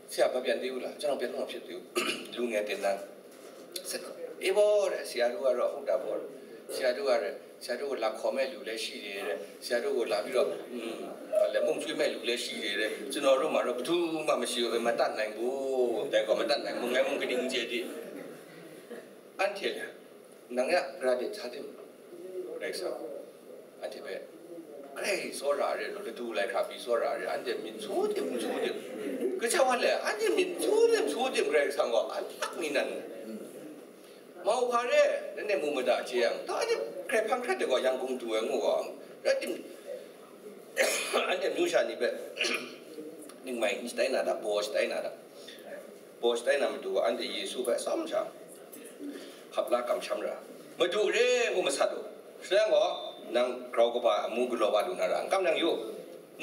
ဆရာ ဘာပြန်သေးဘူးလား၊ ကျွန်တော်ပြန်တော့မှာဖြစ်သေးဘူး။ လူငယ်တင်တန်း။ အဲ ပေါ့တဲ့၊ ဆရာတို့ကတော့ ဟုတ်တာပေါ့။ ဆရာတို့ကတဲ့၊ ဆရာတို့ကို လာခေါ်မဲ့လူလည်းရှိတယ်တဲ့။ ဆရာတို့ကို လာပြီးတော့ อืม၊ ဘာလဲ၊ မုန့်ကျွေးမဲ့လူလည်းရှိတယ်တဲ့။ ကျွန်တော်တို့မှာတော့ ဘယ်သူမှမရှိဘူး၊ မတတ်နိုင်ဘူး။ ဒါက မတတ်နိုင်ဘူး၊ ငယ်မုန့်ကနင်းကျဲဒီ။ အန်ထဲလဲ။ Nang ya, Karai de hta tim, Karai Kasang, anhte hpe, Karai tsawra re law, ladu lai hkra pyi tsawra re, anhte myit su tim, su tim. Kaja wa le, anhte myit su tim, su tim, Karai Kasang gaw, a lak mi nan. Mau hpa re, nanhte mu mada chye yang, taw anhte Karai hpang hkrat de gaw, Yangon du ai ngu gaw, rai tim, anhte amyu sha ni hpe, ningmai n shatai na da, baw shatai na da. Baw shatai na matu gaw, anhte Yesu hpe atsawm sha hkap la kamsham ra, Madu re ngu masat u. Shadang gaw, nang grau kaba amu galaw wa lu na ra, n kam nang yu.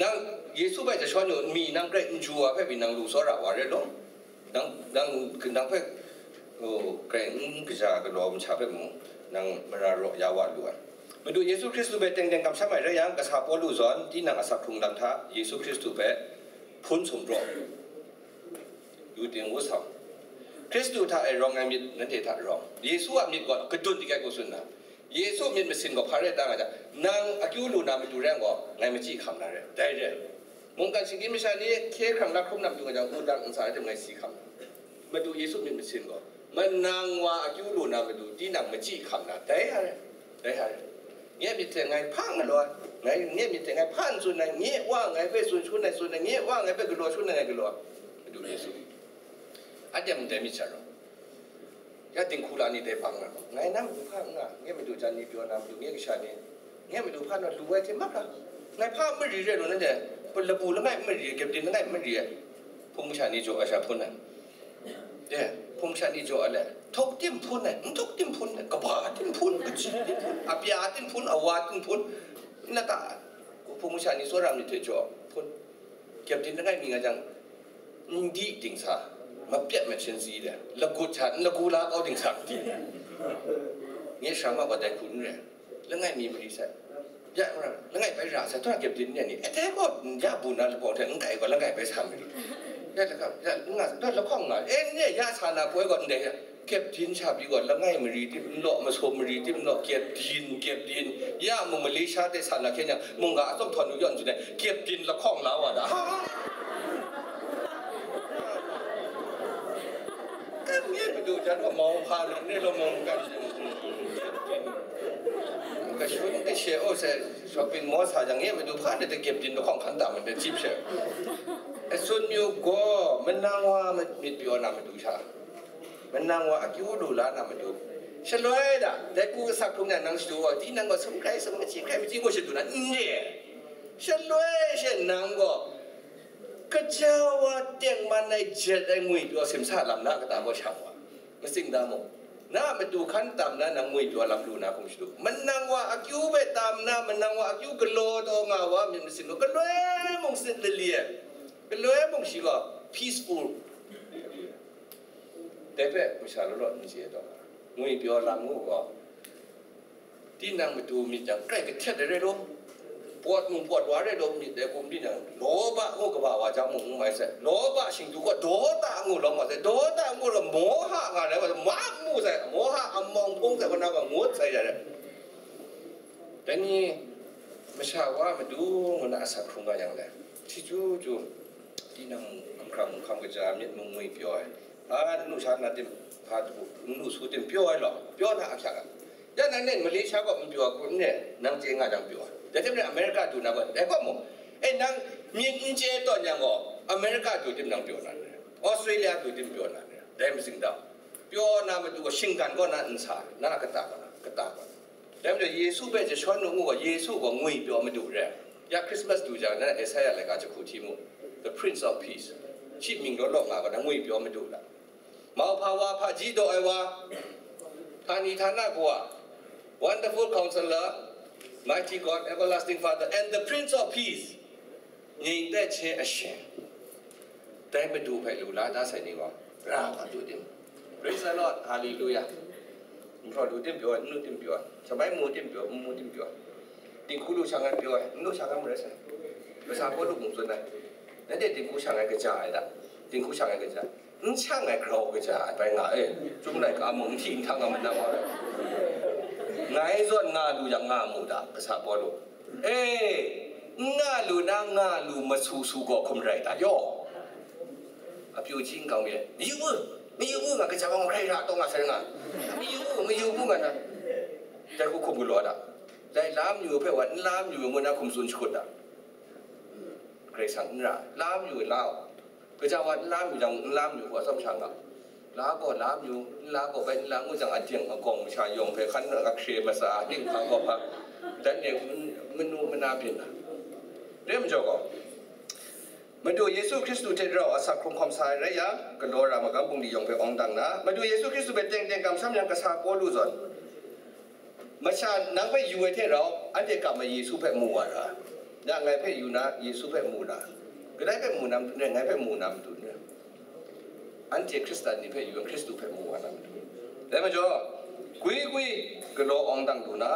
Nang Yesu hpe jashawn yu, nmi nang grai n ju wa hpe pyi nang lu tsawra wa rai law. Nang, nang, nang hpe, oh, grai n kaja galaw masha hpe mung, nang mara raw ya wa lu ai. Madu Yesu Hkristu hpe teng teng kamsham ai rai yang, kasa Pawlu zawn, tinang asak hkrung lam hta Yesu Hkristu hpe hpun sumpraw yu ting ngu sa. Hkristu hta e rawng ai myit nanhte hta rawng. Yesu a myit gaw kadun dik ai hku tsun na, Yesu myit masin gaw hpa rai ta nga jang, nang akyu lu na matu rai yang gaw, ngai machyi hkam na re. Dai re. Mungkan shinggyim masha ni hkye hkrang la hkrum na matu nga jang, wudang ntsa rai tim ngai si hkam na. Madu Yesu myit masin gaw, manang wa akyu lu na matu, tinang machyi hkam na. Dai a re. Dai a re. Nye myit hte ngai hpa n galaw ai, ngai nye myit hte ngai hpa n tsun ai, nye Wa ngai hpe tsun shangun ai tsun ai, nye Wa ngai hpe galaw shangun ai ngai galaw ai, Madu Yesu. Anhte ndai myit sha rawng. Ya dinghku la ni dai hpa n nga, ngai na matu hpa n nga, nye matu jan ni pyaw na matu, nye kasha ni, nye matu hpa naw lu ai hte map ra. Ngai hpa n mari re law, nanhte labu langai n mari ai, kyepdin langai n mari ai, hpung masha ni jaw ai sha hpun ai. De, hpung masha ni jaw ai le, htuk tim hpun ai, n htuk tim hpun ai, kaba tim hpun, kaji tim hpun, apya tim hpun, awa tim hpun, nata, hpung masha ni tsawra myit hte jaw hpun. Kyepdin langai mi nga jang, n di ding sa, mapyat machin si de, lagut hta n lagu la kau ding sa, n di. Nye sara ma gaw dai hku n re, langai mi mari sai. Ya, langai bai ra sai, tura kyepdin ni, e dai gaw, ya bu na lahkawng hte n kai gaw, langai bai sa mari. Ya, laka, ya, nga, tura lahkawng nga, e, nye ya sa na poi gaw, ndai ya, kyepdin sha pyi gaw, langai mari tim, n law, masaw mari tim, n law, kyepdin, kyepdin. Ya mung Malaysia de sa na hkyen yang, mungga atsawm htawn nu yawn tsun ai, kyepdin lahkawng la wa da. Kan nye madu jan wa mau hpa nang ne law mung kan. Kashun kashe, oh, se shopping mall sa jang, ye madu hpa na dagyep din lahkawng hkan tam nde, cheap she. Asun yu gaw, manang wa myit pyaw na madu sha, manang wa akyu lu la na madu. Shaloi da, dai ku asak hkrung yang nang shadu wa, tinang gaw sum hkrai, sum maji hkrai, maji gaw shadu na, n re. Shaloi she nang gaw, kaja wa tengman ai jet ai ngwi pyaw simsa lam na kata gaw shang wa, matsing da mu. Na matu hkan tam na nang ngwi pyaw lam lu na hkum shadu. Manang wa akyu hpe tam na, manang wa akyu galaw taw nga wa myit masin gaw, galoi mung sin lali ai, galoi mung shi gaw peaceful. Dai hpe masha law law n chye taw, ngwi pyaw lam ngu gaw, tinang matu myit jang, grai kahtet ai rai law, pawt mung pawt wa rai law, myit dai kum tinang, law ba ngu kaba wa jang mung n mai sai, law ba shingdu gaw daw ta ngu lawm wa sai, daw ta ngu law, moha nga rai wa sai, ma mu sai, moha amawng hpung sai, kaw na gaw ngut sai ya rai. Dai ni masha wa madu ngu na asak hkrung nga yang le, shi chyu chyu, tinang hkam hkam kaja myit mung ngwi pyaw ai, a, nnu sha na tim, hpa tu, nnu su tim pyaw ai law, pyaw na ahkyak a. Ya nang nen Malaysia kaw n pyaw a kun ne, nang chye nga jang pyaw ai. Dai tim rai America du na gaw, dai kaw mung, e, nang myit n chye tawn yang gaw, America du tim nang pyaw na re, Australia du tim pyaw na re, dai matsing dau. Pyaw na matu gaw shinggan kaw na n sa, na kata kaw na, kata kaw na. Dai majaw Yesu hpe jashawn nu ngu gaw, Yesu gaw ngwi pyaw madu re. Ya Christmas du jang na Isaiah laika jahku hti mu, The Prince of Peace. Shi mying law law nga gaw na ngwi pyaw madu la. Mauhpa wa, hpaji daw ai wa, htani htana kawa, Wonderful Counselor, Mighty God, Everlasting Father, and the Prince of Peace. Ngyin tai hte ashe, dai Madu hpe lu la da sai ni gaw, ra wa du tim. Praise the Lord, Hallelujah. Nhpraw lu tim pyaw, nnu tim pyaw, shamai mu tim pyaw, nmu tim pyaw. Dinghku lu shang ai pyaw ai, nnu shang ai marai sai. Kasa Pawlu mung tsun ai. Nanhte dinghku shang ai kaja ai da. Dinghku shang ai kaja. N shang ai grau kaja ai bai nga e. Chyum laika mung n hti n htang a manang wa. Ngai zawn nga lu yang nga mu da, Kasa Pawlu. E, n nga lu na, nga lu masu su gaw hkum rai ta yaw. Apyu hti n kang mi, mayu u, mayu u, nga kaja wa hkrai ra taw nga sai nga. Mayu u, mayu u nga na. Dai hku hkum galaw da. Dai la mayu hpe wa, n la mayu ngu na hkum tsun shakut da. Karai Kasang n ra, la mayu la u. Kaja wa n la mayu jang, n la mayu hku atsawm sha nga. La gaw la mayu, n la gaw bai n la ngu jang, adyeng agawng masha yawng hpe hkan ahkre matsa, dinghpang gaw hpa, dan e manu mana byin na. Dai majaw gaw, Madu Yesu Hkristu hte rau asak hkrung hkawm sa ai rai yang, galaw ra magam bungli yawng hpe awng dang na, Madu Yesu Hkristu hpe teng teng kamsham yang, Kasa Pawlu zawn, masha nang hpe yu ai hte rau, anhte kam ai Yesu hpe mu wa ra, na ngai hpe yu na, Yesu hpe mu na, kadai hpe mu na matu n rai, ngai hpe mu na matu n rai. Anhte Hkristan ni hpe yu yang Hkristu hpe mu wa na matu. Dai majaw, gwi gwi galaw awng dang lu na,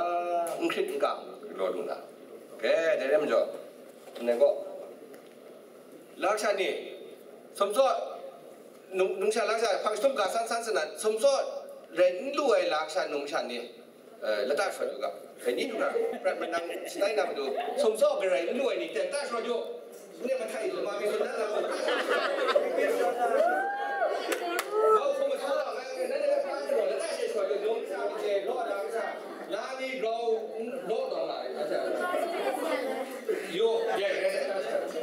n hkrit n kang galaw lu na. Oke, dai rai majaw, ndai gaw, laksha ni, sumtsaw, nung, nungsha laksha, hpang jahtum ga san san sana, sumtsaw rai n lu ai laksha nungsha ni, eh, lata shawt yu ga. Dai ni lu na, prat manang shatai na matu, sumtsaw garai n lu ai ni, ten ta shawt yu. Ne mahtai lu ma mi sun dan na. Mau hkum masu la, ngai, ngai, ngai, ngai, lata she shawt yu, nungsha, maje, law, laksha, la ni, grau, law, dawng la, aja. Yo, ye, ye,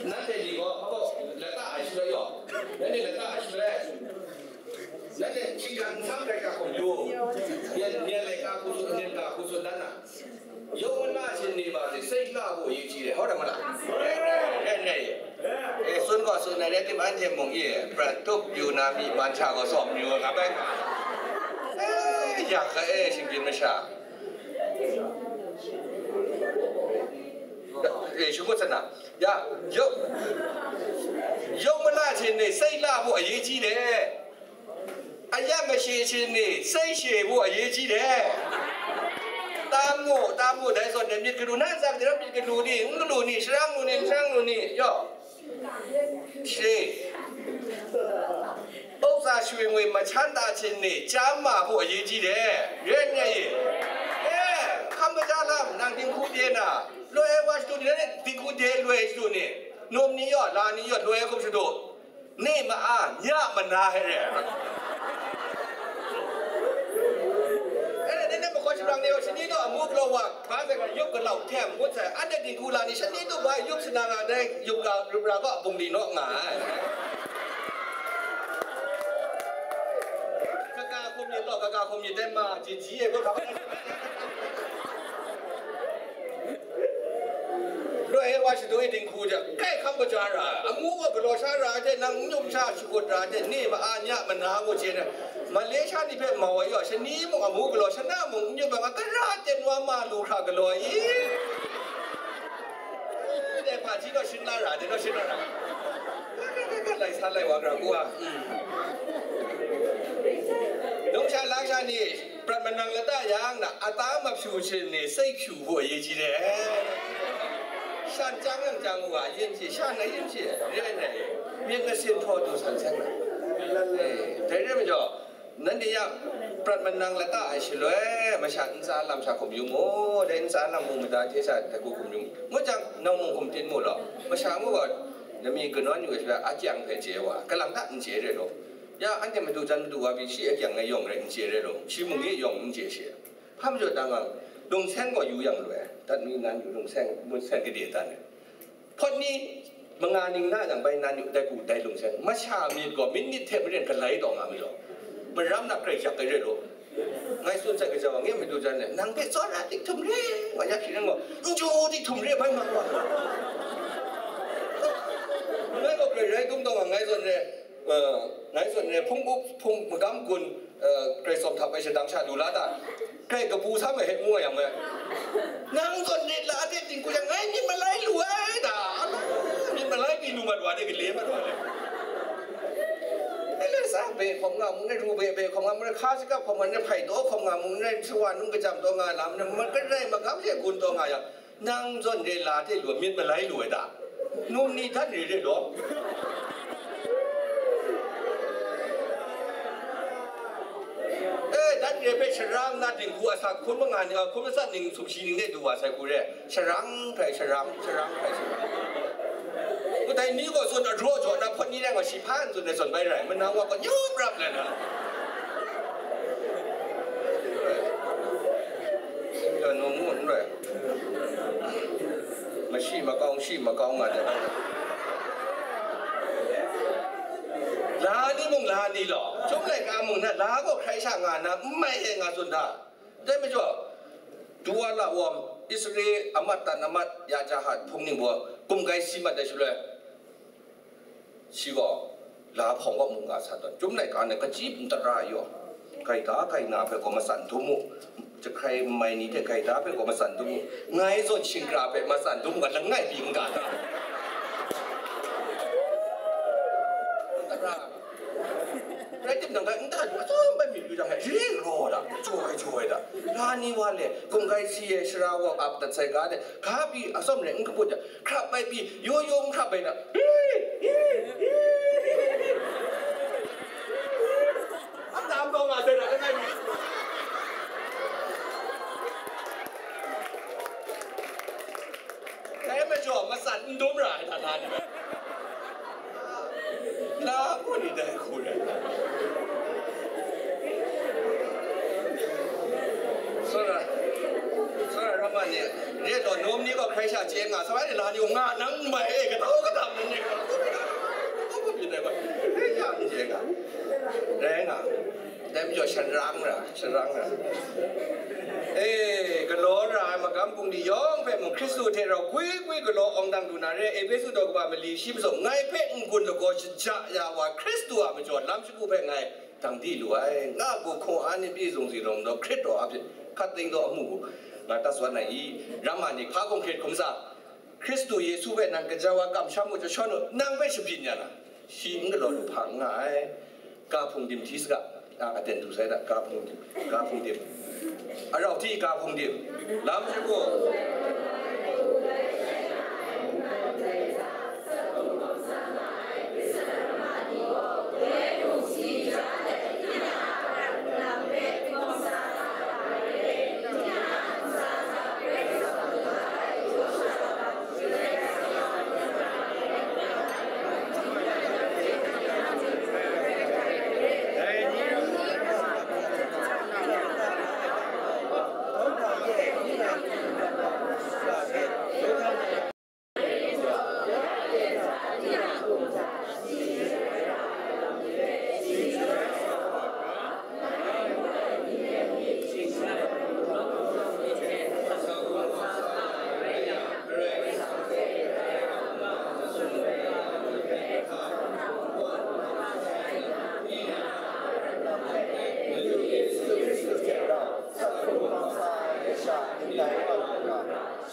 nanhte ni gaw, hpa gaw, lata ai shaloi yaw, nanhte lata ai shaloi, nanhte hkying hkang nsam rai ga hkum yu, myen, myen laika hku tsun, myen ga hku tsun dan na, yawng mala hte ni ma hte sai la gaw yu ji re, hau da ma la? Rai, rai, rai. E, tsun gaw tsun ai, rai tim, anhte mung e, pran tup yu na myi man hta gaw sawm yu nga bai nga. E, ya hka e, shinggyim masha. E, shungut sana. Ya, yawng, yawng mala hte ni sai la gaw aye ji de. Aya mashe hte ni sai she gaw aye ji de. Tam mu, tam mu, dai zawn ni myit galu, na ntsa de myit galu ni, n galu ni, sharang lu ni, n sharang lu ni, yaw. She. Autsa shingwi ngwi machanda hte ni, chyam ma gaw aye ji de. Yen nga ye. E, hkam kaja lam, nang dinghku de na, loi ai wa shadu ni, dinghku de loi shadu ni, num ni yaw, la ni yaw, loi ai hkum shadu. Ni ma a, nya mana he re. E, ni, ni, ni, makoi shamrang ni, shani taw, Amu galaw wa, hpa zawn yup galau hte ngut sai, anhte dinghku la ni, shani tup wa yup sa na nga dai, yup ga, yup ra gaw, bungli naw nga ai. Kaga hkum myit law, kaga hkum myit dai ma, ji ji e, gaw hpa. Roi e wa shadu e dinghku jang, kai hkam kaja ra, amu gaw galaw sha ra ai hte, nang n yup sha shakut ra ai hte, ni ma a nya mana gaw chye ai. Malaysia ni hpe mau ai yaw, shani mung amu galaw, shana mung n yup ai, nga kara ten wa ma lu hkra galaw i. Dai hpaji naw shin la ra, dai naw shin la ra. Lai sa lai wa gara ku a. Mm. Dum sha lang sha ni, prat manang lata yang na, ata mapyu shin ni, sai kyu hpaw ye ji de. Shan jang yang jang wa, yin ji, shan na yin ji, re na ye. Myit masin hpaw du san san na. Eh, dai re majaw, nanhte ya prat manang lata ai shaloi, masha ntsa lam sha hkum yu mu, dai ntsa lam mung mada hte sha dagu hkum yu mu. Ngut jang, nang mung hkum tin mu law, masha ngu gaw, nami kanawn yu ai shaloi, akyang hpe chye wa, kalang ta n chye re law. Ya, anhte madu jan madu wa pyi, shi akyang e yawng rai n chye re law, shi mung e yawng n chye she. Hpa majaw dang ang, lung seng gaw yu yang loi, dat mi nan yu lung seng, lung seng gade dan ai. Hpawt ni manga ning na yang bai nan yu dai ku dai lung seng, masha myit gaw minit hte maren galai taw nga mi law, maram na grai yak ai re law. Ngai tsun sai kaja wa nge madu jan le, nang hpe tsawra dik htum re, wa ya hkri nang gaw, n ju dik htum re bai ma wa. Ngai gaw grai rai dum taw nga ngai zawn re, eh, ngai zawn re, hpung up, hpung magam gun, eh, grai tsawm htap ai shadang sha lu la ta? Grai kabu sa ma he ngu nga yang me. Nang zawn rit la de ting ku yang ngai myit malai lu ai da. Myit malai pyi lu mat wa de, gale mat wa de. Ele sa be hkawm nga mung ne, ru be be hkawm nga mung ne, hka shakap hkawm nga ne, hpai taw hkawm nga mung ne, shawa nung kajam taw nga lam ne, ma kadai magam she gun taw nga yang, nang zawn re la hte lu myit malai lu ai ta? Num ni htan re re law? E, dan re hpe sharang na dinghku asak hkun manga ni, a, hkun matsat ning sumshi ning de du wa sai hku re, sharang hkrai sharang, sharang hkrai sharang. Kadai ni gaw tsun adraw jaw na hpawt ni rai nga shi hpa n tsun ai zawn bai rai, manang wa gaw nyum rap lai na. Num ngun rai. Mashi makau, shi makau nga de. La ni mung la ni law, chyum laika mung na la gaw hkrai sha nga na, n mai e nga tsun da. Dai majaw, Dua la wam, Israel amat tan amat ya jahat hpung ning gaw, kum gai si mat ai shaloi, shi gaw la hpawng kaw mung ga sa tawn. Chyum laika na kachyi ntara yaw, gaida gaina hpe gaw matsan dum mu, jahkrai nmai ni hte gaida hpe gaw matsan dum mu, ngai zawn shingkra hpe matsan dum mu ga, langai pyi n ga ta? Ntara. Rai timung, ngai nta du atsawm bai myit yu jang, ri raw da, jaw ai jaw ai da. Ga ni wa le, kum gai si e, sara wa ap dat sai ga de, ga pyi atsawm rai n kaput da, hkrap bai pyi, yaw yaw n hkrap bai da. Ap da ap kau nga sai da, langai mi. Dai majaw, matsan n dum ra ai hta la ni. La hku ni dai hku rai. Tsawra, tsawra rama ni, re taw, num ni gaw hkrai sha chye nga, sa bai ni la ni nga nang n mai e, kataw kadam ni ni, hku pyi dai bai, hkrai sha n chye nga, rai nga. Dai majaw sharang ra, sharang ra. E, galaw ra ai magam bungli yawng hpe mung Hkristu hte rau gwi gwi galaw awng dang lu na re, Ehpesu daw kaba mali shi majaw ngai hpe n-gun lagaw shaja ya wa Hkristu a majaw lam shagu hpe ngai dang di lu ai, nga bu hkung a ni pyi zung zi rung daw hkrit raw a hpit hkat ting daw amu bu nga ta tsuan ai i, ramma ni hpa gawng hkrit hkum sa, Hkristu Yesu hpe nan gaja wa kamsham u, jashawn u, nang hpe shabyin ya na, shi n galaw lu hpa n nga ai. Ga hpung dim hti saga, a, aten du sai da, ga hpung dim, ga hpung dim. Arau hti ga hpung dim. Lam shagu.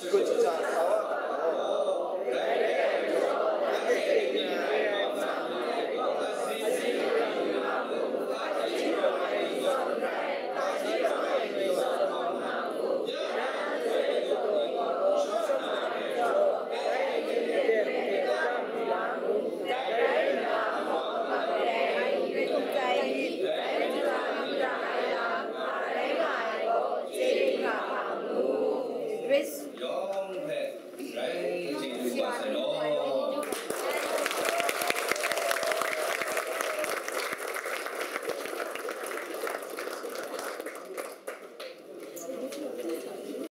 Good teacher.